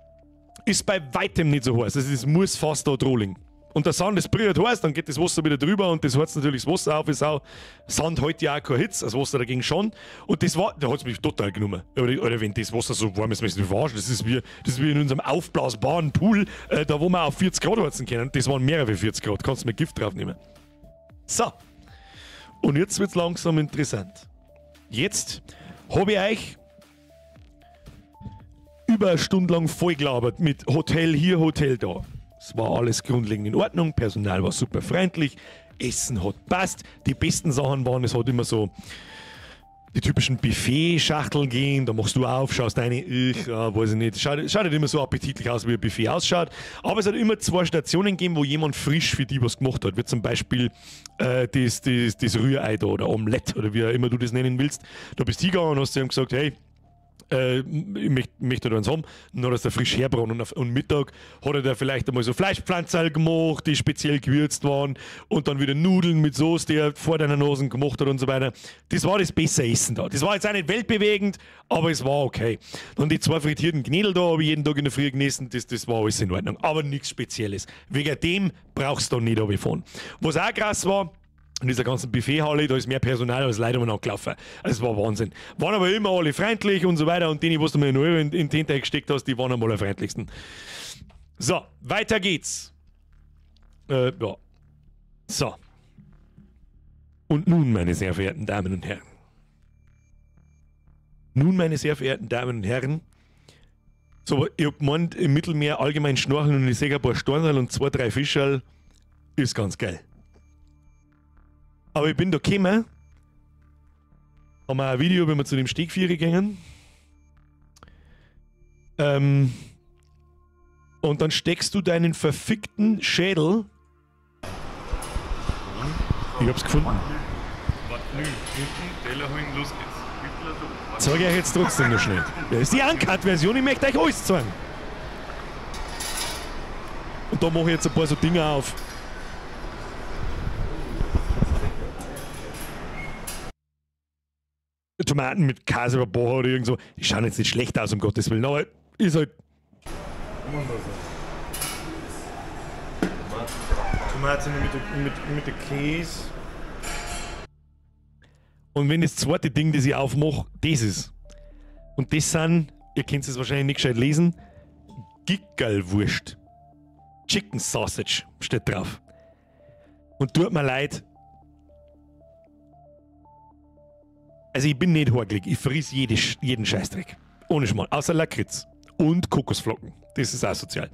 ist bei weitem nicht so heiß. Also es muss fast da dran. Und der Sand ist brüht heiß, dann geht das Wasser wieder drüber und das heizt natürlich das Wasser auf. Ist auch, Sand hält ja auch keine Hitze, das Wasser dagegen schon. Und das war, da hat es mich total genommen. Oder wenn das Wasser so warm ist, müssen wir verarschen. Das ist wie in unserem aufblasbaren Pool, da wo wir auf 40 Grad heizen können. Das waren mehrere 40 Grad, kannst du mir Gift drauf nehmen. So. Und jetzt wird es langsam interessant. Jetzt habe ich euch über eine Stunde lang vollgelabert mit Hotel hier, Hotel da. Es war alles grundlegend in Ordnung, Personal war super freundlich, Essen hat passt. Die besten Sachen waren, es hat immer so die typischen Buffet-Schachteln gehen, da machst du auf, schaust rein, weiß ich nicht, schaut nicht immer so appetitlich aus, wie ein Buffet ausschaut. Aber es hat immer zwei Stationen gegeben, wo jemand frisch für die was gemacht hat, wie zum Beispiel das Rührei da oder Omelette oder wie auch immer du das nennen willst. Da bist du hingegangen und hast zu ihm gesagt, hey, ich möchte da eins haben. Dann hat er es frisch hergebracht und Mittag hat er da vielleicht einmal so Fleischpflanzerl gemacht, die speziell gewürzt waren und dann wieder Nudeln mit Soße, die er vor deiner Nase gemacht hat und so weiter. Das war das bessere Essen da. Das war jetzt auch nicht weltbewegend, aber es war okay. Dann die zwei frittierten Knödel da habe ich jeden Tag in der Früh gegessen, das war alles in Ordnung. Aber nichts Spezielles. Wegen dem brauchst du da nicht runterfahren. Was auch krass war, in dieser ganzen Buffethalle, da ist mehr Personal als Leute umeinander gelaufen. Also es war Wahnsinn. Waren aber immer alle freundlich und so weiter und denen, was du mir einen Euro in den Hinterher gesteckt hast, die waren am allerfreundlichsten. So, weiter geht's. Ja. So. Und nun, meine sehr verehrten Damen und Herren. Nun, meine sehr verehrten Damen und Herren, so, ich hab gemeint, im Mittelmeer allgemein schnorcheln und ich sehe ein paar Stornal und 2, 3 Fischerl, ist ganz geil. Aber ich bin da gekommen, haben wir ein Video, wenn wir zu dem Stegvierer gingen. Und dann steckst du deinen verfickten Schädel. Ich hab's gefunden. Zeig ich euch jetzt trotzdem noch schnell. Das ist die Uncut-Version, ich möchte euch alles zeigen. Und da mache ich jetzt ein paar so Dinge auf. Tomaten mit Käse überbacken oder irgend so. Die schauen jetzt nicht schlecht aus, um Gottes Willen, aber ist halt. Tomaten mit dem Käse. Und wenn das zweite Ding, das ich aufmache, das ist. Und das sind, ihr könnt es wahrscheinlich nicht gescheit lesen, Gickerlwurst. Chicken Sausage steht drauf. Und tut mir leid. Also ich bin nicht horgelig, ich friss jeden Scheißdreck. Ohne Schmarrn, außer Lakritz und Kokosflocken. Das ist auch sozial.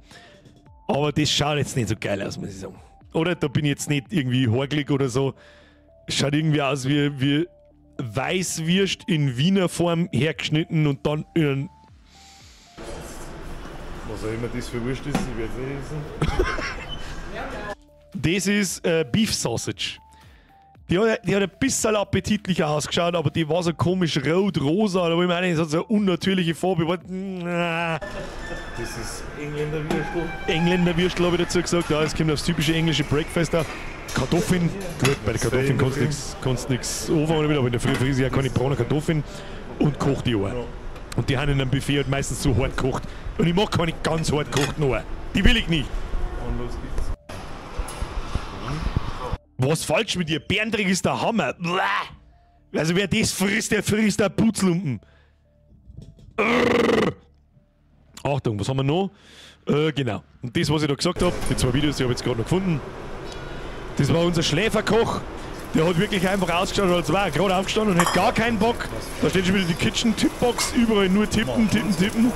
Aber das schaut jetzt nicht so geil aus, muss ich sagen. Oder da bin ich jetzt nicht irgendwie horgelig oder so. Schaut irgendwie aus wie Weißwürst in Wiener Form hergeschnitten und dann in... Was auch immer das für Wurst ist, ich werde es nicht wissen. Das ist Beef Sausage. Die hat ein bisschen appetitlicher ausgeschaut, aber die war so komisch rot, rosa, oder wo ich meine, das hat so eine unnatürliche Farbe. Das ist Engländerwürstel. Engländerwürstel habe ich dazu gesagt, ja, es kommt aufs typische englische Breakfast da. Kartoffeln, gut, bei den Kartoffeln kannst du nichts anfangen damit, aber in der Früh frisst ich ja keine braunen Kartoffeln und kocht die auch. Und die haben in einem Buffet halt meistens so hart gekocht. Und ich mag keine ganz hart gekochten Eier. Die will ich nicht. Und los geht's. Was falsch mit dir? Bärendreck ist der Hammer. Blah. Also wer das frisst, der frisst der Putzlumpen. Urgh. Achtung, was haben wir noch? Genau. Und das, was ich da gesagt habe, die zwei Videos, die habe ich jetzt gerade noch gefunden. Das war unser Schläferkoch. Der hat wirklich einfach ausgeschaut, als war er gerade aufgestanden und hat gar keinen Bock. Da steht schon wieder die Kitchen-Tippbox, überall nur tippen, tippen, tippen.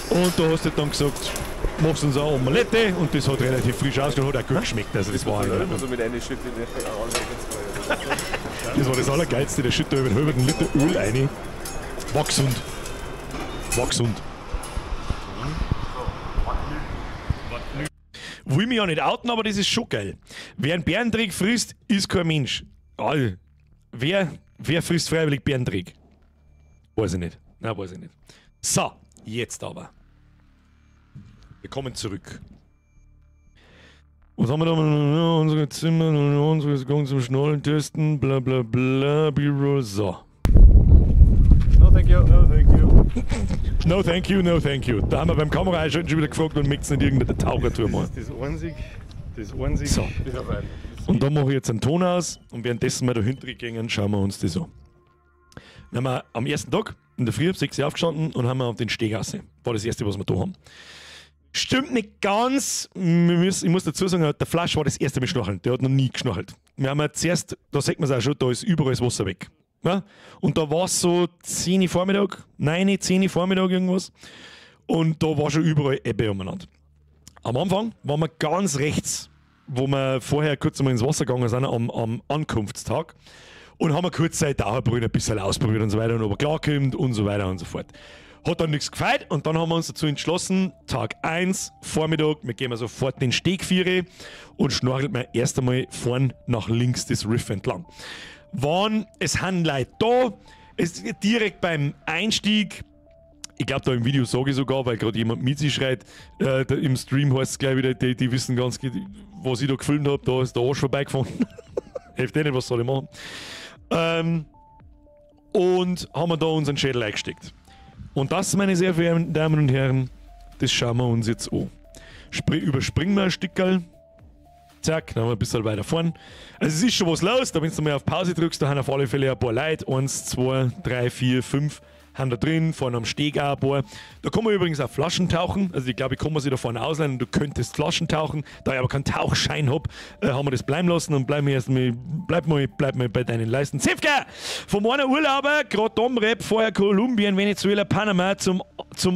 Und da hast du dann gesagt, machst uns eine Omelette und das hat relativ frisch ausgeschaut, hat auch gut geschmeckt. Also das war so mit einer Schütte. Das war das Allergeilste, der schüttet da über einen halben Liter Öl rein. War gesund. War gesund. Will mich ja nicht outen, aber das ist schon geil. Wer einen Bärendreck frisst, ist kein Mensch. All. Wer frisst freiwillig Bärendreck? Weiß ich nicht. Nein, weiß ich nicht. So, jetzt aber. Wir kommen zurück. Was haben wir da? Unsere Zimmer, unsere Gang zum Schnallen testen, bla bla bla, B-Roll, so. No thank you. No thank you. No thank you, no thank you. Da haben wir beim Kamera schon wieder gefragt und möcht's nicht irgendeine Tauchertour machen. Das ist das einzig. So. Und da mache ich jetzt einen Ton aus und währenddessen wir da hinten gehen, schauen wir uns das an. Dann haben wir am ersten Tag in der Früh um 6 Uhr aufgestanden und haben wir auf den Steg raus. War das erste, was wir da haben. Stimmt nicht ganz. Ich muss dazu sagen, der Flasch war das erste mit Schnorcheln. Der hat noch nie geschnorchelt. Wir haben ja zuerst, da sieht man es auch schon, da ist überall das Wasser weg. Ja? Und da war es so 10 Uhr Vormittag, 9, 10 Uhr Vormittag irgendwas. Und da war schon überall Ebbe umeinander. Am Anfang waren wir ganz rechts, wo wir vorher kurz einmal ins Wasser gegangen sind, am Ankunftstag. Und haben wir kurz seine Taucherbrille ein bisschen ausprobiert und so weiter und ob er klarkommt und so weiter und so fort. Hat dann nichts gefeiert und dann haben wir uns dazu entschlossen, Tag 1, Vormittag, wir gehen sofort den Steg 4 und schnorcheln wir erst einmal vorn nach links das Riff entlang. Waren, es sind Leute da, es direkt beim Einstieg, ich glaube da im Video sage ich sogar, weil gerade jemand mit sich schreit, da im Stream heißt es gleich wieder, die wissen ganz genau, was ich da gefilmt habe, da ist der Arsch vorbeigefahren. Hilft eh nicht, was soll ich machen? Und haben wir da unseren Schädel eingesteckt. Und das, meine sehr verehrten Damen und Herren, das schauen wir uns jetzt an. Überspringen wir ein Stückerl. Zack, dann haben wir ein bisschen weiter vorn. Also es ist schon was los, da wenn du mal auf Pause drückst, da haben auf alle Fälle ein paar Leute. 1, 2, 3, 4, 5 haben da drin, vorne am Steg auch ein paar. Da kann man übrigens auch Flaschen tauchen. Also ich glaube, ich kann man sich da vorne ausleihen und du könntest Flaschen tauchen. Da ich aber keinen Tauchschein hab, haben wir das bleiben lassen und bleib mal bei deinen Leisten. Zifka! Vom einen Urlauber, gerade Domrep, vorher Kolumbien, Venezuela, Panama, zum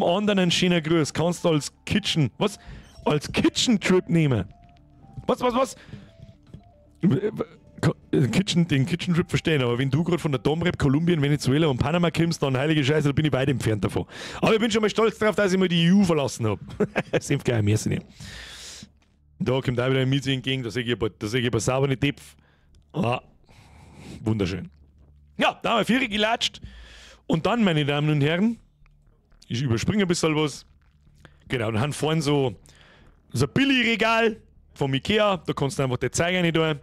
anderen einen schönen Gruß. Kannst du als Kitchen, was? Als Kitchen Trip nehmen. Was? Den Kitchen Trip verstehen, aber wenn du gerade von der Domrep, Kolumbien, Venezuela und Panama kommst, dann heilige Scheiße, da bin ich weit entfernt davon. Aber ich bin schon mal stolz drauf, dass ich mal die EU verlassen habe. Senf gleich mehr nicht. Da kommt auch wieder ein Miete entgegen, da sehe ich ein paar saubere Töpfe. Ah, wunderschön. Ja, da haben wir Viere gelatscht. Und dann, meine Damen und Herren, ich überspringe ein bisschen was. Genau, dann haben vorhin so ein Billigregal vom Ikea, da kannst du einfach die Zeige rein tun.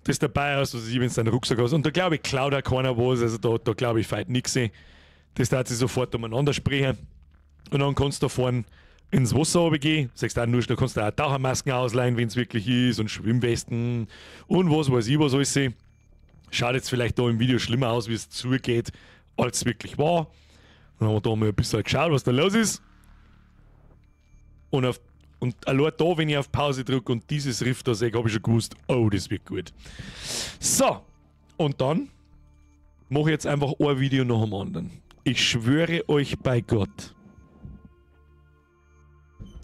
Das dabei hast, was ich, wenn du deinen Rucksack hast. Und da glaube ich, klaut auch keiner was, also da glaube ich, feit nix. Das darf sich sofort umeinander sprechen. Und dann kannst du da vorne ins Wasser runtergehen. Sagst auch nur, da kannst du auch Tauchermasken ausleihen, wenn es wirklich ist, und Schwimmwesten und was weiß ich, was alles. Schaut jetzt vielleicht da im Video schlimmer aus, wie es zugeht, als es wirklich war. Dann haben wir da mal ein bisschen geschaut, was da los ist. Und allein da, wenn ich auf Pause drücke und dieses Riff da sehe, habe ich schon gewusst, oh, das wird gut. So, und dann mache ich jetzt einfach ein Video nach dem anderen. Ich schwöre euch bei Gott.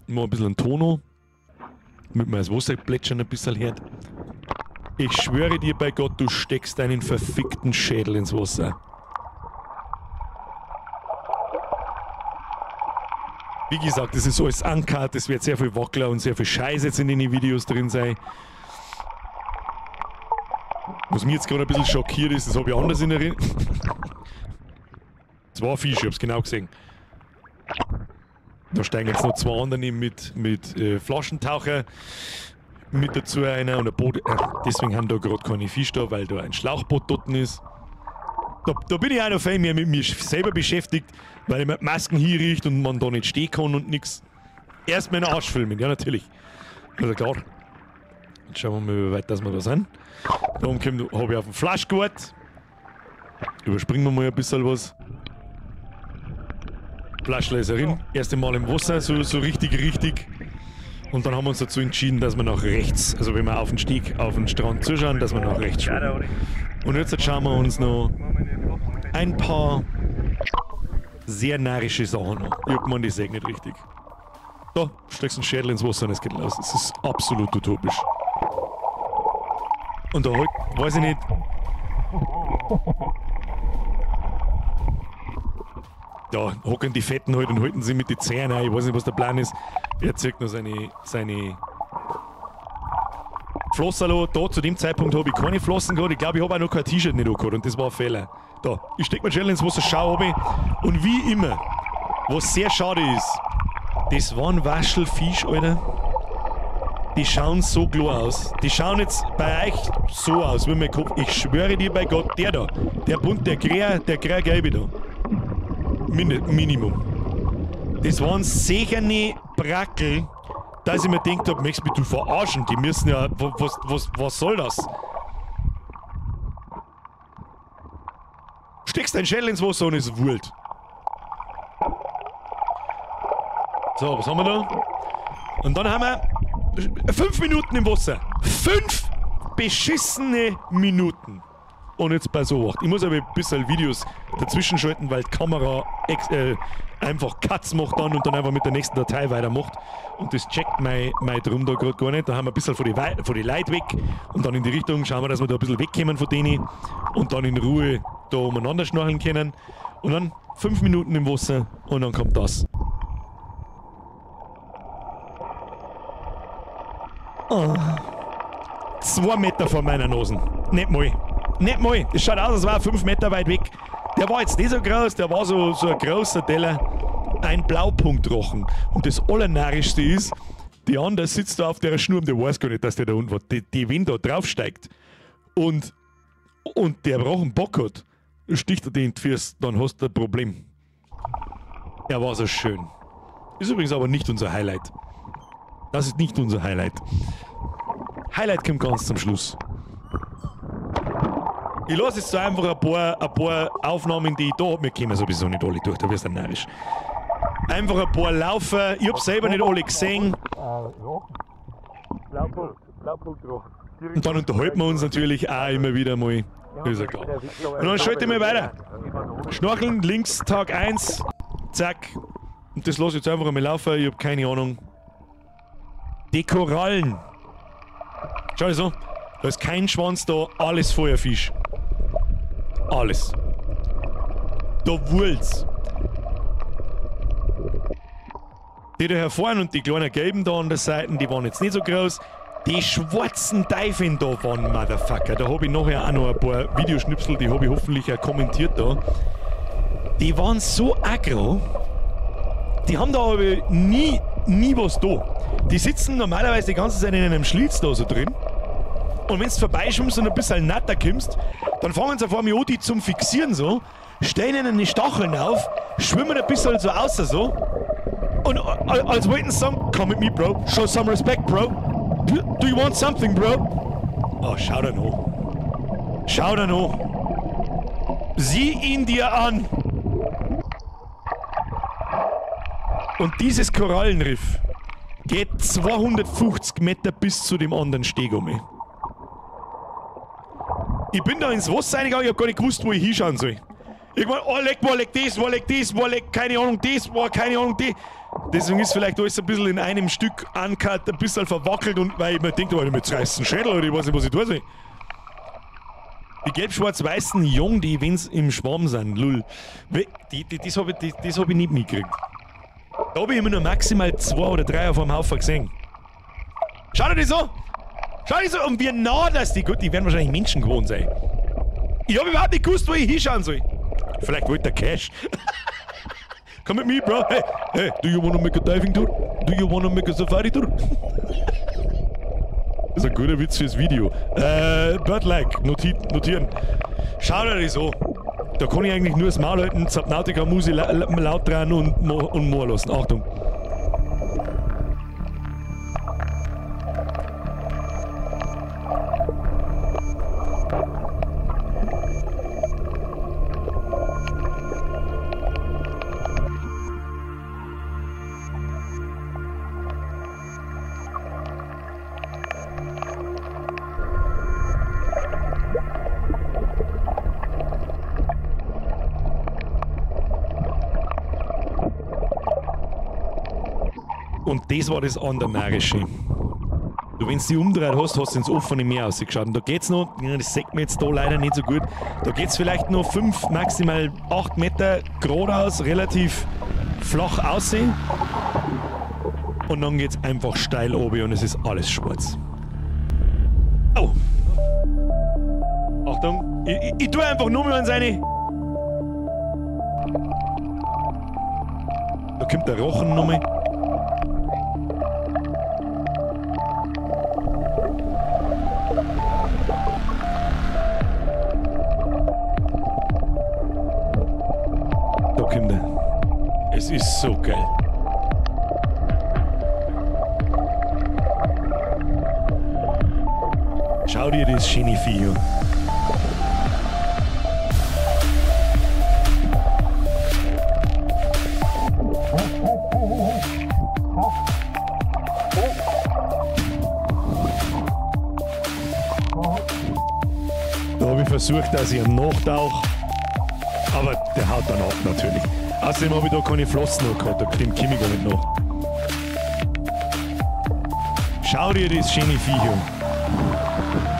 Ich mache ein bisschen einen Tono, damit man das Wasser plätschern ein bisschen hört. Ich schwöre dir bei Gott, du steckst deinen verfickten Schädel ins Wasser. Wie gesagt, das ist alles uncut, es wird sehr viel Wackler und sehr viel Scheiße jetzt in den Videos drin sein. Was mich jetzt gerade ein bisschen schockiert ist, das habe ich anders in Erinnerung. Es war ein Fisch, ich hab's genau gesehen. Da steigen jetzt noch zwei andere mit Flaschentaucher mit dazu einer und ein Boot. Deswegen haben da gerade keine Fisch da, weil da ein Schlauchboot dort ist. Da bin ich auch noch viel mehr mit mir selber beschäftigt, weil ich mir die Masken hinrichte und man da nicht stehen kann und nix. Erst meinen Arsch filmen, ja natürlich. Also klar. Jetzt schauen wir mal, wie weit das wir da sind. Da oben habe ich auf den Flasch gewartet. Überspringen wir mal ein bisschen was. Flaschle ist herin. Erste Mal im Wasser, so richtig, richtig. Und dann haben wir uns dazu entschieden, dass wir nach rechts, also wenn wir auf den Steg, auf den Strand zuschauen, dass wir nach rechts schwimmen. Und jetzt schauen wir uns noch ein paar sehr närrische Sachen an. Ich hab gemeint, ich seh nicht richtig. Da, steckst einen Schädel ins Wasser und es geht los. Es ist absolut utopisch. Und da halt, weiß ich nicht. Da hocken die Fetten halt und halten sie mit den Zähnen ein. Ich weiß nicht, was der Plan ist. Er zieht noch seine Flosserlo. Da zu dem Zeitpunkt habe ich keine Flossen gehabt. Ich glaube, ich habe auch noch kein T-Shirt nicht angehabt und das war ein Fehler. Da, ich steck mir schnell ins Wasser, schau runter. Und wie immer, was sehr schade ist, das waren Waschelfisch, Alter. Die schauen so klar aus. Die schauen jetzt bei euch so aus, wie mein Kopf. Ich schwöre dir bei Gott, der da, der bunt, der grä-gelbe da. Minimum. Das waren sicher nicht Brackel, dass ich mir gedacht hab, möchtest du mich verarschen? Die müssen ja, was soll das? Steckst deinen Schädel ins Wasser und es wurlt. So, was haben wir da? Und dann haben wir 5 Minuten im Wasser. 5 beschissene Minuten. Und jetzt bei so 8. Ich muss aber ein bisschen Videos dazwischen schalten, weil die Kamera einfach Cuts macht dann und dann einfach mit der nächsten Datei weitermacht. Und das checkt mein Drum da gerade gar nicht. Da haben wir ein bisschen von die Leuten weg und dann in die Richtung schauen wir, dass wir da ein bisschen wegkommen von denen und dann in Ruhe da umeinander schnorcheln können. Und dann 5 Minuten im Wasser und dann kommt das. Oh. 2 Meter vor meiner Nase. Nicht mal. Nicht mal. Das schaut aus, als wäre er 5 Meter weit weg. Der war jetzt nicht so groß, der war so ein großer Teller. Ein Blaupunktrochen. Und das Allernarrischste ist, die andere sitzt da auf der Schnur und der weiß gar nicht, dass der da unten war. Die wenn da draufsteigt und der Rochen Bock hat, sticht er den in die Füße, dann hast du ein Problem. Er war so schön. Ist übrigens aber nicht unser Highlight. Das ist nicht unser Highlight. Highlight kommt ganz zum Schluss. Ich lasse jetzt so einfach ein paar Aufnahmen, die ich da habe. Wir kommen sowieso nicht alle durch, da wirst du narrisch. Einfach ein paar laufen. Ich habe selber nicht alle gesehen. Und dann unterhalten wir uns natürlich auch immer wieder mal. Ist ja klar. Und dann schalten wir weiter. Schnorcheln, links, Tag 1. Zack. Und das lasse ich jetzt einfach einmal laufen. Ich habe keine Ahnung. Die Korallen. Schau dir so. Da ist kein Schwanz da, alles Feuerfisch. Alles. Da wurlt's. Die da hervorn und die kleinen gelben da an der Seite, die waren jetzt nicht so groß. Die schwarzen Teufel da waren, Motherfucker. Da habe ich nachher auch noch ein paar Videoschnipsel, die habe ich hoffentlich auch kommentiert da. Die waren so aggro. Die haben da aber nie was da. Die sitzen normalerweise die ganze Zeit in einem Schlitz da so drin. Und wenn du vorbeischwimmst und ein bisschen natter kommst, dann fangen sie auf einmal an, die zum Fixieren so, stellen ihnen die Stacheln auf, schwimmen ein bisschen so außer so. Und als wollten sie sagen, come with me, Bro, show some respect, Bro. Do you want something, Bro? Oh, schau dir an. Schau dir an. Sieh ihn dir an. Und dieses Korallenriff geht 250 Meter bis zu dem anderen Steg um. Ich bin da ins Wasser reingegangen, ich hab gar nicht gewusst, wo ich hinschauen soll. Irgendwann, oh, leck, wo leck das, wo leck das, wo leck, keine Ahnung, das, wo, keine Ahnung, das. Deswegen ist vielleicht alles ein bisschen in einem Stück uncut, ein bisschen verwackelt und weil ich mir denke, oh, ich reißt einen Schädel oder ich weiß nicht, was ich tun soll. Die gelb-schwarz-weißen Jungen, die, wenn's im Schwarm sind, lull. Das hab ich nicht mitgekriegt. Da hab ich immer nur maximal 2 oder 3 auf einem Haufen gesehen. Schau dir das an! Schau dir das an! Und wie nah das die, gut, die werden wahrscheinlich Menschen gewohnt sein. Ich hab überhaupt nicht gewusst, wo ich hinschauen soll. Vielleicht wollte der Cash. Come with me, bro. Hey, hey, do you wanna make a diving tour? Do you wanna make a safari tour? Das ist ein guter Witz fürs Video. Birdlike, notieren. Schau dir das an. Da kann ich eigentlich nur das Maul halten, Subnautica-Musik laut dran und moor lassen. Achtung. Das war das andere Narische. Du, wenn du dich umgedreht hast, hast du ins offene Meer rausgeschaut. Und da geht's noch, ja, das sieht man jetzt da leider nicht so gut, da geht's vielleicht noch 5, maximal 8 Meter geradeaus, relativ flach aussehen. Und dann geht's einfach steil oben und es ist alles schwarz. Oh! Achtung, ich tue einfach nur mal an seine. Da kommt der Rochen nochmal. Da kommt er. Es ist so geil. Schau dir das schöne Vieh an. Da habe ich versucht, dass ich ihn nachtauche, aber der haut dann ab natürlich. Außerdem habe ich da keine Flossen noch gehabt, dem komme ich gar nicht nach. Schau dir das schöne Viech an.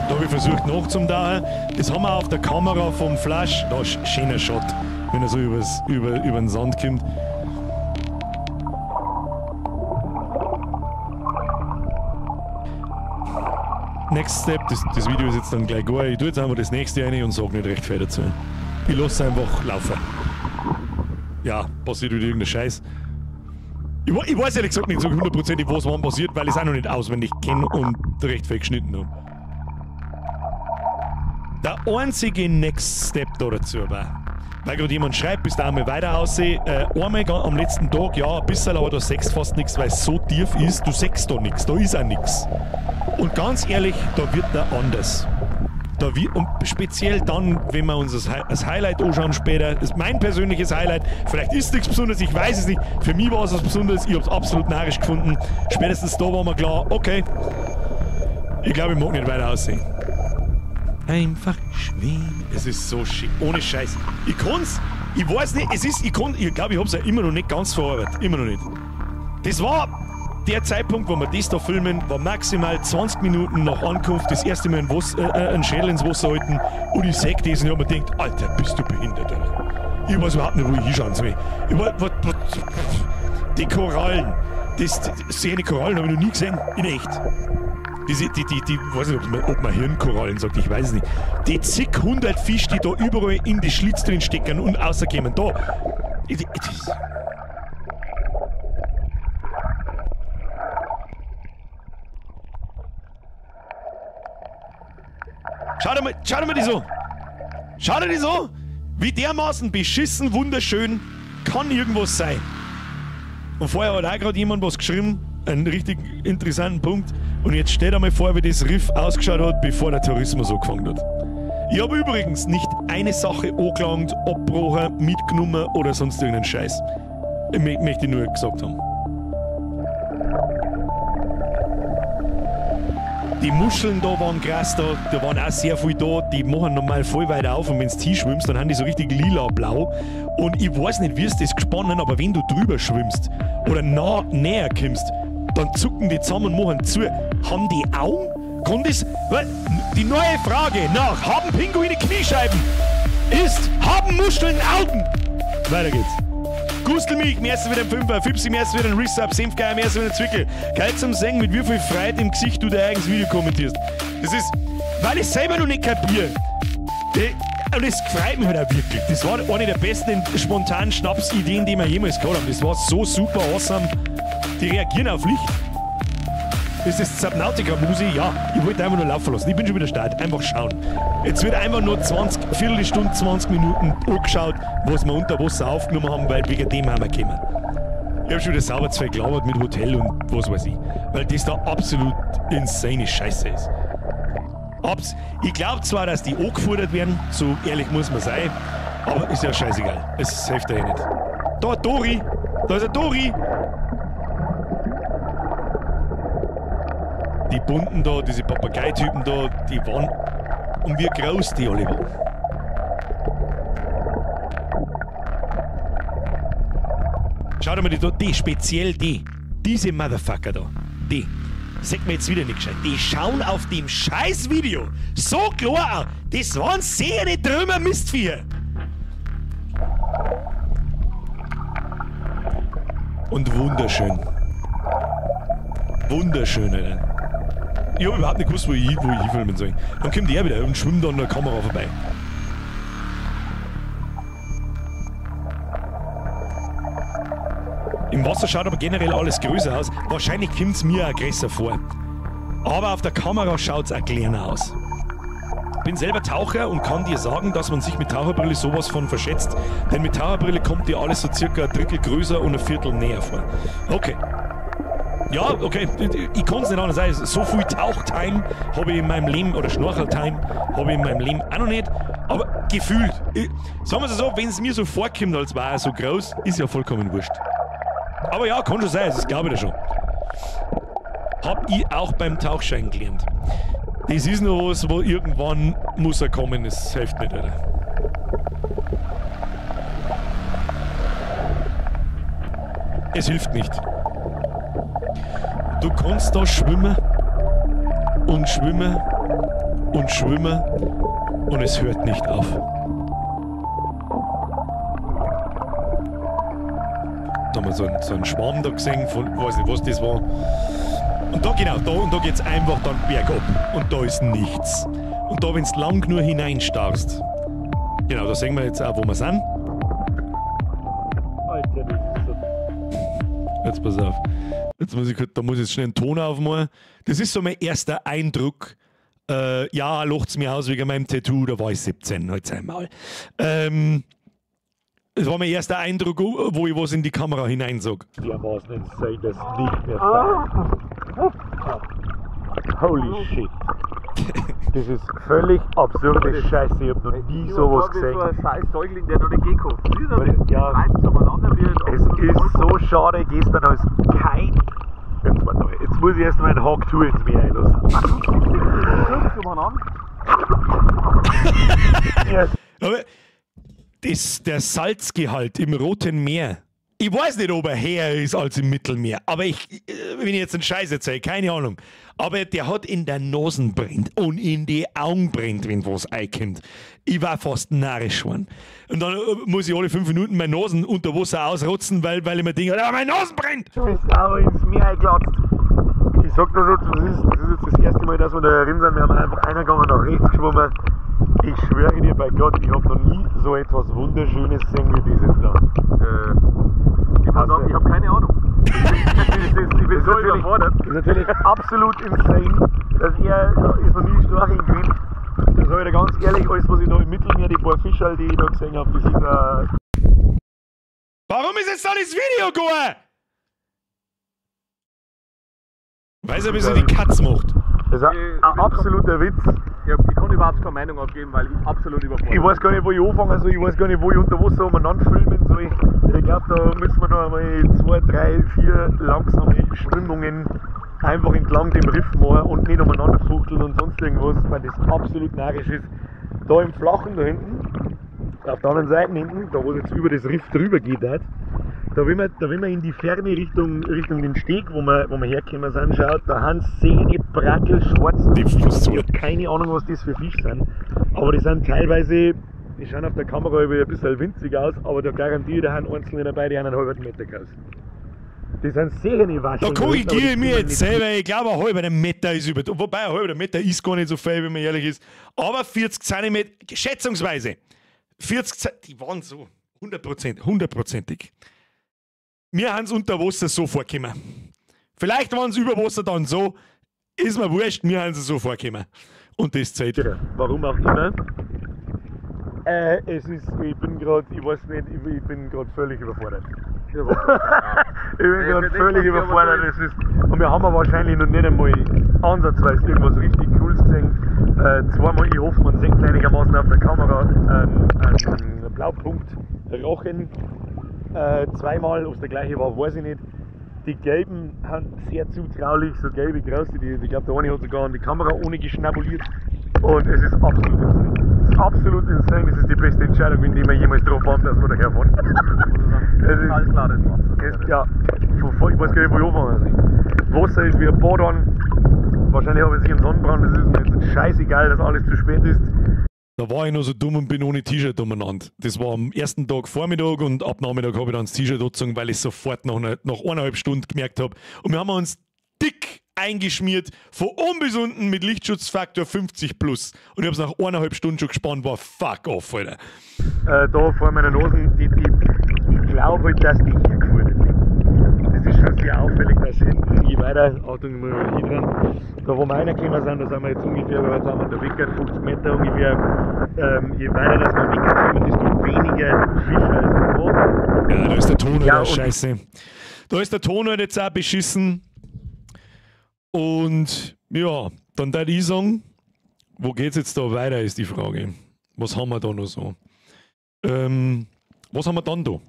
Da habe ich versucht nachzutauchen. Das haben wir auf der Kamera vom Flash. Da ist ein schöner Shot, wenn er so über den Sand kommt. Next Step, das Video ist jetzt dann gleich gar. Ich tue jetzt einfach das nächste rein und sage nicht recht viel dazu. Ich lasse es einfach laufen. Ja, passiert wieder irgendein Scheiß. Ich weiß ehrlich gesagt nicht so hundertprozentig, was wann passiert, weil ich es auch noch nicht auswendig kenne und recht viel geschnitten habe. Der einzige Next Step da dazu war, weil gerade jemand schreibt, bis da einmal weiter aussehen, einmal am letzten Tag, ja, ein bisschen, aber da siehst du fast nichts, weil es so tief ist, du siehst da nichts, da ist auch nichts. Und ganz ehrlich, da wird er anders. Und speziell dann, wenn wir uns das Highlight anschauen später, das ist mein persönliches Highlight, vielleicht ist nichts Besonderes, ich weiß es nicht, für mich war es was Besonderes, ich hab's absolut narrisch gefunden. Spätestens da war mir klar, okay, ich glaube, ich mag nicht weiter aussehen. Einfach schweben. Es ist so schick, ohne Scheiß. Ich kann's, ich weiß nicht, es ist, ich glaube, ich hab's ja immer noch nicht ganz verarbeitet, immer noch nicht. Das war der Zeitpunkt, wo wir das da filmen, war maximal 20 Minuten nach Ankunft das erste Mal einen Schädel ins Wasser halten und ich seh das und ich hab mir gedacht, Alter, bist du behindert, oder? Ich weiß überhaupt nicht, wo ich hinschauen soll. Die Korallen, die Korallen habe ich noch nie gesehen, in echt. Die weiß nicht, ob man Hirnkorallen sagt, ich weiß es nicht. Die zig hundert Fische, die da überall in die Schlitz drin stecken und rauskommen, da. Schau dir mal die so. Schau dir die so. Wie dermaßen beschissen wunderschön kann irgendwas sein. Und vorher hat auch gerade jemand was geschrieben, einen richtig interessanten Punkt. Und jetzt stell dir mal vor, wie das Riff ausgeschaut hat, bevor der Tourismus angefangen hat. Ich habe übrigens nicht eine Sache angelangt, abgebrochen, mitgenommen oder sonst irgendeinen Scheiß. Ich möchte nur gesagt haben. Die Muscheln da waren krass, da waren auch sehr viel da, die machen normal voll weit auf und wenn du hinschwimmst, dann haben die so richtig lila-blau. Und ich weiß nicht, wie es das gesponnen, aber wenn du drüber schwimmst oder näher kommst, dann zucken die zusammen und machen zu. Haben die Augen? Kann das? Die neue Frage nach, haben Pinguine Kniescheiben? Ist, haben Muscheln Augen? Weiter geht's. Gustelmilch, merci wieder ein Fünfer, Fipsi, merci wieder ein Resub, Senfgeier, merci wieder ein Zwickel. Geil zum Singen, mit wie viel Freude im Gesicht du dein eigenes Video kommentierst. Das ist, weil ich selber noch nicht kapiere. Und es freut mich halt auch wirklich. Das war eine der besten spontanen Schnapsideen, die wir jemals gehabt haben. Das war so super awesome. Die reagieren auf Licht. Das ist Subnautica-Musik, ja. Ich wollte einfach nur laufen lassen. Ich bin schon wieder start. Einfach schauen. Jetzt wird einfach nur 20, Viertelstunde, 20 Minuten angeschaut, was wir unter Wasser aufgenommen haben, weil wegen dem haben wir gekommen. Ich hab schon wieder sauber zu viel gelabert mit Hotel und was weiß ich. Weil das da absolut insane Scheiße ist. Ich glaube zwar, dass die angefordert werden, so ehrlich muss man sein, aber ist ja scheißegal. Es hilft ja eh nicht. Da, Dori! Da ist ein Dori! Die Bunten da, diese Papageitypen da, die waren. Und wie groß die alle waren. Schau dir mal die da, die, speziell die. Diese Motherfucker da, die, sagt mir jetzt wieder nicht gescheit, die schauen auf dem scheiß Video so klar aus. Das waren sehr nicht Trümmer Mistviecher. Und wunderschön. Wunderschön, Alter. Ich hab überhaupt nicht gewusst, wo ich hinfilmen soll. Dann kommt er wieder und schwimmt an der Kamera vorbei. Im Wasser schaut aber generell alles größer aus. Wahrscheinlich kommt es mir auch größer vor. Aber auf der Kamera schaut es auch kleiner aus. Bin selber Taucher und kann dir sagen, dass man sich mit Taucherbrille sowas von verschätzt. Denn mit Taucherbrille kommt dir alles so circa ein Drittel größer und ein Viertel näher vor. Okay. Ja, okay. Ich kann es nicht anders sagen. So viel Tauchtime habe ich in meinem Leben, oder Schnorcheltime habe ich in meinem Leben auch noch nicht. Aber gefühlt. Sagen wir es so, wenn es mir so vorkommt, als war er so groß, ist ja vollkommen wurscht. Aber ja, kann schon sein, das glaube ich dir schon. Hab ich auch beim Tauchschein gelernt. Das ist noch was, wo irgendwann muss er kommen, das hilft nicht, Alter. Es hilft nicht. Du kannst da schwimmen und schwimmen und schwimmen und es hört nicht auf. Da haben wir so einen Schwarm da gesehen, von, weiß nicht, was das war. Und da, genau, da, und da geht's einfach dann bergab. Und da ist nichts. Und da, wenn du lang nur hineinstarrst. Genau, da sehen wir jetzt auch, wo wir sind. Alter, das ist so. Jetzt pass auf. Jetzt muss ich, da muss ich jetzt schnell einen Ton aufmachen. Das ist so mein erster Eindruck. Ja, lacht's mir aus wegen meinem Tattoo, da war ich 17, halt einmal. Das war mein erster Eindruck, wo ich was in die Kamera hineinsag. Dermaßen insane, das nicht mehr fein. Holy shit. Das ist völlig absurde Scheiße. Ich hab noch nie sowas gesehen. So ein scheiß Säugling, der noch nicht gehen kann. Ja. Es ist so schade, gestern als kein. Jetzt, warte mal, jetzt muss ich erst mal einen Hawk 2 ins Meer einlassen. Yes. Aber das, der Salzgehalt im Roten Meer, ich weiß nicht, ob er höher ist als im Mittelmeer, aber ich, wenn ich jetzt einen Scheiß erzähle, keine Ahnung. Aber der hat in der Nase brennt und in die Augen brennt, wenn was reinkommt. Ich war fast narrisch geworden. Und dann muss ich alle 5 Minuten meine Nasen unter Wasser ausrotzen, weil ich mir denke, ah, meine Nase brennt! Du bist auch ins Meer eingelatzt. Ich sag nur so, das ist jetzt das erste Mal, dass wir da drin sind. Wir haben einfach einer gegangen nach rechts geschwommen. Ich schwöre dir bei Gott, ich habe noch nie so etwas Wunderschönes gesehen wie das jetzt da. Ich muss sagen, ich habe keine Ahnung. Ich bin so überfordert. Das ist natürlich absolut insane, dass er ist noch nie schnorcheln gewesen. Das sage ich dir ganz ehrlich, alles was ich da im Mittelmeer, die paar Fischerl, die ich da gesehen habe, das ist Warum ist jetzt da das Video gegangen? Weiß er, wie sie die Katz macht. Das ist ein absoluter Witz. Ich kann überhaupt keine Meinung abgeben, weil ich absolut überfordert bin. Ich weiß gar nicht, wo ich anfangen soll, ich weiß gar nicht, wo ich unter Wasser umeinander filmen soll. Ich glaube, da müssen wir noch einmal 2, 3, 4 langsame Schwimmungen einfach entlang dem Riff machen und nicht umeinander fuchteln und sonst irgendwas, weil das absolut narrisch ist. Da im Flachen da hinten, auf der anderen Seite hinten, da wo es jetzt über das Riff drüber geht, halt, da wenn man in die Ferne Richtung den Steg, wo wir hergekommen sind, schaut, da haben Sehne, Brackel, schwarzen Fisch. Ich habe keine Ahnung, was das für Fische sind. Aber die sind teilweise, die schauen auf der Kamera ein bisschen winzig aus, aber da garantiere ich, da haben einzelne dabei, die einen halben Meter groß. Die sind Sehne waschen. Da korrigiere ich mich jetzt selber, ich glaube, ein halber Meter ist über. Wobei ein halber Meter ist gar nicht so viel, wenn man ehrlich ist. Aber 40 Zentimeter, schätzungsweise, 40 Zentimeter, die waren so, 100%, hundertprozentig. Mir haben es unter Wasser so vorgekommen. Vielleicht waren es über Wasser dann so, ist mir wurscht, mir haben sie so vorgekommen. Und das zählt. Warum auch immer. Es ist, ich bin gerade, ich weiß nicht, ich bin gerade völlig überfordert. Ich bin gerade völlig überfordert. Es ist, und wir haben ja wahrscheinlich noch nicht einmal ansatzweise irgendwas richtig Cooles gesehen. Zweimal, ich hoffe, man sieht einigermaßen auf der Kamera einen Blaupunkt Rochen. Zweimal, ob es der gleiche war, weiß ich nicht. Die gelben sind sehr zutraulich, so gelbe große, die, ich glaube, der eine hat sogar an die Kamera ohne geschnabuliert. Und es ist absolut insane. ist absolut insane. Es ist die beste Entscheidung, in die wir jemals drauf waren, dass wir daher fahren. Es ist Klares Wasser. Es, ja, ich weiß gar nicht, wo ich anfangen soll. Wasser ist wie ein Badon. Wahrscheinlich habe ich einen Sonnenbrand, das ist mir jetzt scheißegal, dass alles zu spät ist. Da war ich noch so dumm und bin ohne T-Shirt umeinander. Das war am ersten Tag Vormittag und ab Nachmittag habe ich dann das T-Shirt angezogen, weil ich sofort nach 1,5 Stunden gemerkt habe. Und wir haben uns dick eingeschmiert, von oben bis unten mit Lichtschutzfaktor 50 plus. Und ich habe es nach 1,5 Stunden schon gespannt, war fuck off, Alter. Da vor meiner Nase, ich glaube halt, dass die hergefahren sind. Das ist schon sehr auffällig, dass hinten, je weiter, Achtung, ich muss mal hier dran, da wo wir reingekommen sind, da sind wir jetzt ungefähr, wie weit sind wir da weg, 50 Meter ungefähr, je weiter dass wir wegkommen, desto weniger Fische sind da. Ja, da ist der Ton, Ja, ja, und- scheiße. Da ist der Ton halt jetzt auch beschissen. Und ja, dann würde ich sagen, wo geht's jetzt da weiter, ist die Frage. Was haben wir da noch so? Was haben wir dann da?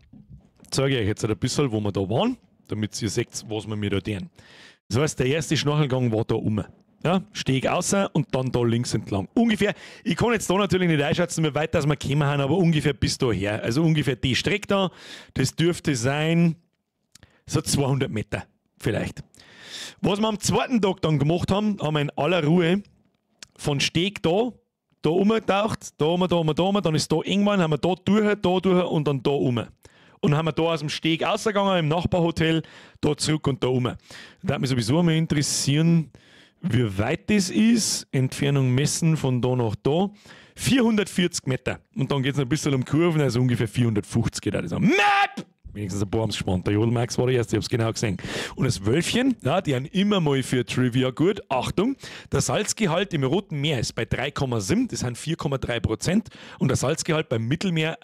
Zeige ich euch jetzt ein bisschen, wo wir da waren, damit ihr seht, was wir mir da tun. Das heißt, der erste Schnorchelgang war da um. Ja, Steg außer und dann da links entlang. Ungefähr, ich kann jetzt da natürlich nicht einschätzen, wie weit das wir gekommen haben, aber ungefähr bis daher. Also ungefähr die Strecke da, das dürfte sein so 200 Meter vielleicht. Was wir am zweiten Tag dann gemacht haben, haben wir in aller Ruhe von Steg da umgetaucht, da um, da um, da um, dann ist da irgendwann, haben wir da durch und dann da um. Und haben wir da aus dem Steg rausgegangen, im Nachbarhotel, da zurück und da um. Da hat mich sowieso mal interessieren, wie weit das ist. Entfernung messen von da nach da. 440 Meter. Und dann geht es noch ein bisschen um Kurven, also ungefähr 450 geht das. Map! Wenigstens ein paar haben es gespannt. Der Jodelmax war der erste, ich hab's genau gesehen. Und das Wölfchen, ja, die haben immer mal für Trivia gut. Achtung, der Salzgehalt im Roten Meer ist bei 3,7, das sind 4,3%. Und der Salzgehalt beim Mittelmeer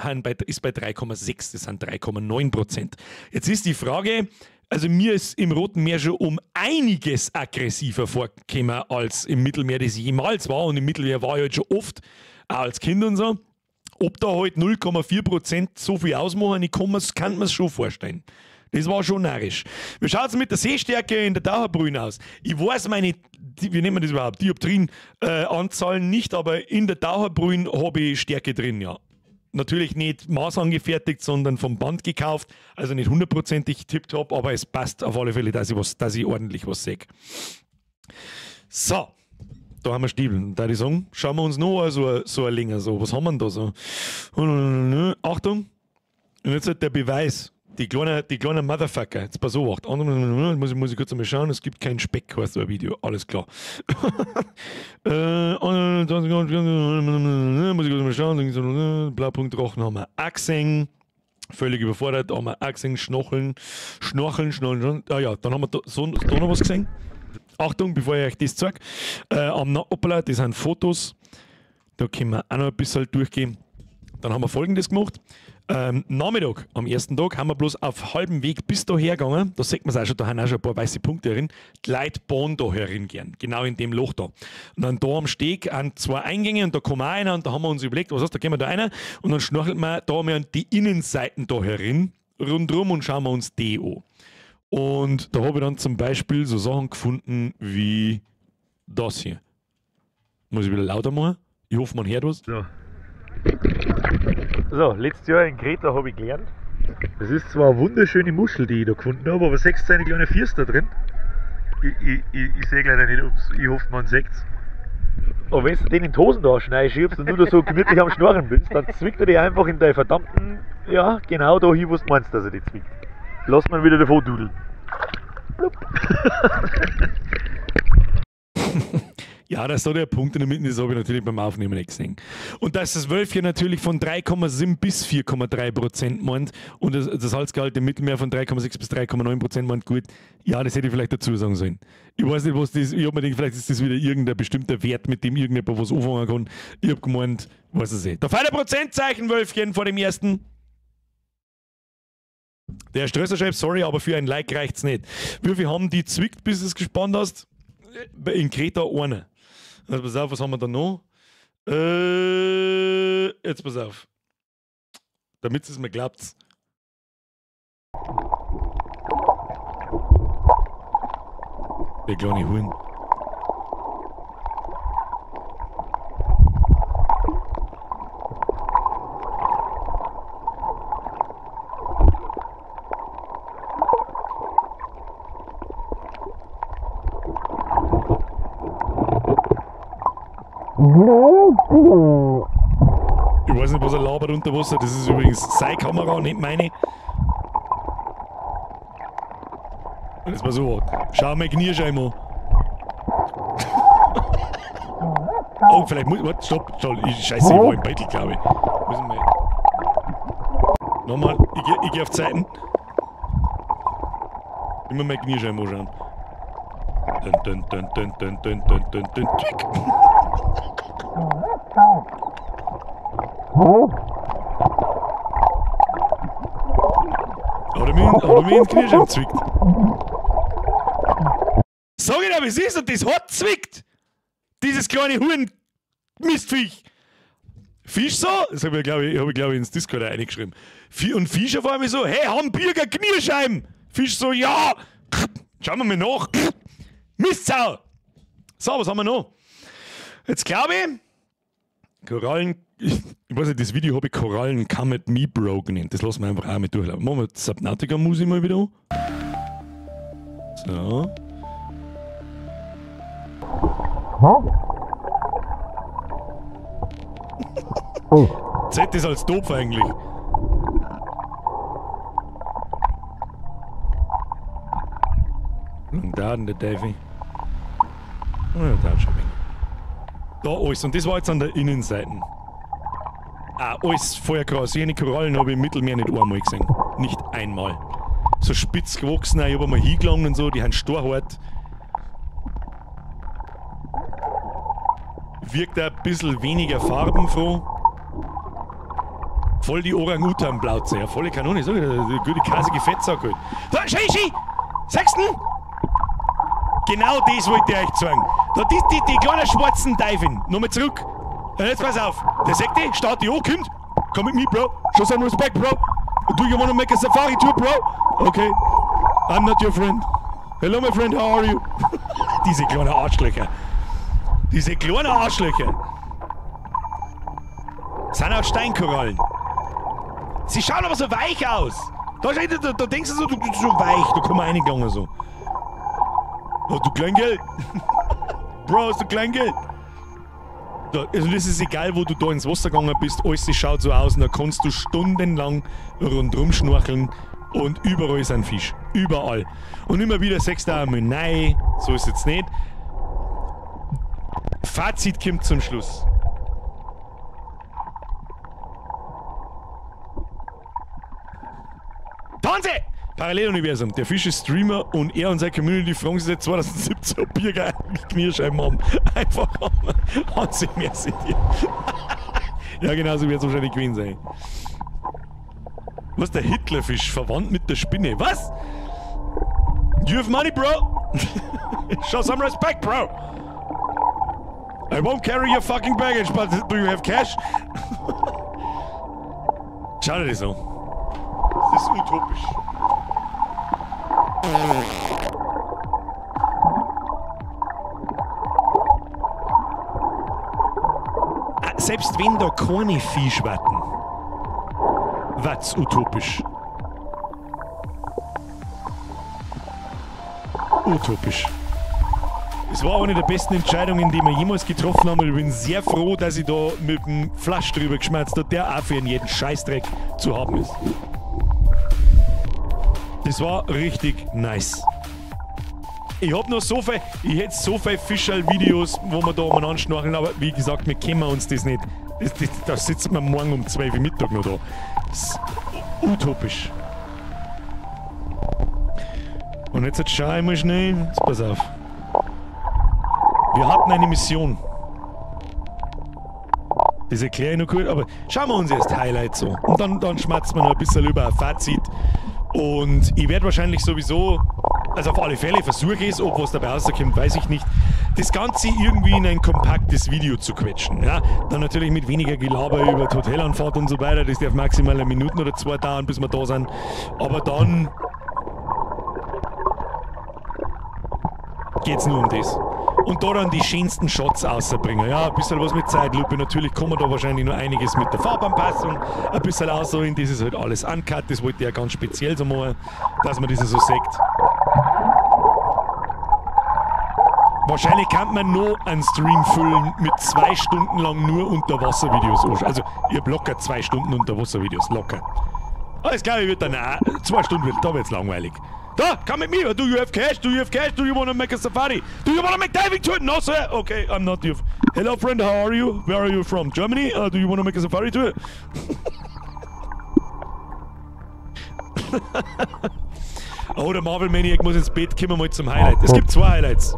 ist bei 3,6, das sind 3,9%. Jetzt ist die Frage, also mir ist im Roten Meer schon um einiges aggressiver vorgekommen, als im Mittelmeer das jemals war. Und im Mittelmeer war ich halt schon oft, auch als Kind und so. Ob da halt 0,4% so viel ausmachen, ich kann mir's schon vorstellen. Das war schon narrisch. Wie schaut's mit der Sehstärke in der Taucherbrühen aus? Ich weiß meine, wie nennt man das überhaupt, Dioptrien, Anzahlen nicht, aber in der Taucherbrühen habe ich Stärke drin, ja. Natürlich nicht maßangefertigt, sondern vom Band gekauft. Also nicht hundertprozentig tipptopp, aber es passt auf alle Fälle, dass ich ordentlich was sehe. So. Da haben wir Stiebeln. Da würde ich sagen, schauen wir uns noch so ein länger so. Was haben wir denn da so? Achtung! Und jetzt halt der Beweis. Die kleinen Motherfucker. Jetzt pass auf, acht. Muss ich kurz einmal schauen. Es gibt keinen Speck, heißt so ein Video. Alles klar. Muss ich kurz mal schauen. Blaupunkt-Rochen haben wir auch gesehen. Völlig überfordert. Haben wir auch gesehen. Schnorcheln. Ah ja, dann haben wir da noch was gesehen. Achtung, bevor ich euch das zeige, hoppala, das sind Fotos, da können wir auch noch ein bisschen durchgehen. Dann haben wir Folgendes gemacht. Nachmittag, am ersten Tag, haben wir bloß auf halbem Weg bis daher gegangen. Da sieht man es auch schon, da haben auch schon ein paar weiße Punkte drin. Die Leute bauen da herin gern, genau in dem Loch da. Und dann da am Steg an zwei Eingänge und da kommt auch einer und da haben wir uns überlegt, was heißt, da gehen wir da rein und dann schnorchelt man da mal an die Innenseiten da herin, rundrum und schauen wir uns die an. Und da habe ich dann zum Beispiel so Sachen gefunden wie das hier. Muss ich wieder lauter machen? Ich hoffe, man hört was. So, letztes Jahr in Kreta habe ich gelernt. Das ist zwar eine wunderschöne Muschel, die ich da gefunden habe, aber sechs seine kleine Füße da drin. Ich sehe leider nicht, ob's, ich hoffe, man sieht's. Aber wenn du den in die Hosen da schiebst und du da so gemütlich am Schnorren bist, dann zwickt er dich einfach in deinen verdammten, ja, genau da hin, wo du meinst, dass er dich zwickt. Lass mal wieder davon dudeln. Blub. Ja, dass da der Punkt in der Mitte ist, habe ich natürlich beim Aufnehmen nicht gesehen. Und dass das Wölfchen natürlich von 3,7 bis 4,3% meint und das Salzgehalt im Mittelmeer von 3,6 bis 3,9% meint, gut, ja, das hätte ich vielleicht dazu sagen sollen. Ich weiß nicht, was das ist. Ich habe mir gedacht, vielleicht ist das wieder irgendein bestimmter Wert, mit dem irgendjemand was anfangen kann. Ich habe gemeint, weiß es nicht. Da fällt ein Prozentzeichen, Wölfchen, vor dem ersten. Der Strösser schreibt, sorry, aber für ein Like reicht's nicht. Wie viel haben die zwickt, bis du es gespannt hast? In Kreta eine. Also pass auf, was haben wir da noch? Jetzt pass auf. Damit es mir glaubt. Der kleine Huhn. Ich weiß nicht, was er labert unter Wasser. Das ist übrigens seine Kamera, nicht meine. Das war so. Schau mal Knierscheiben an. Oh, vielleicht muss. Warte, stopp, stopp. Scheiße, ich war im Bettel, glaube ich. Müssen wir. Nochmal, ich geh auf Zeiten. Immer mal Knierscheiben anschauen. Dun, dun, dun, dun, dun, dun, dun, dun, dun, twick. Hat er mich ins Knierscheiben zwickt. Sag ich dir, wie es ist, und das hat zwickt! Dieses kleine Huren-Mistviech! Fisch so? Das habe ich, glaube ich, ins Discord reingeschrieben. Und Fisch auf einmal so, hey, haben Birger Knierscheiben? Fisch so, ja! Schauen wir mal nach. Mistsau! So, was haben wir noch? Jetzt glaube ich, Korallen, ich weiß nicht, das Video habe ich Korallen Come at Me Bro genannt. Das lassen wir einfach auch mit durchlaufen. Machen wir Subnautica-Musik mal wieder an. So. Z ist als doof eigentlich. Und da der Davy. Oh, da schon wenig. Da alles. Und das war jetzt an der Innenseite. Ah, alles voll krass. Jene Korallen habe ich im Mittelmeer nicht einmal gesehen. Nicht einmal. So spitz gewachsen, ich habe einmal hingelangt und so, die haben storhart. Wirkt ein bisschen weniger farbenfroh. Voll die Orang-Utan-Blauze. Ja, volle Kanone. So, die gute kasige Fettsack halt. Da, schei, schei! Sagst du? Genau das wollte ich euch zeigen. Da, die kleinen schwarzen Teufel. Nochmal zurück. Und jetzt pass auf. Der sagt die, start die an, kommt. Komm mit mir, Bro. Show some respect, Bro. Do you wanna make a safari tour, Bro? Okay. I'm not your friend. Hello, my friend, how are you? Diese kleinen Arschlöcher. Diese kleinen Arschlöcher. Sind auch Steinkorallen. Sie schauen aber so weich aus. Da denkst du so, du bist so weich. Da kann man reingegangen so. Oh, du Kleingeld. Bro, hast du Kleingeld? Da, also das ist egal, wo du da ins Wasser gegangen bist, alles schaut so aus und da kannst du stundenlang rundrum schnorcheln und überall ist ein Fisch. Überall. Und immer wieder sagst du einmal, nein, so ist jetzt nicht. Fazit kommt zum Schluss. Tanze! Paralleluniversum. Der Fisch ist Streamer und er und seine Community fragen sich seit 2017, ob Birger eigentlich Knierscheiben haben. Einfach Hansi, merci dir. Ja, genau so wird es wahrscheinlich gewesen sein. Was, der Hitlerfisch verwandt mit der Spinne? Was? You have money, bro? Show some respect, bro! I won't carry your fucking baggage, but do you have cash? Schau dir das an. Das ist utopisch. Selbst wenn da keine Fisch warten, wird's utopisch. Utopisch. Es war eine der besten Entscheidungen, die wir jemals getroffen haben. Und ich bin sehr froh, dass ich da mit dem Flasch drüber geschmerzt habe, der auch für jeden Scheißdreck zu haben ist. Das war richtig nice. Ich hab noch so viel, ich hätte so viele Fischerl-Videos, wo wir da umeinander schnorcheln, aber wie gesagt, wir kennen uns das nicht. Da sitzen wir morgen um 12 Uhr Mittag noch da. Das ist utopisch. Und jetzt schau ich mal schnell. Jetzt pass auf. Wir hatten eine Mission. Das erkläre ich noch kurz, aber schauen wir uns erst Highlights an. Und dann schmatzen wir noch ein bisschen über ein Fazit. Und ich werde wahrscheinlich sowieso, also auf alle Fälle versuche ich es, ob was dabei rauskommt, weiß ich nicht, das Ganze irgendwie in ein kompaktes Video zu quetschen. Ja? Dann natürlich mit weniger Gelaber über die Hotelanfahrt und so weiter, das darf maximal eine Minute oder zwei dauern, bis wir da sind. Aber dann geht's nur um das. Und da dann die schönsten Shots rausbringen. Ja, ein bisschen was mit Zeitlupe. Natürlich kann man da wahrscheinlich noch einiges mit der Farbanpassung ein bisschen ausholen. Das ist halt alles uncut. Das wollte ich ja ganz speziell so machen, dass man das so sieht. Wahrscheinlich kann man noch einen Stream füllen mit 2 Stunden lang nur Unterwasservideos. Also, ihr habt locker 2 Stunden Unterwasservideos. Locker. Alles klar, ich wird dann auch 2 Stunden, da wird's langweilig. Da, come mit mir. Do you have cash? Do you have cash? Do you wanna make a safari? Do you wanna make diving tour? No, sir. Okay, I'm not your... Hello, friend, how are you? Where are you from? Germany? Do you wanna make a safari tour? Oh, der Marvel Maniac muss ins Bett. Kommen wir mal zum Highlight. Es gibt 2 Highlights.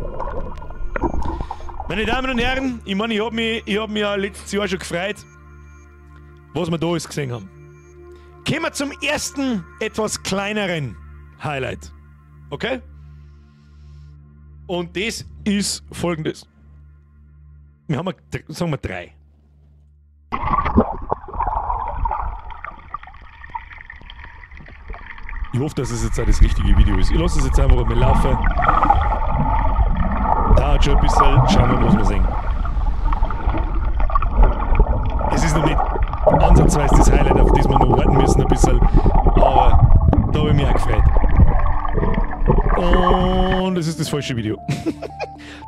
Meine Damen und Herren, ich meine, ich hab mich ja letztes Jahr schon gefreut, was wir da alles gesehen haben. Kommen wir zum ersten, etwas kleineren Highlight. Okay? Und das ist folgendes. Wir haben, sagen wir, 3. Ich hoffe, dass es jetzt auch das richtige Video ist. Ich lasse es jetzt einfach mal laufen. Dauert schon ein bisschen. Schauen wir mal, was wir sehen. Es ist noch nicht ansatzweise das Highlight, auf das wir noch warten müssen ein bisschen. Aber da habe ich mich auch gefreut. Und das ist das falsche Video.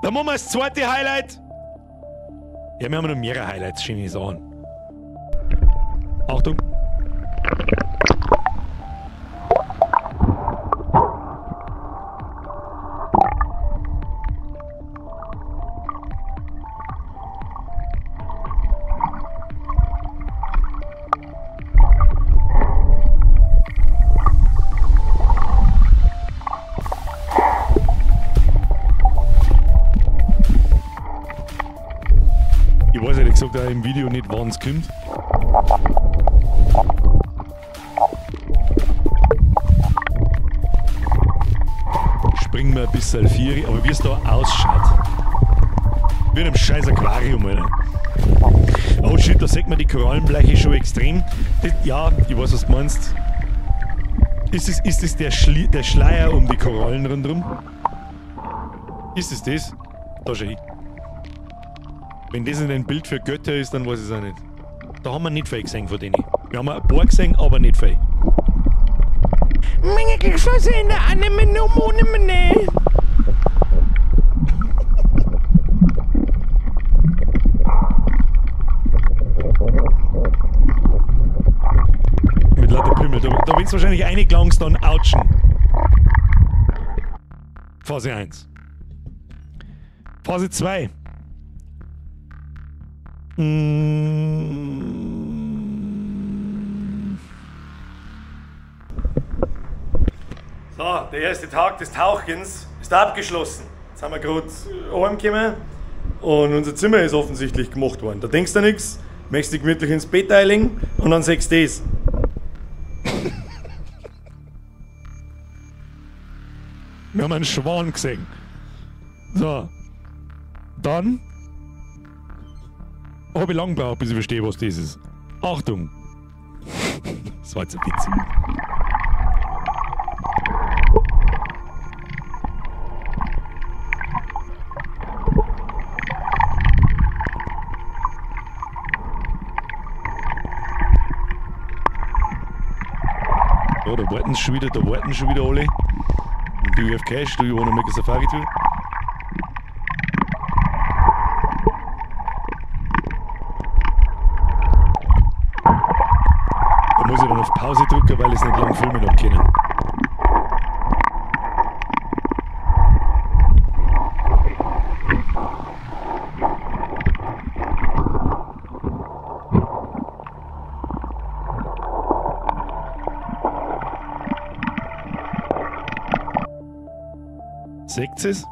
Dann machen wir das zweite Highlight. Ja, wir haben noch mehrere Highlights, schöne Sachen. Achtung. Ich weiß ehrlich gesagt auch im Video nicht, wann es kommt. Springen wir ein bisschen Vieri, aber wie es da ausschaut. Wie in einem scheiß Aquarium, Alter. Oh shit, da sieht man die Korallenbleiche schon extrem. Das, ja, ich weiß, was du meinst. Ist es der Schleier um die Korallen rundherum? Ist es das? Da schau ich. Wenn das nicht ein Bild für Götter ist, dann weiß ich es auch nicht. Da haben wir nicht viel gesehen von denen. Wir haben ein paar gesehen, aber nicht viel. Mit lauter Pimmel. Da willst du wahrscheinlich reingelangst, dann autschen. Phase 1. Phase 2. So, der erste Tag des Tauchens ist abgeschlossen. Jetzt haben wir gerade heimgekommen und unser Zimmer ist offensichtlich gemacht worden. Da denkst du nichts, möchtest dich gemütlich ins Bett einlegen und dann siehst du das. Wir haben einen Schwan gesehen. So, dann habe ich lange gebraucht, bis ich verstehe, was das ist. Achtung! Das war jetzt ein Witz. Oh, da warten schon wieder, alle. Do you have cash? Do you wanna make a safari tour? Da muss ich dann auf Pause drücken, weil ich es nicht lang filmen hab können. Seht es?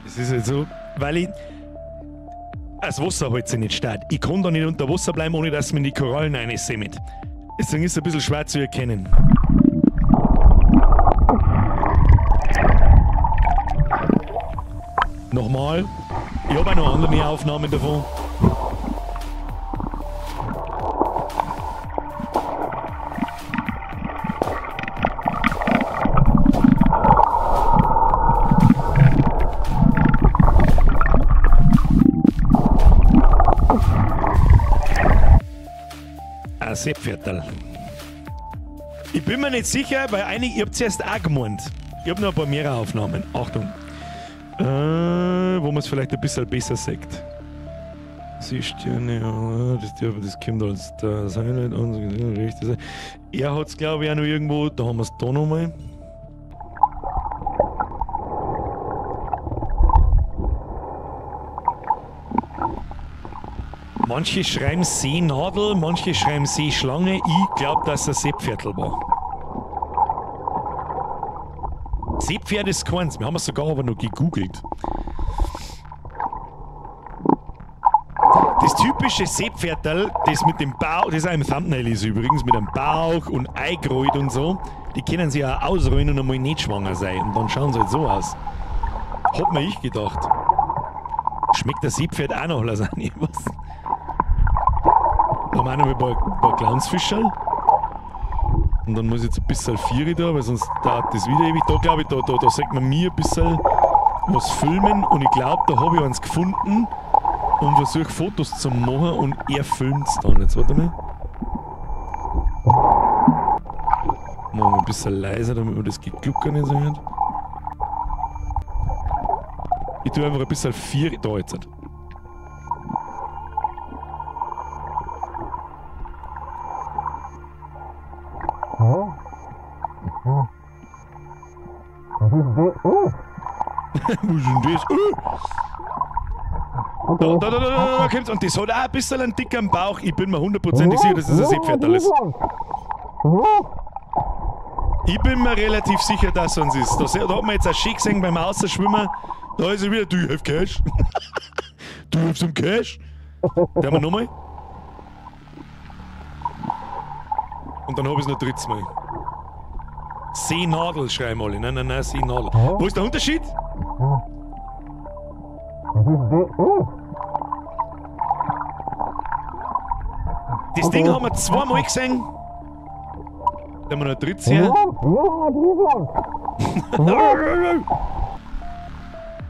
Es ist halt so, weil ich das Wasser hält sich nicht statt. Ich kann da nicht unter Wasser bleiben, ohne dass mir die Korallen reinsemmet. Deswegen ist es ein bisschen schwer zu erkennen. Nochmal. Ich habe auch noch andere Aufnahmen davon. Seepferdl. Ich bin mir nicht sicher, weil einige, ich hab zuerst auch gemeint. Ich hab noch ein paar mehr Aufnahmen. Achtung. Wo man es vielleicht ein bisschen besser sieht. Seesterne, ja, das kommt als das Highlight an. Rechte. Er hat es, glaube ich, auch noch irgendwo. Da haben wir es da nochmal. Manche schreiben Seenadel, manche schreiben Seeschlange. Ich glaube, dass es ein Seepferdl war. Seepferd ist keins. Wir haben es sogar aber noch gegoogelt. Das typische Seepferdl, das mit dem Bauch, das auch im Thumbnail ist übrigens, mit einem Bauch und Eigerollt und so, die können sich auch ausrollen und einmal nicht schwanger sein. Und dann schauen sie halt so aus. Hab mir ich gedacht. Schmeckt das Seepferd auch noch Lasagne? Was? Da haben wir auch noch ein paar Clownsfischerl. Und dann muss ich jetzt ein bisschen Vieri da, weil sonst dauert das wieder ewig. Da glaube ich, da sieht man mir ein bisschen was filmen. Und ich glaube, da habe ich eins gefunden und versuche Fotos zu machen und er filmt es dann. Jetzt warte mal. Machen wir ein bisschen leiser, damit man das Geglucker nicht so hört. Ich tue einfach ein bisschen Vieri. Da jetzt. Wo ist denn das? Da kommt's. Und das hat auch ein bisschen einen dickeren Bauch. Ich bin mir hundertprozentig sicher, dass das ein Seepferdl ist. Ich bin mir relativ sicher, dass es uns ist. Da hat man jetzt auch schön gesehen beim Außerschwimmen. Da ist er wieder. Do you have cash? Do you have some cash? Da haben wir nochmal. Und dann habe ich es noch drittes Mal. Seenadel schreiben alle. Nein, nein, nein, Seenadel. Wo ist der Unterschied? Das Ding haben wir zweimal gesehen. Da haben wir noch ein drittes her.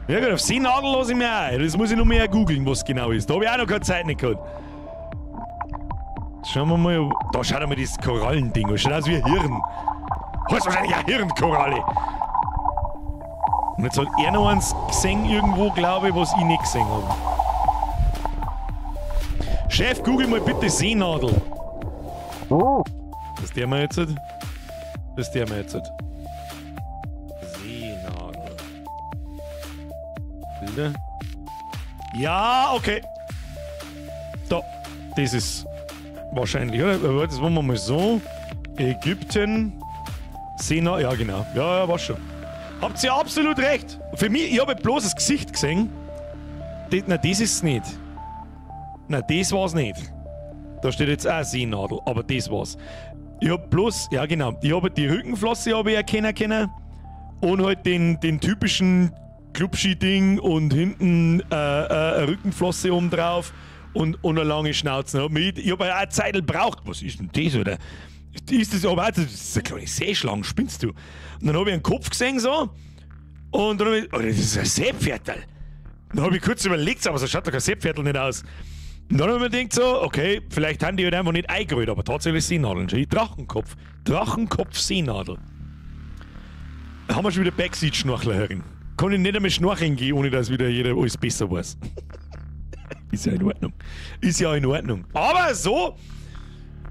Ja gut, auf Seenadel lasse ich mich auch ein. Das muss ich noch mehr googeln, was genau ist. Da habe ich auch noch keine Zeit nicht gehabt. Schauen wir mal. Da schaut einmal das Korallending an. Schaut aus wie ein Hirn. Heißt wahrscheinlich eine Hirnkoralle. Und jetzt hat er noch eins gesehen irgendwo, glaube ich, was ich nicht gesehen habe. Chef, google mal bitte Seenadel. Das der wir jetzt. Das der wir jetzt. Seenadel. Bilder. Ja, okay. Da. Das ist wahrscheinlich, oder? Das machen wir mal so. Ägypten. Seenadel. Ja, genau. Ja, ja, war schon. Habt ihr absolut recht. Für mich, ich habe bloß das Gesicht gesehen. Nein, das ist es nicht. Nein, das war's nicht. Da steht jetzt auch Seenadel, aber das war's. Ich hab bloß, ja genau, ich habe die Rückenflosse habe ich erkennen können und halt den typischen Klubschi-Ding und hinten eine Rückenflosse oben drauf und eine lange Schnauze. Ich habe auch eine Zeit gebraucht. Was ist denn das, oder? Ist das aber auch, das ist eine kleine Seeschlange, spinnst du? Und dann habe ich einen Kopf gesehen so und dann habe ich, oh, das ist ein Seepferdl. Dann habe ich kurz überlegt, aber so schaut doch kein Seepferdl nicht aus. Und dann habe ich mir gedacht so, okay, vielleicht haben die halt einfach nicht eingerührt, aber tatsächlich Seenadeln. Drachenkopf. Drachenkopf-Seenadel. Da haben wir schon wieder Backseat-Schnorchler hören. Kann ich nicht einmal schnorcheln gehen, ohne dass wieder jeder alles besser weiß. Ist ja in Ordnung. Ist ja in Ordnung. Aber so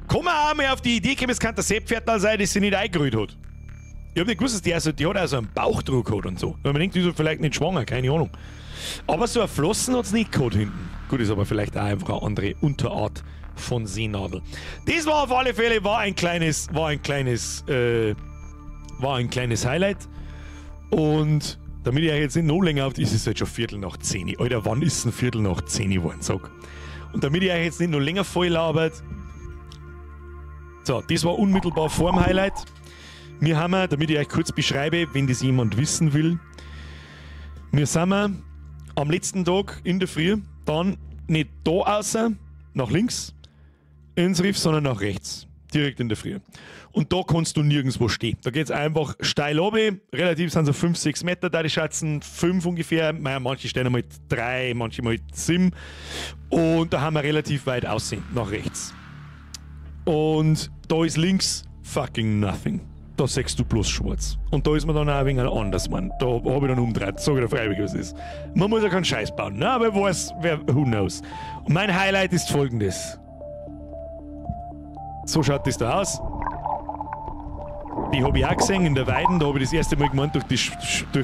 kann man auch mal auf die Idee kommen, es kann der Seepferdl sein, das sie nicht eingerührt hat. Ich hab nicht gewusst, dass die, also, die hat auch so einen Bauchdruck hat und so. Weil man denkt, die ist vielleicht nicht schwanger, keine Ahnung. Aber so ein Flossen hat's nicht gehabt hinten. Gut, ist aber vielleicht auch einfach eine andere Unterart von Seenadel. Das war auf alle Fälle, war ein kleines Highlight. Und damit ich euch jetzt nicht noch länger auf die, ist es jetzt schon 10:15. Alter, wann ist denn 10:15 geworden, sag. Und damit ich euch jetzt nicht noch länger voll labert. So, das war unmittelbar vorm Highlight. Wir haben, damit ich euch kurz beschreibe, wenn das jemand wissen will, wir sind am letzten Tag in der Früh dann nicht da außer nach links ins Riff, sondern nach rechts. Direkt in der Früh. Und da kannst du nirgendwo stehen. Da geht es einfach steil runter. Relativ sind so 5, 6 Meter da, die schätzen 5 ungefähr. Manche stehen einmal 3, manche mal 7. Und da haben wir relativ weit aussehen, nach rechts. Und da ist links fucking nothing. Da siehst du bloß schwarz. Und da ist mir dann auch ein wenig anders, man. Da habe ich dann umgedreht. Sag ich dir freiwillig, was ist. Man muss ja keinen Scheiß bauen, ne? Aber wer weiß, wer, who knows. Und mein Highlight ist folgendes. So schaut das da aus. Die habe ich auch gesehen in der Weiden, da habe ich das erste Mal gemeint, durch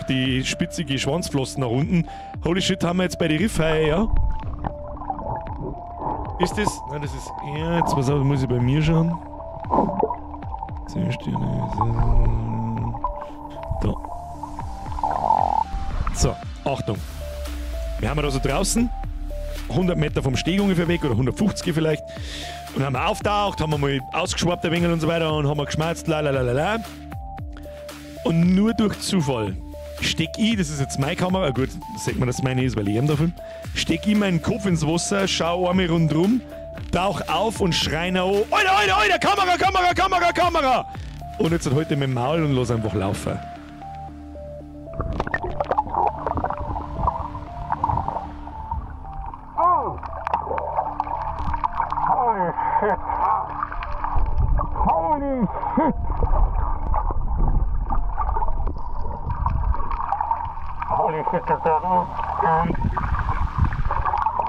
die spitzige Schwanzflossen nach unten. Holy shit, haben wir jetzt bei den Riffhaien, ja? Ist das? Nein, das ist. Ja, jetzt pass auf, muss ich bei mir schauen. 10 Sterne. Da. So, Achtung. Wir haben da so draußen, 100 Meter vom Steg ungefähr weg oder 150 vielleicht. Und haben wir auftaucht, haben wir mal ausgeschwappt ein wenig und so weiter und haben wir geschmerzt, la la la la la. Und nur durch Zufall steck ich, das ist jetzt meine Kamera, gut, sieht man, dass es meine ist, weil ich eben da film, steck ich meinen Kopf ins Wasser, schau einmal rundrum, tauch auf und schrei nach oben, Alter, Alter, Alter, Kamera, Kamera, Kamera, Kamera! Und jetzt halt ich mein Maul und lass einfach laufen. Holy shit! Holy shit, das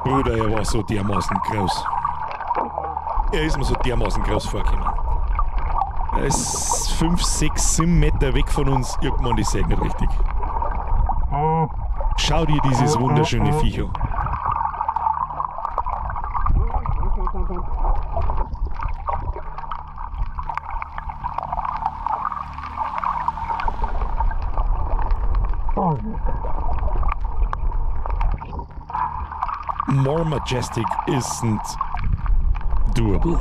Bruder, er war so dermaßen groß. Er ist mir so dermaßen groß vorgekommen. Er ist 5, 6, 7 Meter weg von uns. Irgendwann, ich sehe nicht richtig. Schau dir dieses wunderschöne Viech an. More majestic isn't doable.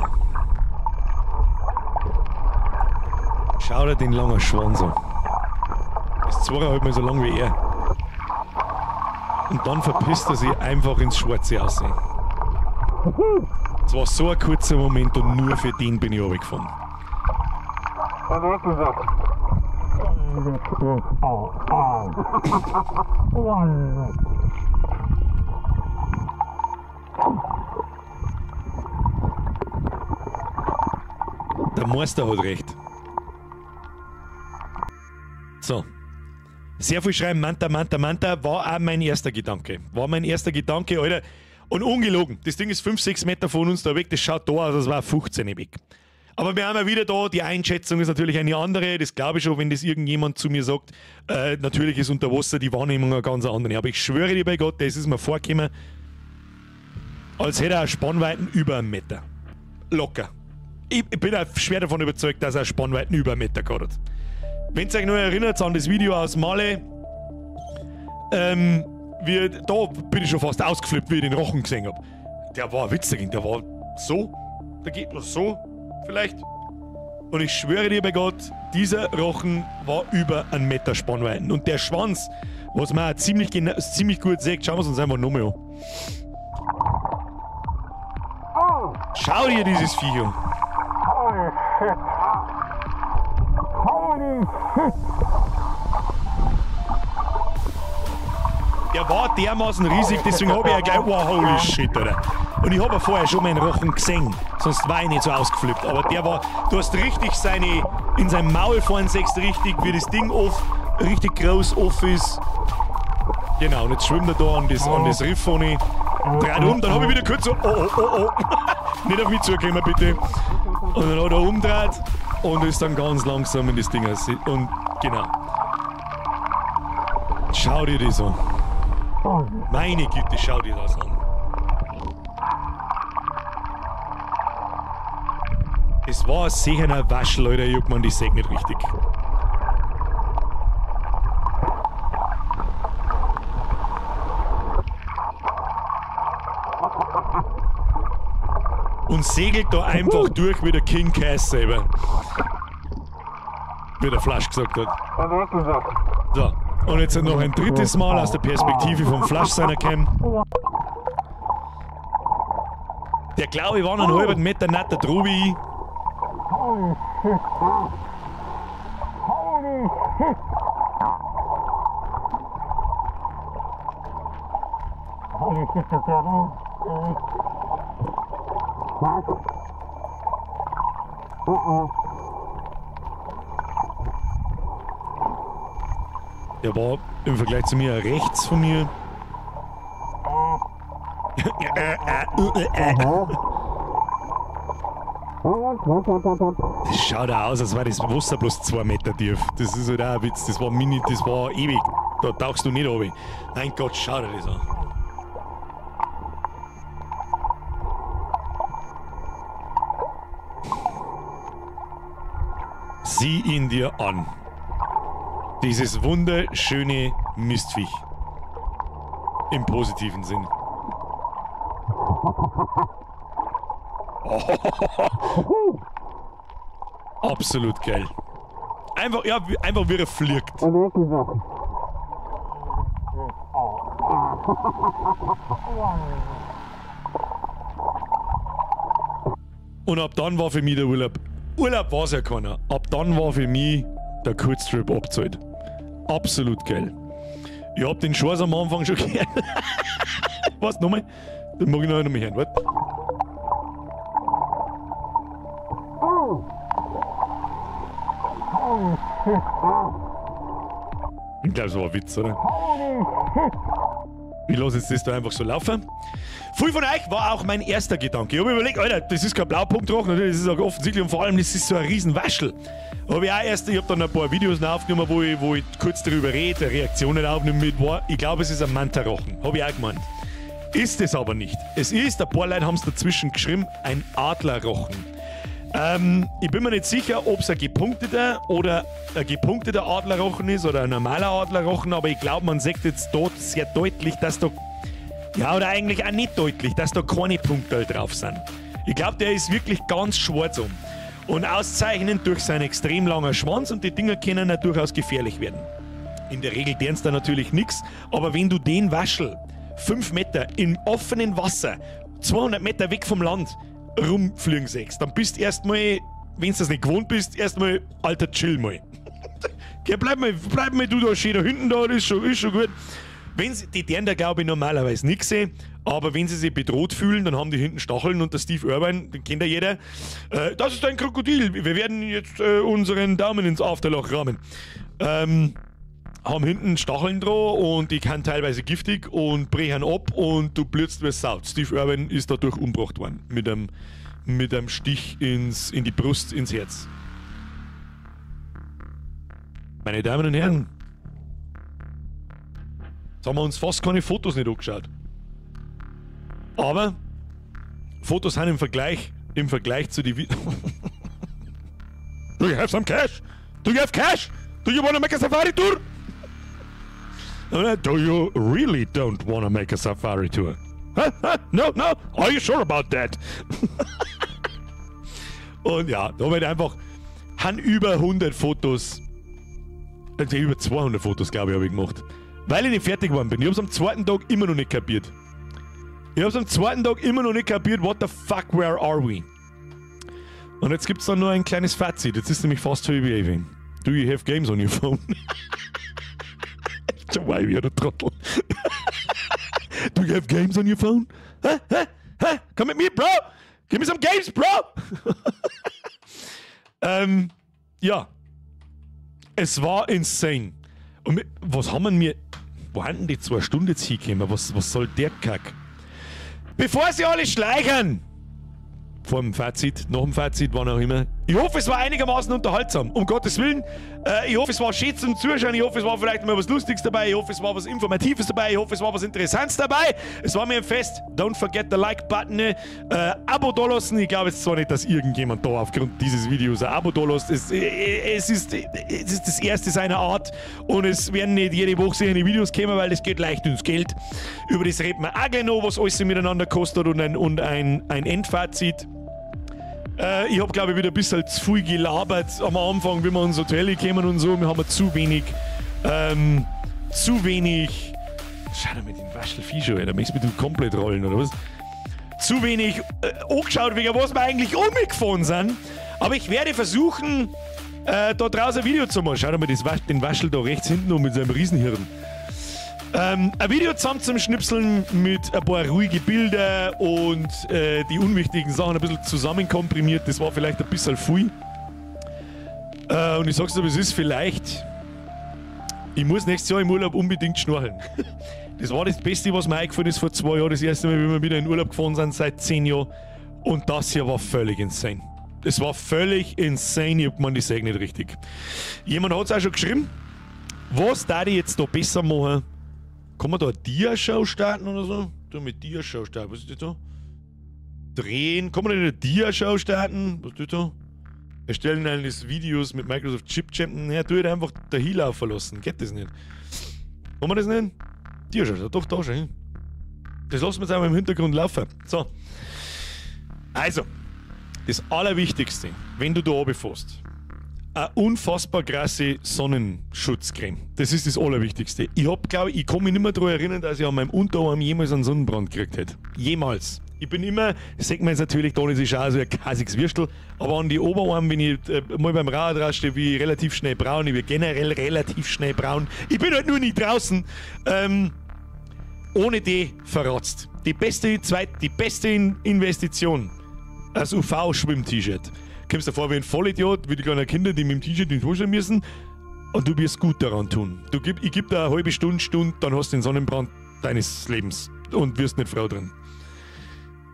Schau dir den langen Schwanz an. Ist zweieinhalb Mal so lang wie er. Und dann verpisst er sich einfach ins Schwarze aussehen. Es war so ein kurzer Moment und nur für den bin ich runtergefahren. Der Meister hat recht. So. Sehr viel schreiben, Manta, Manta, Manta, war auch mein erster Gedanke. War mein erster Gedanke, Alter. Und ungelogen, das Ding ist 5, 6 Meter von uns da weg, das schaut da aus, als war 15 weg. Aber wir haben ja wieder da, die Einschätzung ist natürlich eine andere, das glaube ich schon, wenn das irgendjemand zu mir sagt. Natürlich ist unter Wasser die Wahrnehmung eine ganz andere. Aber ich schwöre dir bei Gott, das ist mir vorgekommen, als hätte er eine Spannweiten über einen Meter. Locker. Ich bin auch schwer davon überzeugt, dass er eine Spannweiten über einen Meter gehabt hat. Wenn ihr euch noch erinnert an das Video aus Male, da bin ich schon fast ausgeflippt, wie ich den Rochen gesehen habe. Der war witzig, der war so, der geht nur so, vielleicht. Und ich schwöre dir bei Gott, dieser Rochen war über einen Meter Spannweiten. Und der Schwanz, was man auch ziemlich gut sieht, schauen wir es uns einfach nochmal an. Schau dir dieses Viech an. Holy shit. Holy shit. Der war dermaßen riesig, deswegen habe ich ja gleich, oh, holy shit, Alter. Und ich habe ja vorher schon meinen Rochen gesehen, sonst war ich nicht so ausgeflippt. Aber der war, du hast richtig seine, in seinem Maul vorn siehst richtig, wie das Ding off, richtig groß off ist. Genau, und jetzt schwimmt er da an das Riff vorne. Dreht um, dann habe ich wieder kurz so, oh, oh, oh, oh. Nicht auf mich zukommen, bitte. Und dann hat er umgedreht und ist dann ganz langsam in das Ding. Und genau. Schau dir das an. Meine Güte, schau dir das an. Es war sicher ein Waschel, Alter, ich hab gemeint, ich seh nicht richtig. Und segelt da einfach durch wie der King Cass selber. Wie der Flasch gesagt hat. So, und jetzt noch ein drittes Mal aus der Perspektive vom Flasch seiner Cam. Der glaube ich war einen halben Meter natter Trubi. Der war im Vergleich zu mir rechts von mir. Das schaut auch aus, als wäre das Wasser bloß 2 Meter tief. Das ist halt auch ein Witz. Das war mini, das war ewig. Da tauchst du nicht runter. Mein Gott, schau dir das an. Sieh ihn dir an. Dieses wunderschöne Mistviech. Im positiven Sinn. Oh. Absolut geil. Einfach, ja, einfach wie er fliegt. Und ab dann war für mich der Urlaub. Urlaub war es ja keiner. Ab dann war für mich der Kurztrip abgezahlt. Absolut geil. Ich hab den Scheiß am Anfang schon gehört. Was, nochmal? Den mag ich noch einmal hören. Warte. Ich glaube, es war ein Witz, oder? Ich lasse jetzt das da einfach so laufen. Viel von euch war auch mein erster Gedanke. Ich habe überlegt, Alter, das ist kein Blaupunktrochen, natürlich, das ist auch offensichtlich und vor allem, das ist so ein Riesenwaschel. Hab ich auch erst, ich habe dann ein paar Videos aufgenommen, wo ich kurz darüber rede, Reaktionen aufnehme mit, ich glaube, es ist ein Mantarochen. Habe ich auch gemeint. Ist es aber nicht. Es ist, ein paar Leute haben es dazwischen geschrieben, ein Adlerrochen. Ich bin mir nicht sicher, ob es ein gepunkteter oder ein gepunkteter Adlerrochen ist oder ein normaler Adlerrochen, aber ich glaube, man sieht jetzt dort sehr deutlich, dass da, ja, oder eigentlich auch nicht deutlich, dass da keine Punkte drauf sind. Ich glaube, der ist wirklich ganz schwarz um. Und auszeichnend durch seinen extrem langen Schwanz, und die Dinger können ja durchaus gefährlich werden. In der Regel dern's da natürlich nichts, aber wenn du den Waschel 5 Meter im offenen Wasser, 200 Meter weg vom Land, rumfliegen siehst, dann bist erstmal, wenn du das nicht gewohnt bist, erstmal, Alter, chill mal. Okay, bleib mal du da schön da hinten da, das ist schon gut. Wenn sie, die deren da glaube ich normalerweise nichts sehen, aber wenn sie sich bedroht fühlen, dann haben die hinten Stacheln und der Steve Irwin, den kennt ja jeder, das ist ein Krokodil, wir werden jetzt unseren Daumen ins Afterloch rammen. Haben hinten Stacheln dran und die kann teilweise giftig und brechen ab und du blützt wie Sau. Steve Irwin ist dadurch umgebracht worden. Mit einem Stich in die Brust, ins Herz. Meine Damen und Herren, jetzt haben wir uns fast keine Fotos nicht angeschaut. Aber Fotos sind im Vergleich zu den Videos. Do you have some cash? Do you have cash? Do you wanna make a safari tour? Do you really don't wanna make a safari tour? Huh? Huh? No, no. Are you sure about that? Und ja, da wird einfach, haben über 100 Fotos, also über 200 Fotos, glaube ich, habe ich gemacht. Weil ich nicht fertig geworden bin. Ich habe es am zweiten Tag immer noch nicht kapiert. Ich habe es am zweiten Tag immer noch nicht kapiert, what the fuck, where are we? Und jetzt gibt es dann nur ein kleines Fazit. Jetzt ist nämlich fast 12. Do you have games on your phone? Schon mal wieder der Trottel. Do you have games on your phone? Huh? Huh? Huh? Come with me, bro! Give me some games, bro! Ja. Es war insane. Und was haben wir mir... Wo haben denn die 2 Stunden jetzt hingekommen? Was soll der Kack? Bevor sie alle schleichen! Vor dem Fazit, nach dem Fazit, wann auch immer. Ich hoffe, es war einigermaßen unterhaltsam, um Gottes Willen. Ich hoffe, es war schön zum Zuschauen. Ich hoffe, es war vielleicht mal was Lustiges dabei. Ich hoffe, es war was Informatives dabei. Ich hoffe, es war was Interessantes dabei. Es war mir ein Fest. Don't forget the Like-Button. Abo dalassen. Ich glaube jetzt zwar nicht, dass irgendjemand da aufgrund dieses Videos ein Abo dalässt. Es ist das erste seiner Art und es werden nicht jede Woche solche Videos kommen, weil es geht leicht ins Geld. Über das reden wir auch gleich noch, was alles miteinander kostet und ein Endfazit. Ich habe, glaube ich, wieder ein bisschen zu viel gelabert am Anfang, wie wir ins Hotel gekommen und so. Wir haben zu wenig. Schau dir mit dem Waschelvieh schon, Alter. Möchtest du mit dem komplett rollen, oder was? Zu wenig angeschaut, wegen was wir eigentlich umgefahren sind. Aber ich werde versuchen, da draußen ein Video zu machen. Schau dir mal den Waschel da rechts hinten um mit seinem Riesenhirn. Ein Video zusammen zum Schnipseln mit ein paar ruhige Bilder und die unwichtigen Sachen ein bisschen zusammenkomprimiert. Das war vielleicht ein bisschen viel. Und ich sag's dir, es ist vielleicht. Ich muss nächstes Jahr im Urlaub unbedingt schnorcheln. Das war das Beste, was mir eingefallen ist vor 2 Jahren. Das erste Mal, wie wir wieder in Urlaub gefahren sind, seit 10 Jahren. Und das hier war völlig insane. Das war völlig insane. Ich hab gemeint, ich sag nicht richtig. Jemand hat's auch schon geschrieben. Was darf ich jetzt da besser machen? Kann man da eine Dia-Show starten oder so? Du mit Dia-Show starten. Was ist das da? Drehen. Kann man da eine Dia-Show starten? Was ist das da? Erstellen eines Videos mit Microsoft Chip Champion. Ja, tu halt einfach da hinlaufen lassen. Geht das nicht? Kann man das nicht? Dia-Show, doch, da schon hin. Das lassen wir jetzt einmal im Hintergrund laufen. So. Also, das Allerwichtigste, wenn du da runterfährst, eine unfassbar krasse Sonnenschutzcreme. Das ist das Allerwichtigste. Ich hab, glaube ich, ich kann mich nicht mehr daran erinnern, dass ich an meinem Unterarm jemals einen Sonnenbrand gekriegt hätte. Jemals. Ich bin immer, das sieht man jetzt natürlich da nicht, ist auch so ein kassiges Würstel, aber an die Oberarme, wenn ich mal beim Rad rausstehe, bin ich relativ schnell braun. Ich bin generell relativ schnell braun. Ich bin halt nur nicht draußen. Ohne die verratzt. Die beste, die beste Investition, das UV-Schwimm-T-Shirt. Kommst dir vor wie ein Vollidiot, wie die kleinen Kinder, die mit dem T-Shirt ins Wasser müssen. Und du wirst gut daran tun. Ich geb dir eine halbe Stunde, dann hast du den Sonnenbrand deines Lebens und wirst nicht Frau drin.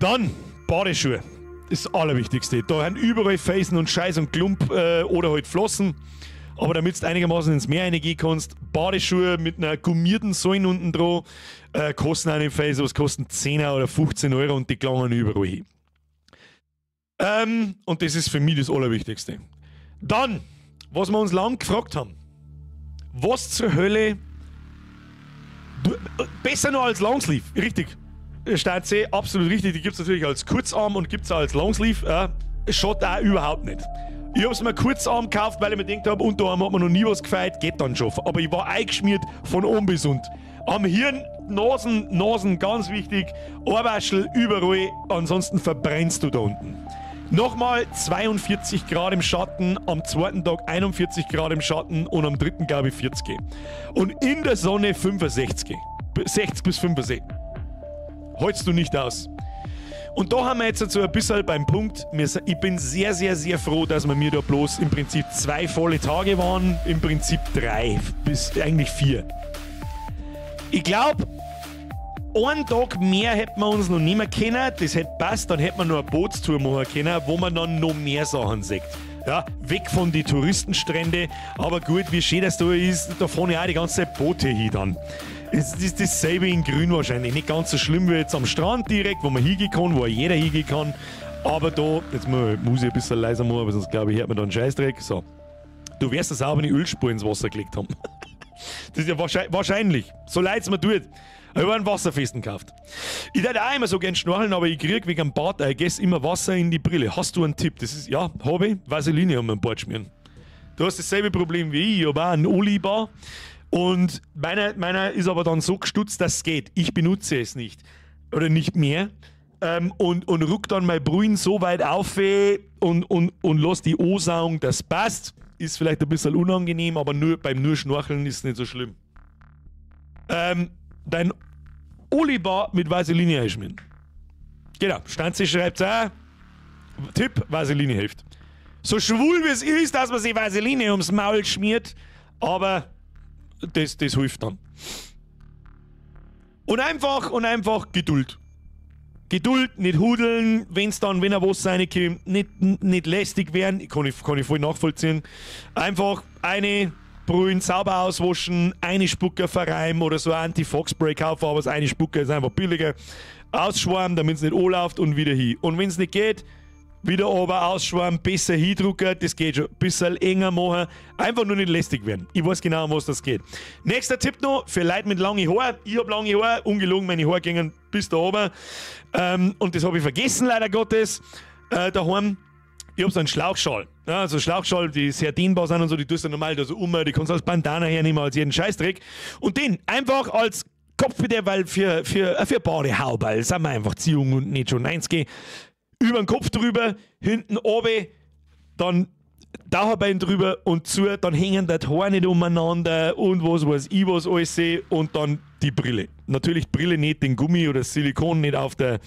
Dann Badeschuhe. Das ist das Allerwichtigste. Da haben überall Felsen und Scheiß und Klump oder halt Flossen. Aber damit du einigermaßen ins Meer reingehen kannst, Badeschuhe mit einer gummierten Säule unten dran, kosten auch nicht viel, sowas kosten 10 oder 15 Euro und die gelangen überall hin. Und das ist für mich das Allerwichtigste. Dann, was wir uns lang gefragt haben, was zur Hölle, du, besser noch als Longsleeve, richtig. Start C, absolut richtig, die gibt's natürlich als Kurzarm und gibt's auch als Longsleeve. Schaut auch überhaupt nicht. Ich hab's mir Kurzarm gekauft, weil ich mir gedacht hab, Unterarm hat mir noch nie was gefeiert, geht dann schon. Aber ich war eingeschmiert von oben bis unten. Am Hirn, Nasen, ganz wichtig, Ohrwaschel überall, ansonsten verbrennst du da unten. Nochmal 42 Grad im Schatten, am zweiten Tag 41 Grad im Schatten und am dritten, glaube ich, 40. Und in der Sonne 65. 60 bis 65. Hältst du nicht aus. Und da haben wir jetzt so ein bisschen beim Punkt, ich bin sehr, sehr, sehr froh, dass wir mir da bloß im Prinzip 2 volle Tage waren, im Prinzip 3 bis eigentlich 4. Ich glaub, einen Tag mehr hätten wir uns noch nicht mehr können, das hätte passt, dann hätten wir noch eine Bootstour machen können, wo man dann noch mehr Sachen sieht. Ja, weg von den Touristenstrände, aber gut, wie schön das da ist, da fahren ja auch die ganze Zeit Boote hin dann. Es ist dasselbe in Grün wahrscheinlich, nicht ganz so schlimm wie jetzt am Strand direkt, wo man hingehen kann, wo auch jeder hingehen kann, aber da, jetzt muss ich ein bisschen leiser machen, aber sonst glaube ich, hört man da einen Scheißdreck. So. Du wirst eine saubere Ölspur ins Wasser gelegt haben. Das ist ja wahrscheinlich, so leid es mir tut. Ich habe einen Wasserfesten gekauft. Ich würde auch immer so gern schnorcheln, aber ich krieg wegen dem Bart, ich gesse immer Wasser in die Brille. Hast du einen Tipp? Das ist, ja, habe ich. Vaseline um den Bart schmieren. Du hast dasselbe Problem wie ich. Ich habe auch einen Olibar. Und meiner ist aber dann so gestutzt, dass es geht. Ich benutze es nicht. Oder nicht mehr. Und ruck dann mein Brühen so weit auf und lass die ansaugen, das passt. Ist vielleicht ein bisschen unangenehm, aber nur beim nur Schnorcheln ist es nicht so schlimm. Dein Olibar mit Vaseline einschmieren. Genau, Stanzi schreibt auch, Tipp, Vaseline hilft. So schwul wie es ist, dass man sich Vaseline ums Maul schmiert, aber das hilft dann. Und einfach Geduld. Geduld, nicht hudeln, wenn's dann, wenn er was reinkommt, nicht lästig werden, kann ich voll nachvollziehen. Einfach eine Brühen sauber auswaschen, eine Spucke verreimen oder so ein Anti-Fox-Spray kaufen, aber das eine Spucke ist einfach billiger. Ausschwärmen, damit es nicht anläuft und wieder hin. Und wenn es nicht geht, wieder oben ausschwärmen, besser hindrücken, das geht schon. Ein bisschen enger machen, einfach nur nicht lästig werden. Ich weiß genau, um was das geht. Nächster Tipp noch, für Leute mit langen Haaren. Ich hab lange Haare, ungelogen, meine Haare gingen bis da oben. Und das habe ich vergessen, leider Gottes, daheim. Ich hab so einen Schlauchschal. Ja, also Schlauchschal, die sehr dehnbar sind und so, die tust du normal da so um, die kannst du als Bandana hernehmen, als jeden Scheißdreck. Und den einfach als Kopfbedeckung, weil für Badehauberl sind wir einfach zu jung und nicht schon 90. Über den Kopf drüber, hinten oben, dann Dauerbein drüber und zu, dann hängen die Haare nicht umeinander und was weiß ich was alles und dann Die Brille. Natürlich Brille nicht den Gummi oder das Silikon nicht auf der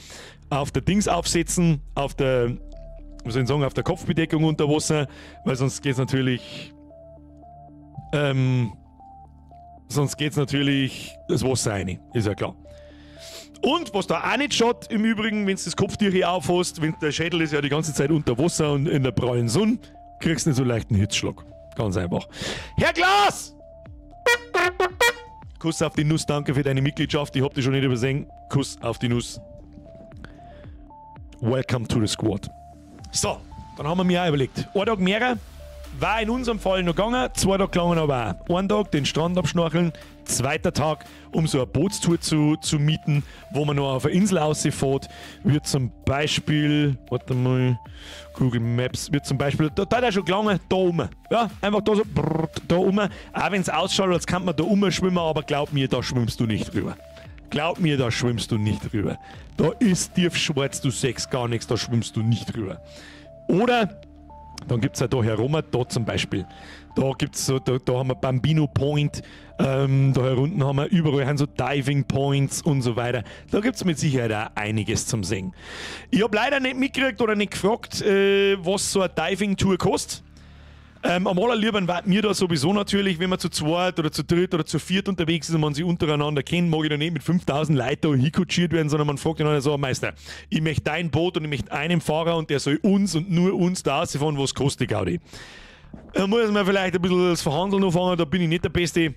Dings aufsetzen, auf der, was soll ich sagen, auf der Kopfbedeckung unter Wasser, weil sonst geht's natürlich, das Wasser rein, ist ja klar. Und was da auch nicht schaut, im Übrigen, wenn du das Kopftier aufhast, wenn der Schädel ist ja die ganze Zeit unter Wasser und in der prallen Sonne, kriegst du nicht so leicht einen Hitzschlag. Ganz einfach. Herr Glas! Kuss auf die Nuss, danke für deine Mitgliedschaft. Ich hab dich schon nicht übersehen. Kuss auf die Nuss. Welcome to the squad. So, dann haben wir mir auch überlegt. Ein Tag mehr war in unserem Fall noch gegangen, 2 Tage gelangen aber auch. Ein Tag den Strand abschnorcheln, zweiter Tag, um so eine Bootstour zu mieten, wo man noch auf eine Insel rausfährt, wird zum Beispiel, warte mal, Google Maps, wird zum Beispiel, da hat er schon gelangen, da oben. Ja, einfach da so, brrr, da oben. Auch wenn es ausschaut, als kann man da oben schwimmen, aber glaub mir, da schwimmst du nicht rüber. Glaub mir, da schwimmst du nicht rüber. Da ist tief schwarz, du siehst gar nichts, da schwimmst du nicht rüber. Oder dann gibt es ja da herum, da zum Beispiel. Da gibt's so, da haben wir Bambino Point, da herunten haben wir überall haben so Diving Points und so weiter. Da gibt es mit Sicherheit auch einiges zum Sehen. Ich habe leider nicht mitgekriegt oder nicht gefragt, was so eine Diving Tour kostet. Am allerliebsten war mir da sowieso natürlich, wenn man zu zweit oder zu dritt oder zu viert unterwegs ist und man sich untereinander kennt, mag ich da nicht mit 5000 Leuten da hinkutschiert werden, sondern man fragt dann so, Meister, ich möchte dein Boot und ich möchte einen Fahrer und der soll uns und nur uns da rausfahren, was kostet die Gaudi? Da muss man vielleicht ein bisschen das Verhandeln anfangen, da bin ich nicht der Beste,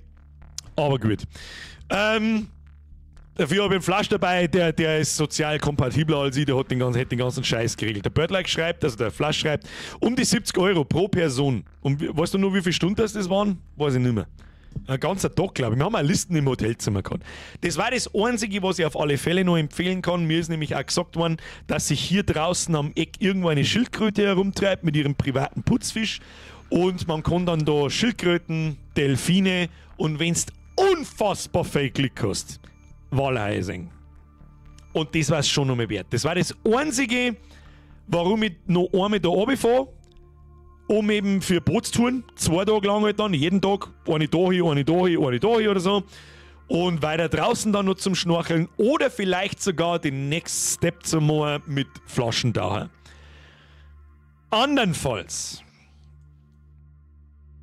aber gut. Dafür habe ich einen Flasch dabei, der ist sozial kompatibler als ich, der hat den ganzen Scheiß geregelt. Der Birdlike schreibt, also der Flasch schreibt, um die 70 Euro pro Person. Und weißt du nur, wie viele Stunden das waren? Weiß ich nicht mehr. Ein ganzer Tag, glaube ich. Wir haben auch Listen im Hotelzimmer gehabt. Das war das Einzige, was ich auf alle Fälle noch empfehlen kann. Mir ist nämlich auch gesagt worden, dass sich hier draußen am Eck irgendwo eine Schildkröte herumtreibt mit ihrem privaten Putzfisch. Und man kann dann da Schildkröten, Delfine und wenn's unfassbar viel Glück hast, Walhaie sehen. Und das war es schon noch mal wert. Das war das Einzige, warum ich noch einmal da runterfahre, um eben für Bootstouren, 2 Tage lang halt dann, jeden Tag, eine da hin, eine da hin, eine da hin oder so. Und weiter draußen dann noch zum Schnorcheln oder vielleicht sogar den Next Step zu machen mit Flaschentaucher. Andernfalls,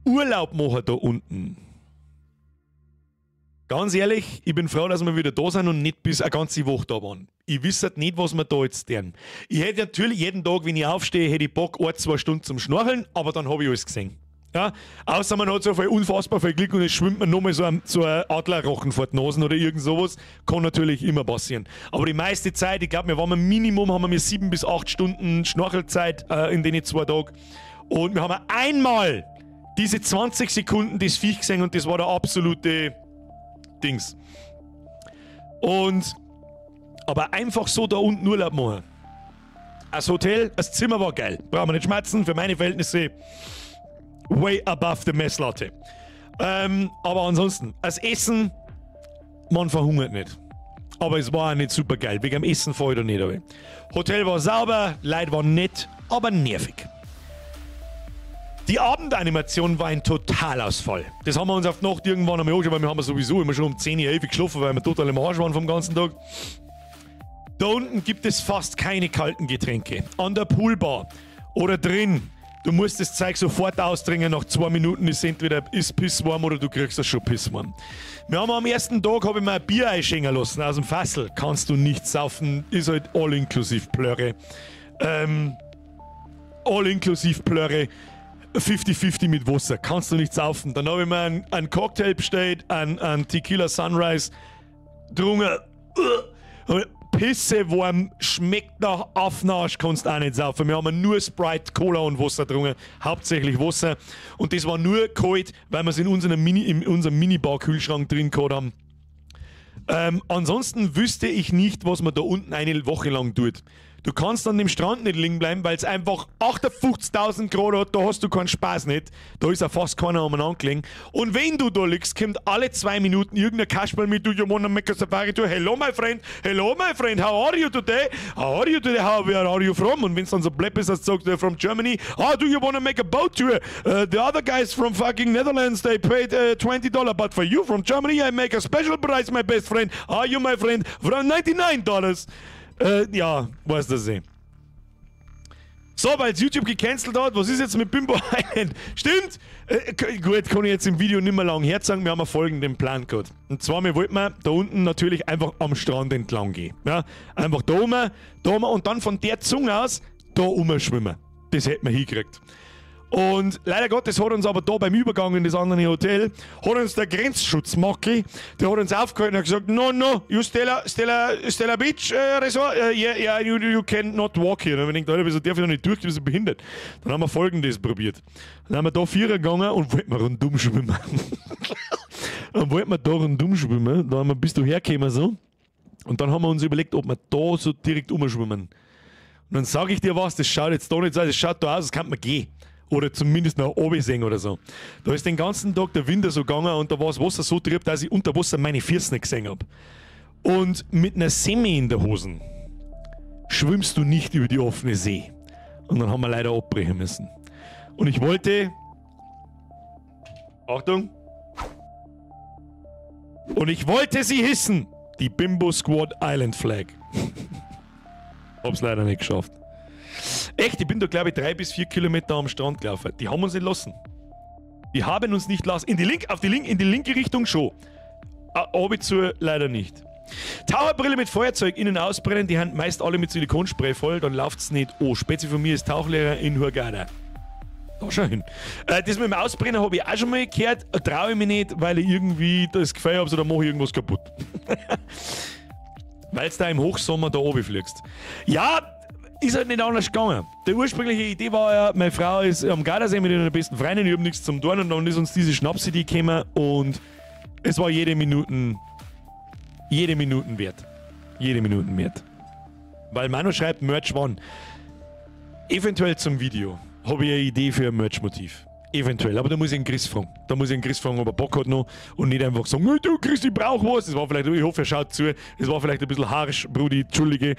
Urlaub machen da unten. Ganz ehrlich, ich bin froh, dass wir wieder da sind und nicht bis eine ganze Woche da waren. Ich wüsste halt nicht, was wir da jetzt tun. Ich hätte natürlich jeden Tag, wenn ich aufstehe, hätte ich Bock, 1-2 Stunden zum Schnorcheln, aber dann habe ich alles gesehen. Ja? Außer man hat so viel unfassbar viel Glück und es schwimmt man nochmal so ein Adlerrochen vor die Nasen oder irgend sowas. Kann natürlich immer passieren. Aber die meiste Zeit, ich glaube, wir waren Minimum, haben wir 7 bis 8 Stunden Schnorchelzeit in den 2 Tagen. Und wir haben einmal diese 20 Sekunden das Viech gesehen und das war der absolute Dings. Und aber einfach so da unten Urlaub machen. Das Hotel, das Zimmer war geil. Brauchen wir nicht schmerzen, für meine Verhältnisse way above the Messlatte. Aber ansonsten, das Essen, man verhungert nicht. Aber es war auch nicht super geil. Wegen dem Essen fahre ich da nicht runter. Hotel war sauber, Leute waren nett, aber nervig. Die Abendanimation war ein Totalausfall. Das haben wir uns auf die Nacht irgendwann einmal angeschaut, weil wir haben sowieso immer schon um 10, 11 geschlafen, weil wir total im Arsch waren vom ganzen Tag. Da unten gibt es fast keine kalten Getränke. An der Poolbar oder drin. Du musst das Zeug sofort austrinken, nach 2 Minuten ist entweder ist pisswarm oder du kriegst das schon pisswarm. Wir haben am ersten Tag, habe ich mir ein Bier einschenken lassen aus dem Fassel. Kannst du nicht saufen, ist halt all inklusiv Plörre. All inklusiv Plörre. 50-50 mit Wasser, kannst du nicht saufen. Dann habe ich mir einen Cocktail bestellt, einen Tequila Sunrise, getrunken. Pisse warm, schmeckt nach Affenarsch, kannst auch nicht saufen. Wir haben nur Sprite, Cola und Wasser getrunken, hauptsächlich Wasser. Und das war nur kalt, weil wir es in unserem Minibar-Kühlschrank drin gehabt haben. Ansonsten wüsste ich nicht, was man da unten eine Woche lang tut. Du kannst an dem Strand nicht liegen bleiben, weil es einfach 58.000 Grad hat, da hast du keinen Spaß nicht. Da ist ja fast keiner umeinander gelegen. Und wenn du da liegst, kommt alle 2 Minuten irgendein Kasperl mit, du, you wanna make a safari tour? Hello, my friend, hello, my friend, how are you today? How are you today? Where are you from? Und wenn es dann so blöd ist, dass du sagst, from Germany, ah, do you wanna make a boat tour? The other guys from fucking Netherlands, they paid $20, but for you from Germany, I make a special price, my best friend. Are you my friend? From $99. Ja, weiß das eh. So, weil YouTube gecancelt hat, was ist jetzt mit Bimbo Island? Stimmt! Gut, kann ich jetzt im Video nicht mehr lang herzagen, wir haben folgenden Plan gehabt. Und zwar, wir wollten da unten natürlich einfach am Strand entlang gehen. Ja? Einfach da oben und dann von der Zunge aus da umschwimmen. Das hätten wir hingekriegt. Und leider Gottes hat uns aber da beim Übergang in das andere Hotel, hat uns der Grenzschutzmackel, der hat uns aufgehalten und gesagt, no, no, you Stella, Stella, Stella Beach Resort, yeah, you cannot walk here. Und ich denke, Alter, wieso darf ich noch nicht durch, ich bin so behindert. Dann haben wir Folgendes probiert. Dann haben wir da Vierer gegangen und wollten wir rundum schwimmen. Dann wollten wir da rundum schwimmen, da haben wir bis du hergekommen so. Und dann haben wir uns überlegt, ob wir da so direkt umschwimmen. Und dann sage ich dir was, das schaut jetzt da nicht so aus, das schaut da aus, das kann man gehen. Oder zumindest nach oben sehen oder so. Da ist den ganzen Tag der Wind so gegangen und da war das Wasser so trüb, dass ich unter Wasser meine Füße nicht gesehen hab. Und mit einer Semi in der Hosen schwimmst du nicht über die offene See. Und dann haben wir leider abbrechen müssen. Und ich wollte... Achtung! Und ich wollte sie hissen! Die Bimbo Squad Island Flag. Hab's leider nicht geschafft. Echt, ich bin da glaube ich 3 bis 4 Kilometer am Strand gelaufen. Die haben uns nicht lassen. Die haben uns nicht lassen. In die, link, auf die, link, in die linke Richtung schon. Aber zu leider nicht. Taucherbrille mit Feuerzeug innen ausbrennen, die haben meist alle mit Silikonspray voll, dann läuft's nicht. Oh, Spezi von mir ist Tauchlehrer in Hurghada. Da schau hin. Das mit dem Ausbrennen habe ich auch schon mal gehört, traue ich mich nicht, weil ich irgendwie das Gefühl habe, so, da mache ich irgendwas kaputt. Weil du da im Hochsommer da oben fliegst. Ja, ist halt nicht anders gegangen. Die ursprüngliche Idee war ja, meine Frau ist am Gardasee mit ihrer besten Freundin, ich hab nichts zum tun und dann ist uns diese Schnapsidee gekommen und es war jede Minute wert. Jede Minute wert. Weil Manu schreibt Merch wann. Eventuell zum Video habe ich eine Idee für ein Merch-Motiv. Eventuell, aber da muss ich einen Chris fragen. Da muss ich einen Chris fragen, ob er Bock hat noch und nicht einfach sagen, hey, du Chris, ich brauch was. Das war vielleicht, ich hoffe, er schaut zu. Das war vielleicht ein bisschen harsch, Brudi, entschuldige.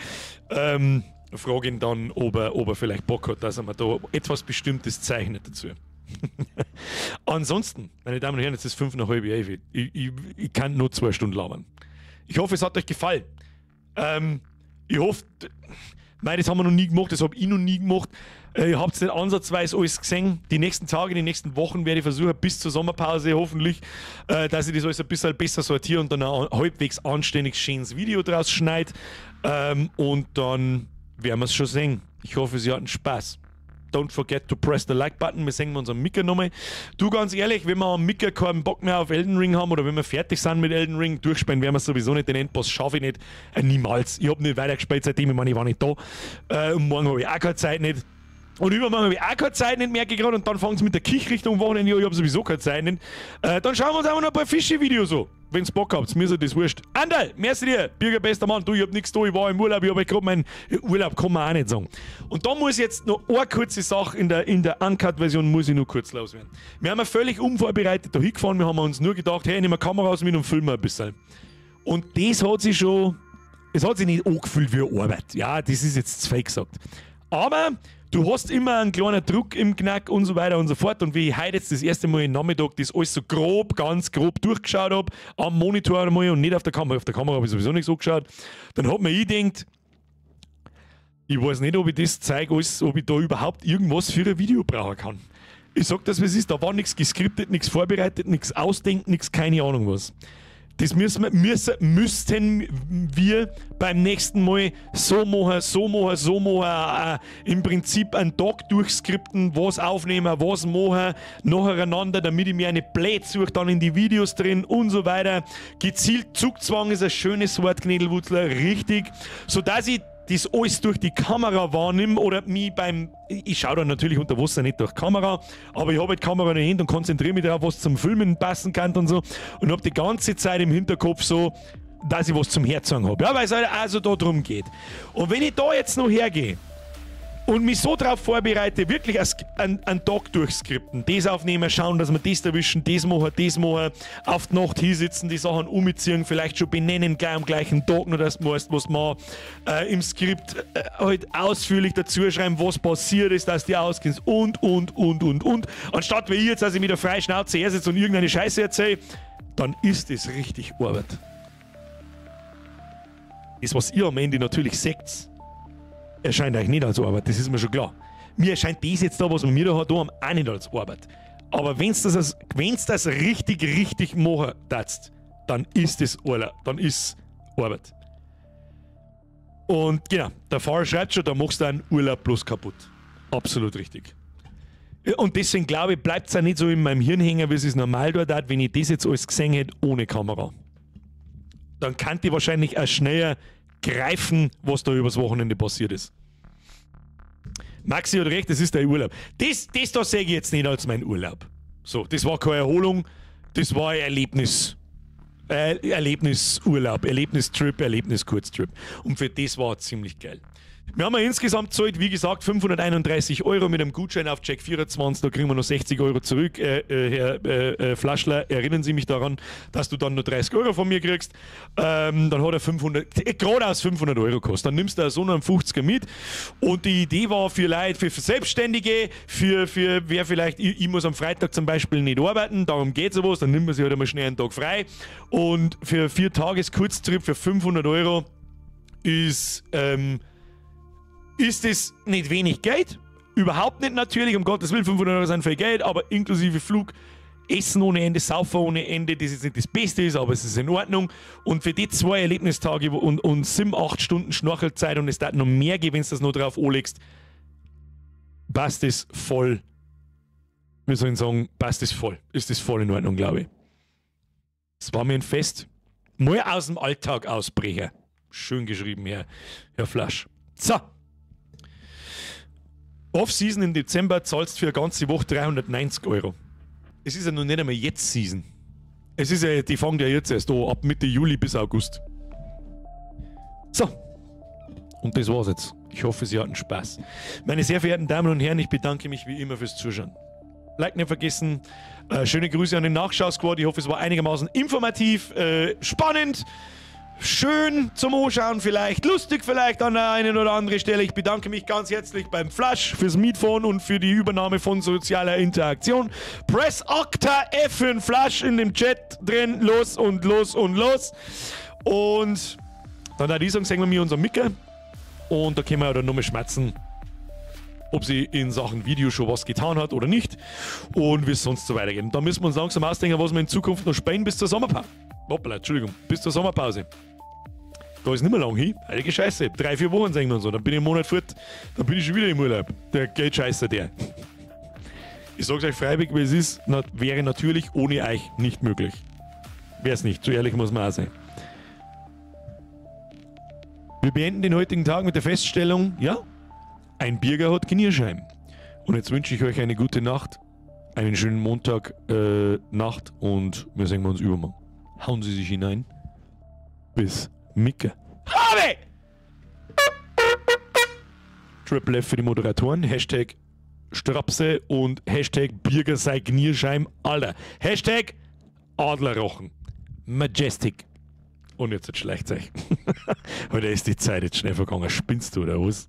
Frage ihn dann, ob er vielleicht Bock hat, dass er mir da etwas Bestimmtes zeichnet dazu. Ansonsten, meine Damen und Herren, es ist 10:35. Ich kann nur 2 Stunden labern. Ich hoffe, es hat euch gefallen. Ich hoffe, nein, das haben wir noch nie gemacht, das habe ich noch nie gemacht. Ihr habt es nicht ansatzweise alles gesehen. Die nächsten Tage, die nächsten Wochen werde ich versuchen, bis zur Sommerpause hoffentlich, dass ich das alles ein bisschen besser sortiere und dann ein halbwegs anständig schönes Video draus schneide. Und dann werden wir es schon sehen. Ich hoffe, Sie hatten Spaß. Don't forget to press the like button. Wir sehen uns am Micker nochmal. Du, ganz ehrlich, wenn wir am Micker keinen Bock mehr auf Elden Ring haben oder wenn wir fertig sind mit Elden Ring, durchspielen werden wir sowieso nicht. Den Endboss schaffe ich nicht. Niemals. Ich habe nicht weitergespielt seitdem, ich meine, ich war nicht da. Und morgen habe ich auch keine Zeit nicht. Und übermorgen habe ich auch keine Zeit nicht, merke ich gerade. Und dann fängt es mit der Kichrichtung Wochenende an. Ich habe sowieso keine Zeit nicht. Dann schauen wir uns einfach noch ein paar Fische-Videos an. Wenn's Bock habt, mir ist das wurscht. Anderl, merci dir, Birger, bester Mann. Du, ich hab nichts da, ich war im Urlaub, ich hab gerade meinen Urlaub, kann man auch nicht sagen. Und da muss ich jetzt noch eine kurze Sache in der Uncut-Version muss ich nur kurz loswerden. Wir haben ja völlig unvorbereitet da hingefahren, wir haben uns nur gedacht, hey, nehmen wir Kameras mit und filmen ein bisschen. Und das hat sich schon, es hat sich nicht angefühlt wie Arbeit. Ja, das ist jetzt zu viel gesagt. Aber du hast immer einen kleinen Druck im Knack und so weiter und so fort. Und wie ich heute jetzt das erste Mal im Nachmittag das alles so grob, ganz grob durchgeschaut habe, am Monitor einmal und nicht auf der Kamera, auf der Kamera habe ich sowieso nichts angeschaut, dann hat mir ich gedacht, ich weiß nicht, ob ich das zeige, alles, ob ich da überhaupt irgendwas für ein Video brauchen kann. Ich sag das, wie es ist, da war nichts geskriptet, nichts vorbereitet, nichts ausdenken, nichts, keine Ahnung was. Das müssten wir beim nächsten Mal so machen, so machen, so machen. Im Prinzip einen Tag durchskripten, was aufnehmen, was machen, nacheinander, damit ich mir eine Blät suche, dann in die Videos drin und so weiter. Gezielt Zugzwang ist ein schönes Wort, Knädelwurzler, richtig. Sodass ich das alles durch die Kamera wahrnehme oder mich beim... Ich schaue dann natürlich unter Wasser nicht durch die Kamera, aber ich habe halt die Kamera in der Hand und konzentriere mich darauf, was zum Filmen passen kann und so. Und habe die ganze Zeit im Hinterkopf so, dass ich was zum Herzagen habe. Ja, weil es halt also da drum geht. Und wenn ich da jetzt noch hergehe und mich so darauf vorbereite, wirklich einen Tag durchskripten, das aufnehmen, schauen, dass wir das erwischen, das machen, auf die Nacht hinsitzen, die Sachen umziehen, vielleicht schon benennen, gleich am gleichen Tag, nur dass du weißt, was man im Skript halt ausführlich dazu schreiben, was passiert ist, dass die auskennst und. Anstatt wie ich jetzt, dass ich mit der freien Schnauze hersitze und irgendeine Scheiße erzähle, dann ist es richtig Arbeit. Das, was ihr am Ende natürlich seht, erscheint euch nicht als Arbeit, das ist mir schon klar. Mir erscheint das jetzt da, was wir mir da haben, auch nicht als Arbeit. Aber wenn du das richtig, richtig machen darfst, dann ist es Urlaub, dann ist Arbeit. Und genau, der Fahrer schreibt schon, da machst du einen Urlaub bloß kaputt. Absolut richtig. Und deswegen glaube ich, bleibt es auch nicht so in meinem Hirn hängen, wie es ist normal dort hat, wenn ich das jetzt alles gesehen hätte, ohne Kamera. Dann kann ich wahrscheinlich auch schneller greifen, was da übers Wochenende passiert ist. Maxi hat recht, das ist der Urlaub. Das da sehe ich jetzt nicht als mein Urlaub. So, das war keine Erholung, das war ein Erlebnis. Erlebnisurlaub, Erlebnistrip, Erlebniskurztrip. Und für das war es ziemlich geil. Wir haben ja insgesamt gezahlt, wie gesagt, 531 Euro mit einem Gutschein auf Check24, da kriegen wir noch 60 Euro zurück. Herr Flaschler, erinnern Sie mich daran, dass du dann nur 30 Euro von mir kriegst. Dann hat er 500, geradeaus 500 Euro gekostet. Dann nimmst du so einen 50er mit. Und die Idee war für Leute, für Selbstständige, für wer vielleicht, ich muss am Freitag zum Beispiel nicht arbeiten, darum geht sowas, dann nimmt man sich halt einmal schnell einen Tag frei. Und für 4 Tages Kurztrip für 500 Euro ist das nicht wenig Geld? Überhaupt nicht natürlich, um Gottes Willen, 500 Euro sind viel Geld, aber inklusive Flug, Essen ohne Ende, Saufen ohne Ende, das jetzt nicht das Beste ist, aber es ist in Ordnung. Und für die 2 Erlebnistage und 7, 8 Stunden Schnorchelzeit und es darf noch mehr geben, wenn du das noch drauf anlegst, passt es voll. Wir sollen sagen, passt es voll. Ist das voll in Ordnung, glaube ich. Es war mir ein Fest. Mal aus dem Alltag ausbrechen. Schön geschrieben, Herr Flasch. So. Off-Season im Dezember zahlst für eine ganze Woche 390 Euro. Es ist ja noch nicht einmal jetzt Season. Es ist ja, die fangen ja jetzt erst an, ab Mitte Juli bis August. So. Und das war's jetzt. Ich hoffe, Sie hatten Spaß. Meine sehr verehrten Damen und Herren, ich bedanke mich wie immer fürs Zuschauen. Like nicht vergessen. Schöne Grüße an den Nachschau-Squad. Ich hoffe, es war einigermaßen informativ, spannend. Schön zum Anschauen vielleicht, lustig vielleicht an der einen oder anderen Stelle. Ich bedanke mich ganz herzlich beim Flasch fürs Mietfahren und für die Übernahme von sozialer Interaktion. Press Okta F für den Flasch in dem Chat drin. Los und los und los. Und dann würde ich sagen, sehen wir mir unseren Micker. Und da können wir ja dann nochmal schmerzen, ob sie in Sachen Video schon was getan hat oder nicht. Und wie es sonst so weitergeht. Und da müssen wir uns langsam ausdenken, was wir in Zukunft noch spielen bis zur Sommerpause. Hoppla, Entschuldigung, bis zur Sommerpause. Da ist nicht mehr lang hin. Heilige Scheiße. 3, 4 Wochen sind und so. Dann bin ich einen Monat fort. Dann bin ich schon wieder im Urlaub. Der geht scheiße, der. Ich sag's euch freiwillig, wie es ist, wäre natürlich ohne euch nicht möglich. Wär's nicht. So ehrlich muss man auch sein. Wir beenden den heutigen Tag mit der Feststellung, ja, ein Birger hat Knirschheim. Und jetzt wünsche ich euch eine gute Nacht, einen schönen Montag, Nacht und wir sehen uns übermorgen. Hauen Sie sich hinein. Bis Micke. Habe! Triple F für die Moderatoren. Hashtag Strapse und Hashtag Birger sei Knirschheim, Alter. Hashtag Adlerrochen. Majestic. Und jetzt schleicht euch. Heute ist die Zeit jetzt schnell vergangen. Spinnst du oder was?